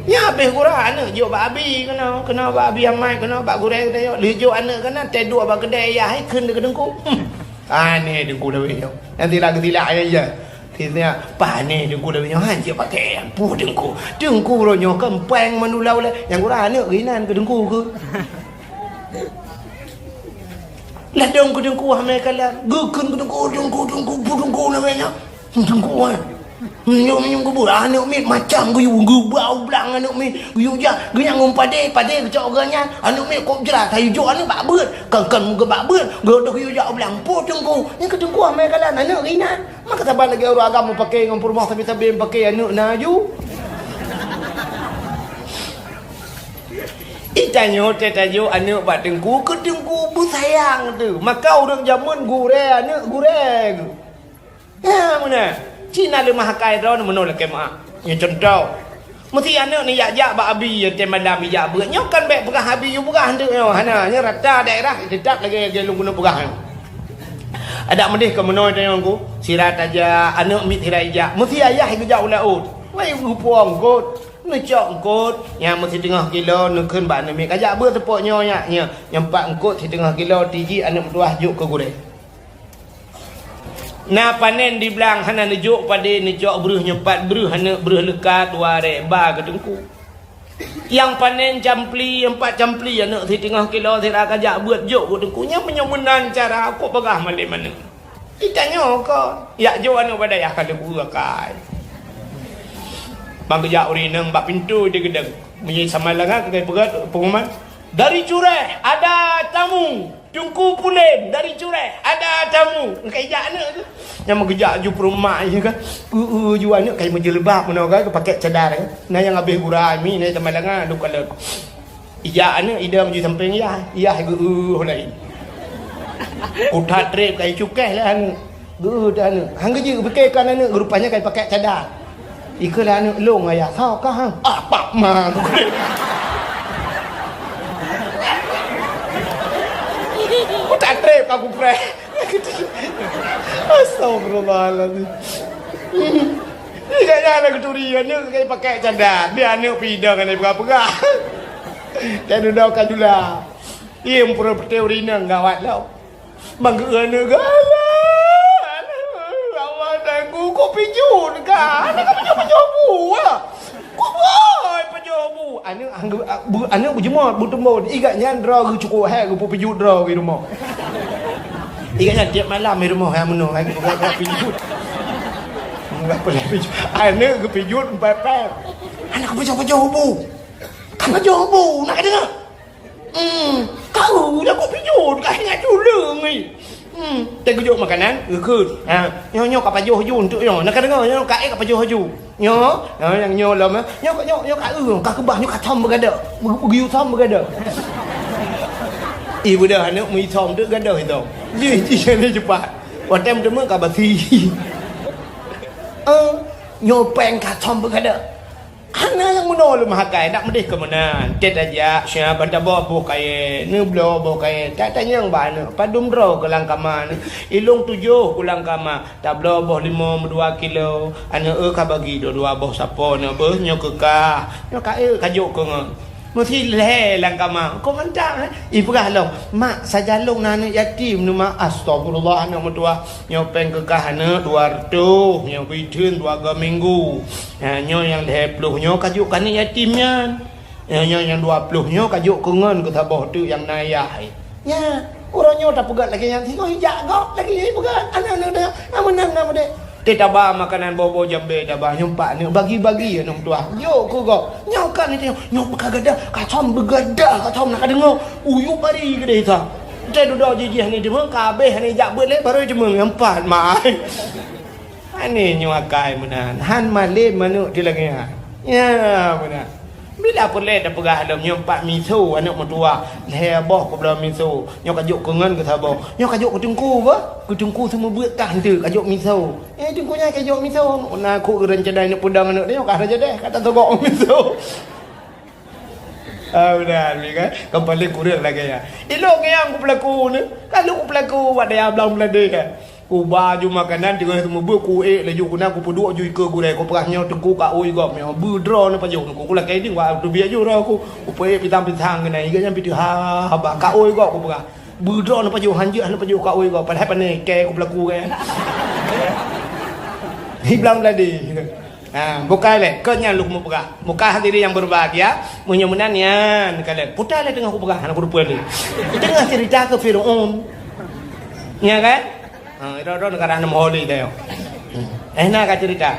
Nyan habéh gura aneuk jok bak abi keunoe, keunoe bak abi amai, keunoe bak gurée geutanyoe. Lheueh jok aneuk keunan, teuduek bak keudè yah, hai kheun keu Teungku. Hmm. Aneh Teungku lawét nyoe. Nyang sila geusilak ayah. Sisnya, "Pane Teungku lawét nyoe, han cit pakai nyang peue Teungku. Teungku uroe nyoe kan péng mandum ulèe. Nyang gura aneuk geuinan keu Teungku keu." Ladôm keu Teungku hana meukalan. Geukheun keu Teungku, "Teungku, Teungku, peue Teungku lawét nyoe? Teungku, eh. Nyoe, nyoe keubeue aneuk miet macam geuyue, geubau blang aneuk miet. Geuyue jak, geuyue ngon padé, padé geucok geuh nyan. Aneuk miet kok jrat, hayeu jok aneuk bak beuet. Kan, kan meugeubak beuet, geuyue jak u blang. Peue Teungku?" Nyan keu Teungku hana meukalan, aneuk geuinan. Maka saban lagèe ureueng agam meupaké ngon peurumoh sabe-sabe meupaké aneuk na aju. Itanyoe teutajok aneuk bak Teungku, keu Teungku beusayang teuh. Maka ureueng jameun gurée aneuk gurée. Ya, meunan. Cina leumah akai droe meunoe lakée meu'ah. Nyoe cuntoh. Meusi aneuk neujak-jak bak abi, tiep malam ijak beuet. Nyoe kan bèk peugah abi yue peugah eunteuk nyoe. Hana, nyoe rata daerah teutap lagèe, lagèe lôn keuneuk peugah nyoe. Adak meudeh keu meunoe tanyoe ku, sira tajak, aneuk miet sira ijak. Meusi ayah geujak u laôt. Wai geupuwoe eungkôt, neucok eungkôt, nyang meusi teungoh kilo, neukheun bak aneuk miet, "Kajak beuet seupôt nyoe nyak, nyoe, nyoe pat eungkôt siteungoh kilo, tiji aneuk meutuwah jok keu gurée." Na panen di blang hana neujok padé, neucok breuh nyoe pat breuh, aneuk breuh leuka dua ré ba keu Teungku. Nyang panen campli, nyang pat campli, aneuk siteungoh kilo sira kajak beuet jok keu Teungku. Nyan meunyoe meunan cara, kok peugah malém aneuk. Itanyoe kon, yak jok aneuk bak dayah ka leubu akai. Ban geujak ureueng inong bak pintoe di geudong. Meunyoe sama langa keukai peugah pengumuman, "Dari Cureh ada tamu, Teungku Pulen dari Cureh ada tamu." Keukai jak aneuk tu. Nyang meugeujak ju peurumak je kan. Eu-eu ju aneuk kai meujeuleuba meunoe kan, pakai cadar kan. Na nyang habéh gura mi na sama langa duka lom. Ijak aneuk idong ju sampéng yah, yah geu-eu laén. Utat trép kai cukéh lé aneuk. Geu-eu teuh aneuk. Han geujeuet pike kan aneuk, rupanya kai pakai cadar. Ikeu lé aneuk, "Lôn ayah, soe kah, ha?" "Ah, pak ma." Utat trép ka kupreh. Astagfirullahalazim. Ingat nyan aneuk geuturi, aneuk kai pakai cadar. Di aneuk pidong aneuk peugah-peugah. Dan udah ka jula. Iya, meupeureute ureueng inong gawat lom. Ban geu-eu aneuk galak. Allah, dan ku, ku pijut ka. Aneuk ka pijut-pijut bu lah. Ku boy pijut bu. Aneuk, aneuk, bu, aneuk beujeumoe, beuteumbon. Igat nyan droe geuh cukôp hai geupeu pijut droe geuh rumoh. Igat nyan tiep malam di rumoh hai meunoe hai geupeu pijut. Enggak pernah pijut. Aneuk geupijut empat pèh. Aneuk ka pijut-pijut bu. Ka pijut bu, nak ka deungoe? Hmm, kau dah kok pijut, kau ingat tuleueng ni. Hmm, teugeujok makanan, geukheun. Ha, nyoe, nyoe ka pajoh ju untuk nyoe. Nak ka deungoe, nyoe ka ék ka pajoh ju. Nyoe, nyoe nyang nyoe lom, eh. Nyoe, nyoe, nyoe ka eu, ka keubah, nyoe ka thom beugadôh. Beu-, beugeuyue thom beugadôh. Ih, beudah aneuk meuithom tu gadôh ithom. Jih, jih, ni cepat. Watèe meuteumé ka basi. Eh, nyoe péng ka thom beugadôh. Hana nyang meunoe lom hakai, dak meudeh keu meunan. Tét tajak, siap ban tabôh boh kayèe, neubloe boh kayèe. Tak tanyong bak aneuk, padum droe keu lam kama nyoe. Ilông tujoh keu lam kama, tabloe boh limong meudua kilo. Aneuk eu ka bagi dua-dua boh sapo nyoe beuh, nyoe keu kah. Nyoe ka eu ka jok keu ngon. Meusi lhèe lam kama, kok mantap, eh? Ipeugah lom, "Mak, sajan lôn na aneuk yatim nyoe, Mak." Astagfirullah, aneuk meutuah. Nyoe péng keu kah aneuk dua reutôh, nyoe beuitheun dua go minggu. Ha, nyoe nyang lhèe ploh nyoe ka jok keu aneuk yatim nyan. Nyoe, nyoe nyang dua ploh nyoe ka jok keu ngon keu saboh teuk nyang na ayah. Nya, uroe nyoe tapeugöt lagèe nyan singoh ijak gob lagèe nyan ipeugöt. Aneuk-aneuk dah, na meunan na meudéh. Teuh taba makanan boh-boh jambé taba nyoe pat aneuk bagi-bagi aneuk tuah. Jok keu gob. Nyoe kan itu nyoe ka gadah, ka thom beugadah, ka thom na ka deungoe. Uyup bari keudéh sa. Teuh dudoe jijih ni deungoe ka habéh ni jak beuet lé baru ceumeung nyan pat mai. Aneuk nyoe akai meunan, han malém aneuk di lagèe nyan. Nya, meunan. Bila peureulèe tapeugah lom nyoe pat miso aneuk meutuah, lhèe boh keubloe miso. Nyoe ka jok keu ngon keu saboh. Nyoe ka jok keu teungku beuh, keu teungku seumeubeuet kah enteuk ka jok miso. Eh, teungku nyan ka jok miso. Na kok ureueng cadai neuk peudong aneuk nyoe ka rajadeh, ka tasogok miso. Ah, meunan, kan? Kan paléng kureueng lagèe nyan. Ilông nyang kupeulaku ni, ka lheueh kupeulaku bak dayah Blang Meulade kan. Kuba ju makanan teungoh seumeubeuet, kuék laju keunan kupeuduek ju ikeue gurèe, kupeugah nyoe teungku ka ôi gob nyoe, beudroe neupajoh teungku. Kulakèe deueng bak teubiet ju droe ku, kupeuék pisang-pisang keunan, iga nyan pih teuh ha, haba ka ôi gob kupeugah. Beudroe neupajoh, hanjeuet neupajoh ka ôi gob, padahai pane kèe kupeulaku kan. Di Blang Meulade. Ha, bukai lé, kon nyan lôn meupeugah. Bukai hadirin yang berbahagia, meunyoe meunan nyan kalon. Puta lé teungoh kupeugah, hana kuteupeu lé. Teungoh cerita keu Firaun. Nya kan? Ha, droe-droe neugara nam holi teuh. Eh, na ka cerita.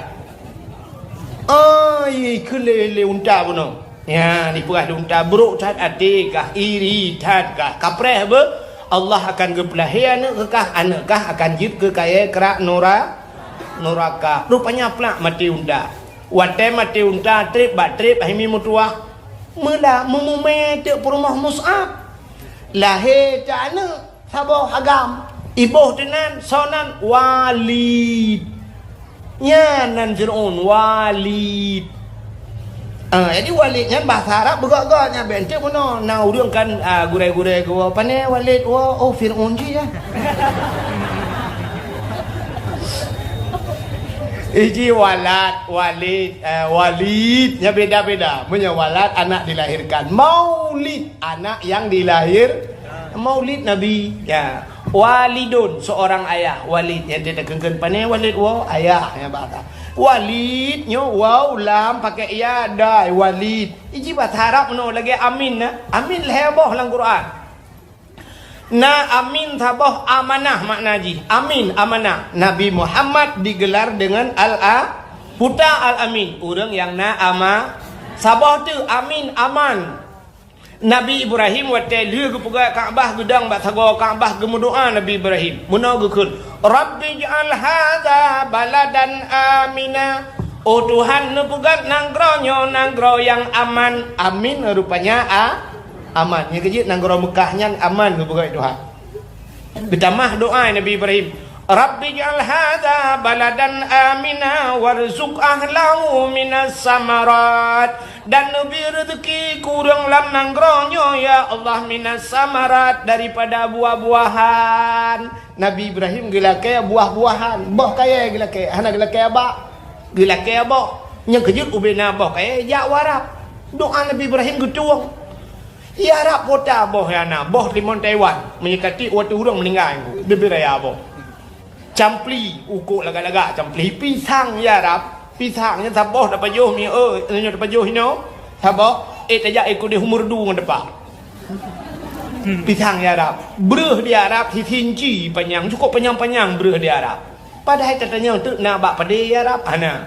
Oh, ikheun lé, lé unta bunoe. Nya, dipeugah lé unta, brok that até kah, iri that kah. Kapreh beuh, Allah akan geupeulahé aneuk keu kah, aneuk kah akan jeuet keu kayèe krak nura-, nuraka. Rupanya plak maté unta. Watèe maté unta trép bak trép hai mi meutuah. Meula meumumé teuk peurumoh Mus'ab. Lahé teuh aneuk saboh agam. Iboh teuh nan, soe nan? Walid. Nyan nan Fir'aun, Walid. Ah, jadi Walid nyan bahasa Arab beugöt-göt nyan, bèk enteuk meunoe. Na ureueng kan, ah, gurèe-gurèe geuwoe, "Pane Walid woe?" "Oh, Fir'aun jih, ya." Iji Walad, Walid, eh, Walid, nyan beda-beda. Meunyoe Walad, anak dilahirkan. Maulid, anak yang dilahir-, Maulid Nabi. Ya. Walidun, seorang ayah. Walid, nyang teukeun-keun pane Walid woe, ayah, nyang bahasa. Walid, nyoe waw, lam, pakai ya, dai, Walid. Iji bahasa Arab meunoe lagèe Amin, na. Amin lhèe boh lam Quran. Na amin saboh amanah makna jih. Amin, amanah. Nabi Muhammad digelar dengan Al-A-, Puta Al-Amin. Ureuëng nyang na ama-, saboh teuk amin, aman. Nabi Ibrahim watée lheueh geupeugah Ka'bah, geudong bak sagoe Ka'bah, geumeudoá Nabi Ibrahim. Meunoe geukheun, "Rabbi ij'al hadza baladan amina." Oh Tuhan, neupeugét nanggroe nyoe nanggroe nyang aman. Amin rupanya a-, aman. Nyang keujeuet nanggroe Meukah nyan aman geupeugét Tuhan. Geutamah doá Nabi Ibrahim, "Rabbi ij'al hadza baladan amina warzuq ahlahu minas samarat." Dan neubri reuzeuki keu ureuëng lam nanggroe nyoe, ya Allah, minas samarat, daripada buah-buahan. Nabi Ibrahim geulakée buah-buahan, boh kayée geulakée, hana geulakée bak. Geulakée boh. Nyang keujeuet ubena boh kayée jak u Arab. Doá Nabi Ibrahim geutueng. I Arab po ta boh nyang na, boh timun Taiwan. Meunyoe ka tiek watée ureuëng meuninggai, geubri raya boh. Campli, ukok lagak-lagak campli. Pisang i Arab, pisang nyan saboh tapajoh mi-, eh, nyoe tapajoh inoe, saboh, eh, tajak ikot di humur du ngon depa. Pisang i Arab. Breueh di Arab sisinci panyang, cukup panyang-panyang breueh di Arab. Padahai tatanyong teuk na bak padé i Arab? Hana.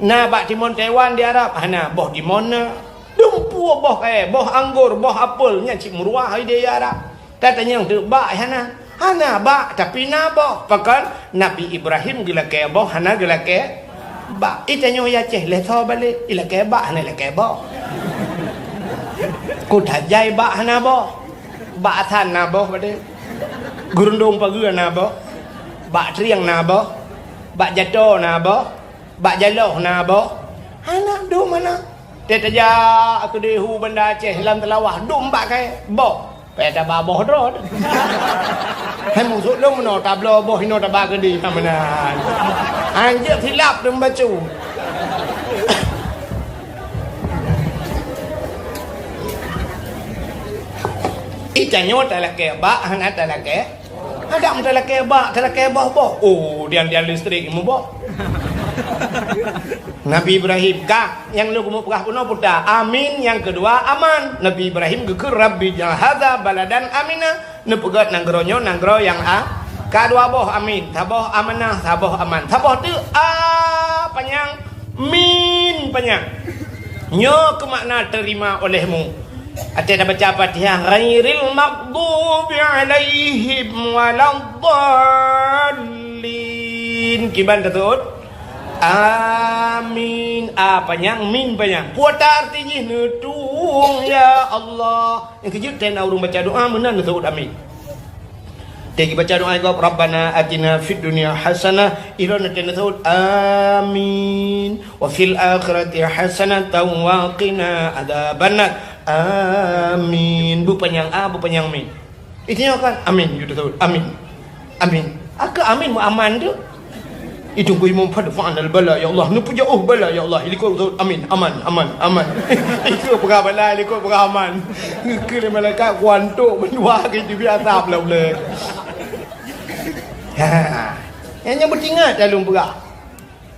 Na bak timon Taiwan di Arab? Hana. Boh timon na. Dumpeue boh kayée, boh anggor, boh apel, nyan cit meuruah idéh i Arab. Tatanyong teuk bak hana? Hana bak, tapi na boh. Pakon? Nabi Ibrahim geulakée boh, hana geulakée bak. I tanyoe i Aceh lhée soe balek, ilakée bak, hana ilakée boh. Kuta jai bak hana boh. Bak asan na boh padé. Geurundong pageue na boh. Bak trieng na boh. Bak jato na boh. Bak jaloh na boh. Hana dum hana. Teuh tajak keudeh u Banda Aceh lam Teulawah dum bak kayée boh. Payah taba boh droe. Hai musoh lôn meunoe tabloe boh inoe taba keudeh ka meunan. Anjeuet silap dum bacut. I tanyoe talakée bak hana talakée. Adak meutalakée bak, talakée boh-boh. Oh, dian-dian listrik muboh. Nabi Ibrahim, ka, nyang lôn keumeung peugah bunoe puta. Amin, nyang keudua aman. Nabi Ibrahim geukheun, "Rabbi ij'al hadza baladan amina." Neupeugét nanggroe nyoe nanggroe nyang a-, ka dua boh amin. Saboh amanah, saboh aman. Saboh teuk a panyang, min panyang. Nyoe keumakna teurima olehmu. Watée tabaca Fatihah, "Ghairil maghdubi 'alaihim waladdallin." Kiban taseuôt? Amin. A panyang, min panyang. Peue arti jih? Neutueng, ya Allah. Nyang keujeuet teuh na ureuëng baca doá meunan neuseuôt amin. Teuh jibaca doá gob, "Rabbana atina fid dunya hasanah," ilôn teuh neuseuôt amin. "Wa fil akhirati hasanatan wa qina adzabannar." Amin. Beupanyang a, beupanyang min. Itu nyoe kan? Amin. Jeuet taseuôt. Amin. Amin. Aka amin mu aman tu. Itu ku imum pada fa'al bala ya Allah. Neupuja oh bala ya Allah. Ilikot taseuôt. Amin. Aman. Aman. Aman. Itu peugah bala, ilikot peugah aman. Ngeukeue lé malaikat kuantok mendua ke jibi asap lah ulek. Ha. Yang nyebut ingat dalam peugah.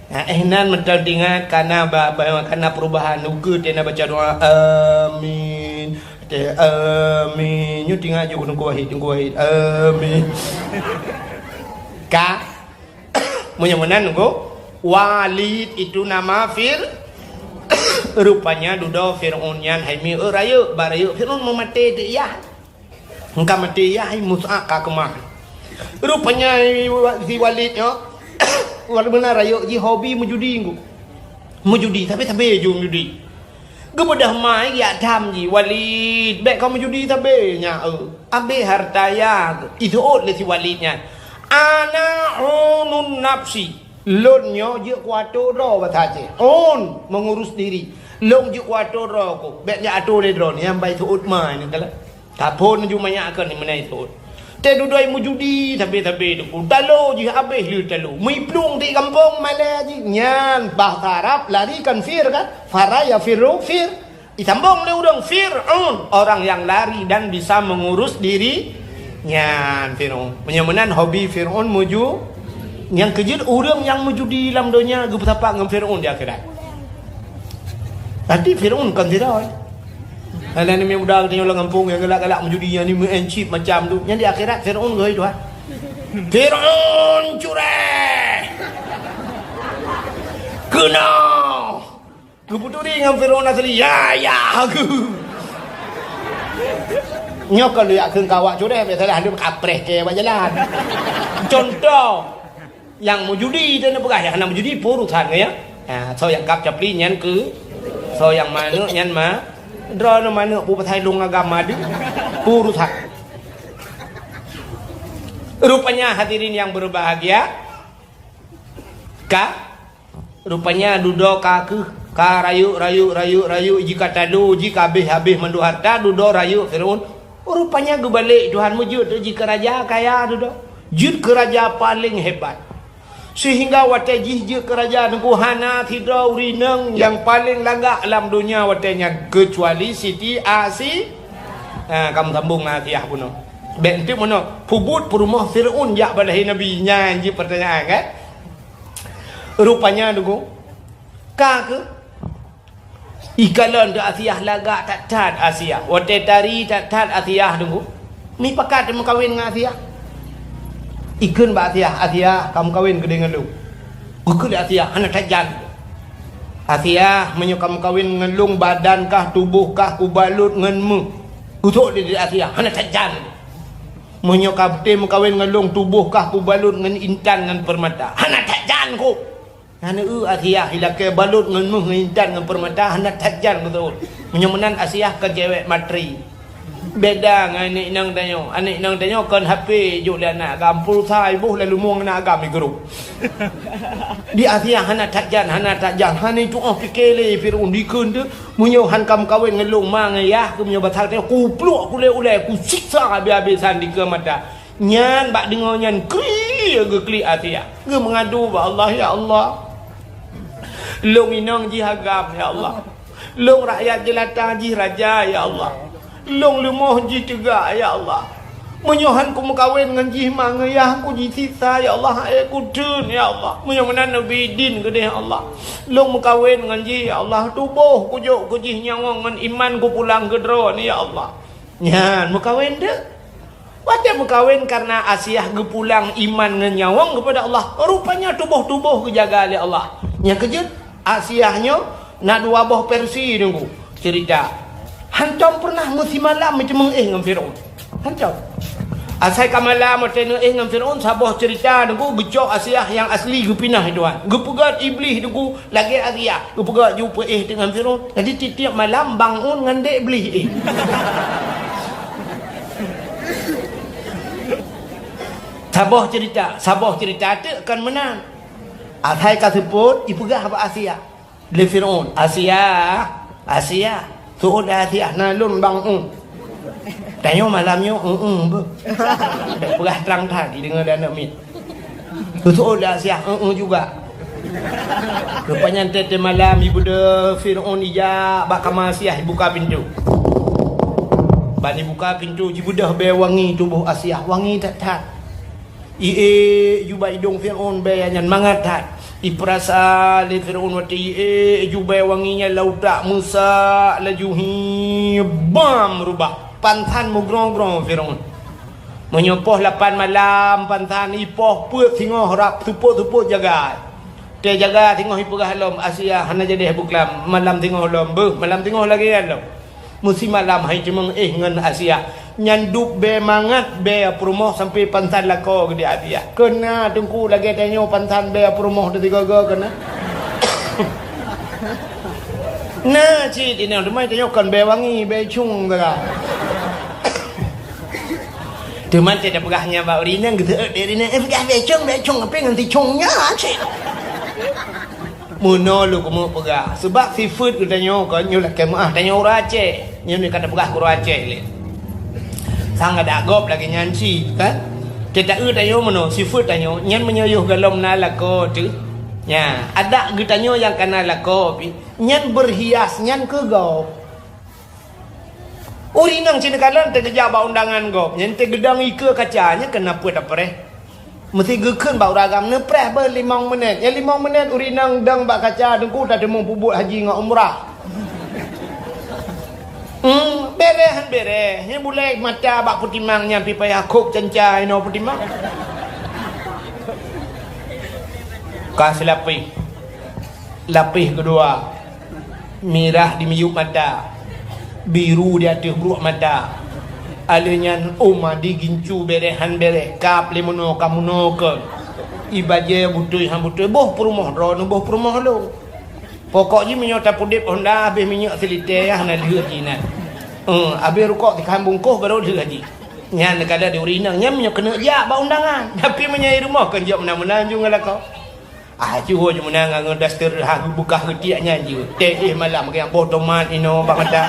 Nah, eh, nan mantong teuingat kana ba, ba, kana perubahan. Ukeue teuh na baca doa, "Amin." Teuh, "Amin." Nyoe teuingat ju Teungku Wahid, Teungku Wahid. "Amin." Ka? Meunyoe meunan, Teungku, Walid itu nama Fir-, rupanya dudoe Fir'aun nyan hai mi, eh, rayeuk, ba rayeuk Fir'aun meumaté teuh yah. Engka maté yah, hai Mus'ab ka keumah. Rupanya si Walid nyoe, walaupun na rayeuk jih hobi meujudi ngku. Meujudi, sabe-sabe ju meujudi. Geubeudôh mai geujak tham jih, "Walid, bék kau meujudi sabe nyan, eh. Abéh harta yah." Iseuôt lé si Walid nyan, "Ana unun nafsi." Lôn nyoe jeuet kuatô droe basa Aceh. Un, mengurus diri. Lôn jeuet kuatô droe ku. Bék jak atô lé droe nyan bai seuôt mai nyan kala. Taphon ju manyak keu ni meunai seuôt. Teuh dudoe meujudi sabe-sabe teungku. Talo jih abéh lé talo. Meuplueng di gampông malée jih. Nyan bahasa Arab lari kan fir kan? Fara yafirru fir. Disambong lé ureuëng Fir'aun, orang yang lari dan bisa mengurus diri. Nyan Fir'aun. Meunyoe meunan hobi Fir'aun muju-, nyang keujeuet ureuëng nyang meujudi lam donya geupeusapat ngon Fir'aun di akhirat. Tapi Fir'aun kon sidroe. Hai aneuk muda geutanyoe lam gampông nyang galak-galak meujudi, nyang meu'en chip macam tu. Nyan di akhirat Firaun geuhôi Tuhan. Firaun cureh! Keunoe! Geupeuturi ngon Firaun asli, "Ya, ya, aku." Nyoe kon lôn yak kheun keu awak cureh, biasalah lôn kapreh kèe bak jalan. Contoh, nyang meujudi, dan peugah nyang hana meujudi, peue urusan ngon nyan. Ha, soe nyang kab capli nyan keu, soe nyang manok nyan ma, droeneuh manok peue pasai lôn agam madu, peue urusan. Rupanya hadirin yang berbahagia, ka, rupanya dudoe ka keuh, ka rayeuk, rayeuk, rayeuk, rayeuk, jih ka talo, jih ka habéh-habéh mandum harta, dudoe rayeuk Firaun. Rupanya geubalek Tuhan meujeuet jih keu raja kaya dudoe. Jeuet keu raja paleng hebat. Sehingga watèe jih jeuet keu raja teungku hana sidroe ureueng inong nyang paleng lagak lam donya watèe nyan keucuali Siti Asi-, ha, ka meusambong ngon Asiah bunoe. Bèk enteuk meunoe, peubuet peurumoh Firaun jak bak lahé Nabi. Nyan jih peurtanyaan kan? Rupanya teungku, ka keuh Ikalon teuh Asiah lagak that-that Asiah. Watèe tari that-that Asiah teungku. Mipakat teumeukawen ngon Asiah. Ikheun bak Asiah, "Asiah, ka meukawen keudéh ngon lôn." Geukheun lé Asiah, "Hana that jan." "Asiah, meunyoe ka meukawen ngon lôn, badan kah, tuboh kah kubalot ngon méuh." Geusok lé Asiah, "Hana that jan." "Meunyoe ka beutôi meukawen ngon lôn, tuboh kah kubalot ngon intan ngon peurmata." "Hana that jan kôh." Nyan eu Asiah ilakèe balot ngon méuh, ngon intan, ngon peurmata, hana that jan geuteuôt. Meunyoe meunan Asiah kon cewek materi. Beda ngon aneuk inong tanyoe. Aneuk inong tanyoe kon H P jok lé aneuk agam, pulsa iboh lalu mueng aneuk agam igrup. Di Asiah hana that jan, hana that jan. Hana itu oh pike lé Firaun dikheun teuh. Meunyoe han ka meukawen ngon lôn ma ngon yah, keu meunyoe basa tanyoe, kupluek kulé ulèe, kusiksa habéh-habésan dikeue mata. Nyan bak deungoe nyan krie geuklik Asiah. Geumeungadu bak Allah, "Ya Allah, lôn inong jih agam, ya Allah. Lôn rakyat jeulata jih raja, ya Allah. Lôn leumoh jih teuga, ya Allah. Meunyoe han kumeukawen ngon jih ma ngon yah, kujisiksa, ya Allah, ék kuteun, ya Allah. Meunyoe meunan neubi idin keudéh, ya Allah. Lôn meukawen ngon jih, ya Allah. Tuboh kujok keu jih nyawöng ngon iman kupulang keu Droeneuh, ya Allah." Nyan meukawen teuh. Watèe meukawen kareuna Asiah geupulang iman ngon nyawöng keupada Allah, rupanya tuboh-tuboh geujaga lé Allah. Nyang keujeuet, Asiah nyoe na dua boh versi teungku ceurita. Hantom peureunah meusimalam meuteumèe éh ngon Firaun. Hantom. Asai ka malam watèe neuéh ngon Firaun, saboh ceurita teungku geucok Asiah nyang asli geupinah Tuhan. Geupeugöt Iblih teungku lagèe Asiah. Geupeugöt ju peuéh teungoh Firaun. Jadi tiep-tiep malam bangun ngon dek Iblih éh. Saboh ceurita, saboh ceurita teuk kon meunan. Asai ka seupôt, ipeugah bak Asiah. Lé Firaun, "Asiah, Asiah, seuôt lé Asiah, na lôn bangun." Tanyoe malam nyoe, "Heeh, beuh." Peugah trang that, jideungoe lé aneuk miet. Geuseuôt lé Asiah, "Heeh juga." Rupanya teuh malam, ibeudôh Firaun ijak bak kama Asiah, ibuka pintoe. Ban ibuka pintoe, jibeudôh bèe wangi tuboh Asiah, wangi that-that. Iék ju bak idông Firaun bèe nyan mangat that. Ipeurasa lé Firaun watèe iék ju bèe wangi nyan lam utak meusak laju hi bam rubah. Pansan meugrong-grong Firaun. Meunyoe poh lapan malam pansan ipoh peuet singoh rab seupôt-seupôt jaga. Teujaga singoh ipeugah lom, "Asiah hana jadeh beuklam, malam singoh lom beuh, malam singoh lagèe nyan lom." Meusimalam hai teumèe éh ngon Asiah. Nyan dub bèe mangat bèe peurumoh sampoe pansan lakoe geude Asiah. Keuna teungku lagèe tanyoe pansan bèe peurumoh teusigoe-goe keuna. Na cit inong teuma tanyoe kon bèe wangi, bèe cung saga. Teuma teupeugah nyan bak ureueng inong geuseuôt dek ureueng inong, "Eh, peugah bèe cung, bèe cung, ape ngon si cung nyan cit?" Meunoe lôn keumeung peugah, seubab sifeuet geutanyoe kon nyoe lakèe meu'ah tanyoe ureueng Aceh. Nyoe ka tapeugah keu ureueng Aceh lé. Sang adak gob lagèe nyan cit, kan? Teuta eu tanyoe meunoe, sifeuet tanyoe, nyan meunyoe yoh golom na lakoe teuh. Nya, adak geutanyoe nyang ka na lakoe pih, nyan beurhias, nyan keu gob. Ureueng inong sineuk kalon teugeujak bak undangan gob, nyan teugeudong ikeue kaca, nyan keunan peuet tapreh. Meusti geukheun bak ureueng agam neupreh beuh limong menit. Nyan limong menit ureueng inong dong bak kaca teungku tateumeung peubuet haji ngon umrah. Hmm, Bereh han bereh, nyan bulèe mata bak peutimang nyan pih payah khôb canca inoe peutimang. Ka seulapéh. Lapéh keudua, mirah di miyueb mata, biru di ateueh bruek mata. Alèh nyan ôm di gincu bereh han bereh, kab lé meunoe ka meunoe kon. Ie bajèe beutôi han beutôi, boh peurumoh droeneuh, boh peurumoh lôn. Pokok jih meunyoe tapeudép honda habéh minyeuk silitée, hana lheueh jih nyan. Eh, habéh rukok sikhan bungkôh barô lheueh jih. Nyan neukalon di ureueng inong, nyan meunyoe keuneuk jak bak undangan. Tapi meunyoe i rumoh kon jok meunan-meunan ju ngon lakoe. Ah, cuho ju meunan ngon daster ha geubeukah geutiek nyan ju. Teuh malam, bagi boh tomat inoe bak mata.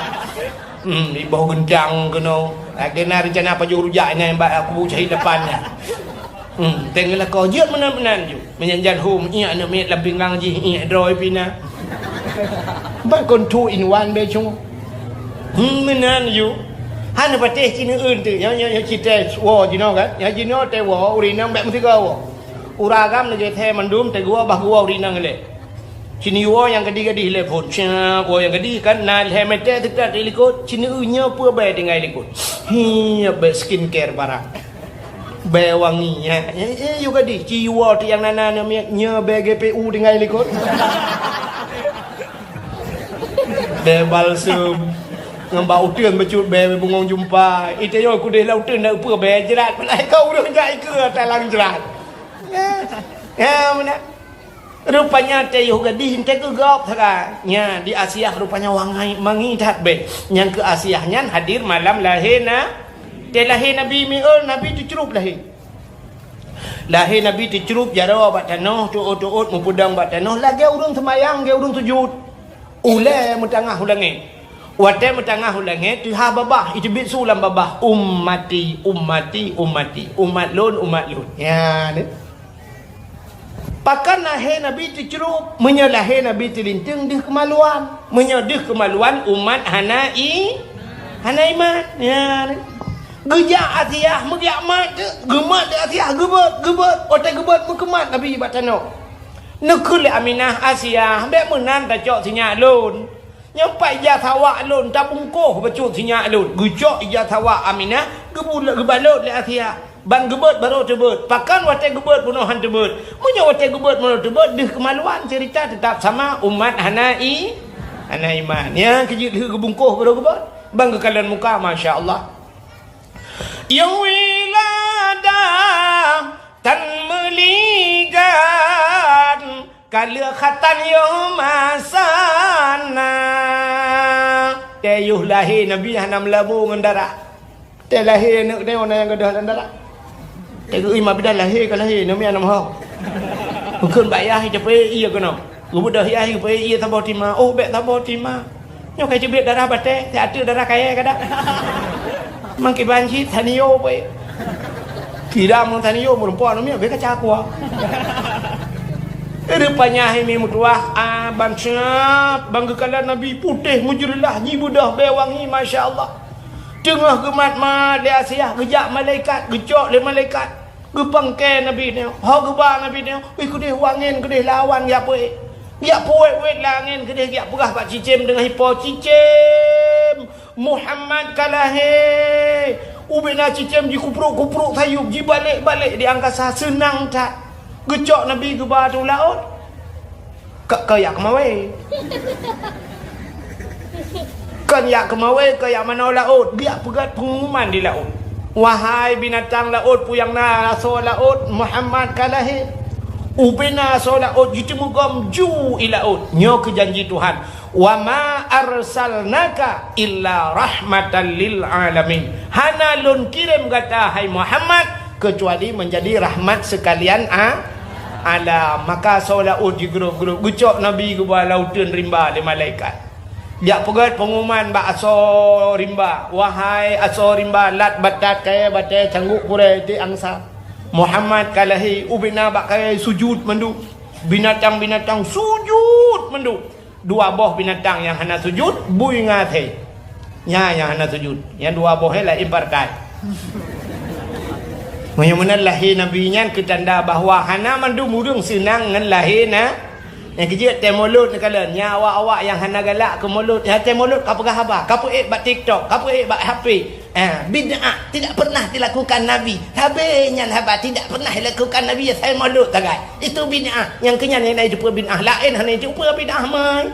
Hmm, iboh geuntang keunoe. Lagèe na reuncana pajoh rujak nyan bak kubu syahid lapan nyan. Hmm, teuh ngon lakoe jeuet meunan-meunan ju. Meunyan jan hom, iek aneuk miet lam pinggang jih, iek droe pih na. Ban kon two in one bèe cungoh. Hmm, meunan ju. Hana patéh ci neueun teuh, nyoe, nyoe, nyoe ci teuh woe jinoe kan. Nyoe jinoe teuh woe, ureueng inong bèk meusigoe woe. Ureueng agam neugeuthèe mandum teuh geuwoe bah geuwoe ureueng inong ilèe. Ci neuwoe nyang gadih-gadih ilèe phôn. Siap woe nyang gadih kan, na lhèe mètè teuka di likot, ci neueu nyoe peue bèe tinggai likot. Hi, bèe skincare barang. Bèe wangi, ya. Eh, eh, yue gadih, ci yue woe teuh nyang na na nyoe miet, nyoe bèe G P U tinggai likot. Bèe balsem. Ngon bak uteuen bacut bèe bungong jumpa. Ite nyoe kudeh lam uteuen na peue bèe jrat. Peulai kau ureueng jak ikeue ata lam jrat. Ya, ya, meunan. Rupanya teuh yoh gadih teuh keu gob sagai. Nya, di Asiah rupanya wangai mangi that bèe. Nyang keu Asiah nyan hadir malam lahé na-, teuh lahé Nabi mieu, Nabi teucrup lahé. Lahé Nabi teucrup jaroe bak tanoh, teuôt-teuôt meupeudong bak tanoh, lagèe ureueng seumayang, lagèe ureueng sujut. Ulèe meutangah u langèt. Watèe meutangah u langèt, teuhah babah, iteubiet su lam babah, "Ummati, ummati, ummati." Umat lôn, umat lôn. Nya, ni. Pakon lahé Nabi teucrup? Meunyoe lahé Nabi teulinteung deuh keumaluan. Meunyoe deuh keumaluan, umat hana i-, hana iman. Nya, ni. Geujak Asiah, meugeujak mat teuk, geumat lé Asiah, geubeuet, geubeuet. Watèe geubeuet, meukeumat Nabi bak tanoh. Neukheun lé Aminah, "Asiah, bèk meunan tacok sinyak lôn. Nyoe pat ija sawak lôn tabungkôh bacut sinyak lôn." Geucok ija sawak Aminah, geubul-, geubalot lé Asiah. Ban geubeuet barô teubeuet. Pakon watèe geubeuet bunoe han teubeuet? Meunyoe watèe geubeuet bunoe teubeuet, deuh keumaluan, ceurita teutap sama, umat hana i-, hana iman. Nyan keuh jeuet lheueh geubungkôh barô geubeuet. Ban geukalon muka, masya Allah. Nyang wiladah tan meuligan, ka lheueh khatan yoh masa na. Teuh yoh lahé Nabi hana meulabu ngon darah. Teuh lahé aneuk teuh na nyang gadôh lam darah. Teuh geuh imam bidan lahé ka lahé, nyoe meunan meuho. Geukheun bak yah, ija peuék ié keunoe. Geubeudôh yah, ija peuék ié saboh tima. Oh, bèk saboh tima. Nyoe ka jiteubiet darah batèe, siat teuk darah kayèe ka dak. Mangkiban cit tanio peuék. Kira meung tanio meureumpok aneuk miet bèk kaca kuah. Rupanya hai mi meutuah, ah, ban siap, ban geukalon Nabi putéh meujeureulah, jibeudôh bèe wangi, masya Allah. Teungoh geumat-mat lé Asiah, geujak malaikat, geucok lé malaikat. Geupangkée Nabi nyoe, ho geuba Nabi nyoe, ih keudeh wangen, keudeh lawan jak peuék. Jak peuwet-wet lé angén keudeh jak peugah bak cicém teungoh ipo, "Cicém, Muhammad ka lahé!" Ubena cicém jikuprok-kuprok sayup, jibalek-balek di angkasa, seunang that. Geucok Nabi geuba u laôt. Ka, ka jak keumawé. Kon jak keumawé, ka jak manoe laôt, geujak peugét peungumuman di laôt. Wahai binatang laôt, peue nyang na asoe laôt, Muhammad ka lahé. Ubena asoe laôt jiteumugom ju i laôt. Nyoe keuh janji Tuhan, "Wa ma arsalnaka illa rahmatan lil alamin." Hana lôn kirém gata, hai Muhammad, keucuali meunjadi rahmat seukalian a-, alam. Maka asoe laôt jigrôp-grôp, geucok Nabi geuba lam uteuen rimba lé malaikat. Jak peugét peungumuman bak asoe rimba, "Wahai asoe rimba, lat batat kayée batée, cangguek purée tiek angsa, Muhammad ka lahé." Ubena bak kayée sujut mandum, binatang-binatang sujut mandum. Dua boh binatang nyang hana sujut, bui ngon asèe. Nyan nyang hana sujut. Nyang dua boh nyan laén partai. Meunyoe meunan lahé Nabi nyan keu tanda bahwa hana mandum ureuëng seunang ngon lahé na-, Nyang keujeuet tée mulod neukalon, nyang awak-awak nyang hana galak keu mulod, nyang tée mulod ka peugah haba, ka peuék bak TikTok, ka peuék bak H P. Ah, bid'ah tidak pernah dilakukan Nabi. Sabe nyan haba tidak pernah dilakukan Nabi, ya, sai mulod sagai. Itu bid'ah. Nyang keu nyan nyang na jipeu bid'ah, laén hana jipeu bid'ah mai.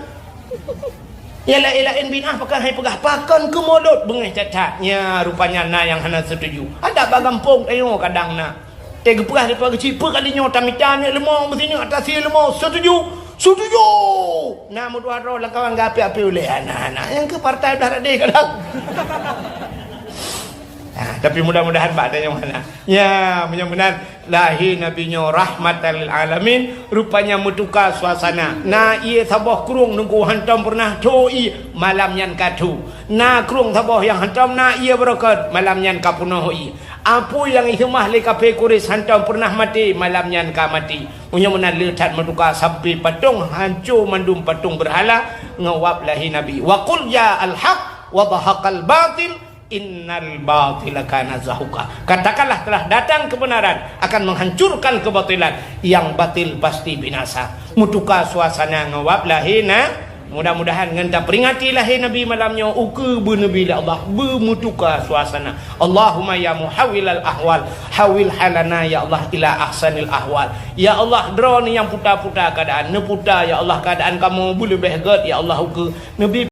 Ya, laén-laén bid'ah pakon hai peugah pakon keu mulod beungéh that-that. Nya rupanya na nyang hana setuju. Ada bak gampông tanyoe kadang na. Teuh geupeugah dipat geuchik, peue kali nyoe tamita aneuk leumo, meusineuk atasi leumo, setuju? Setuju! Na meutuah droe lam kawan geuapi-api ulée aneuk-aneuk. Nyang keu partai blah radeh kadang. Ha, tapi mudah-mudahan bak tanyoe hana. Ya, meunyoe meunan lahé Nabi nyoe rahmatan lil alamin, rupanya meutuka suasana. Na ié saboh krueng nunggu hantom peureunah tho ié, malam nyan ka tho. Na krueng saboh nyang hantom na ié beureukat, malam nyan ka peunoh ié. Apui nyang iseumah lé kafé Quraisy hantom peureunah maté, malam nyan ka maté. Meunyoe meunan le that meutuka sampai patong hanco mandum patong beurhala ngon wab lahé Nabi. Wa qul ja'al haq wa zahaqal batil innal batila kana zahuqa. Katakanlah telah datang kebenaran akan menghancurkan kebatilan, yang batil pasti binasa. Meutuka suasana ngon wab lahé na Mudah-mudahan ngon taperingati lahé Nabi malam nyoe ukeue beuneubri lé Allah, beumeutuka suasana. Allahumma ya muhawwilal ahwal, hawwil halana ya Allah ila ahsanil ahwal. Ya Allah, Droeneuh nyang puta-puta keuadaan, neuputa ya Allah keuadaan kamoe beuleubeh gét ya Allah ukeue. Neubi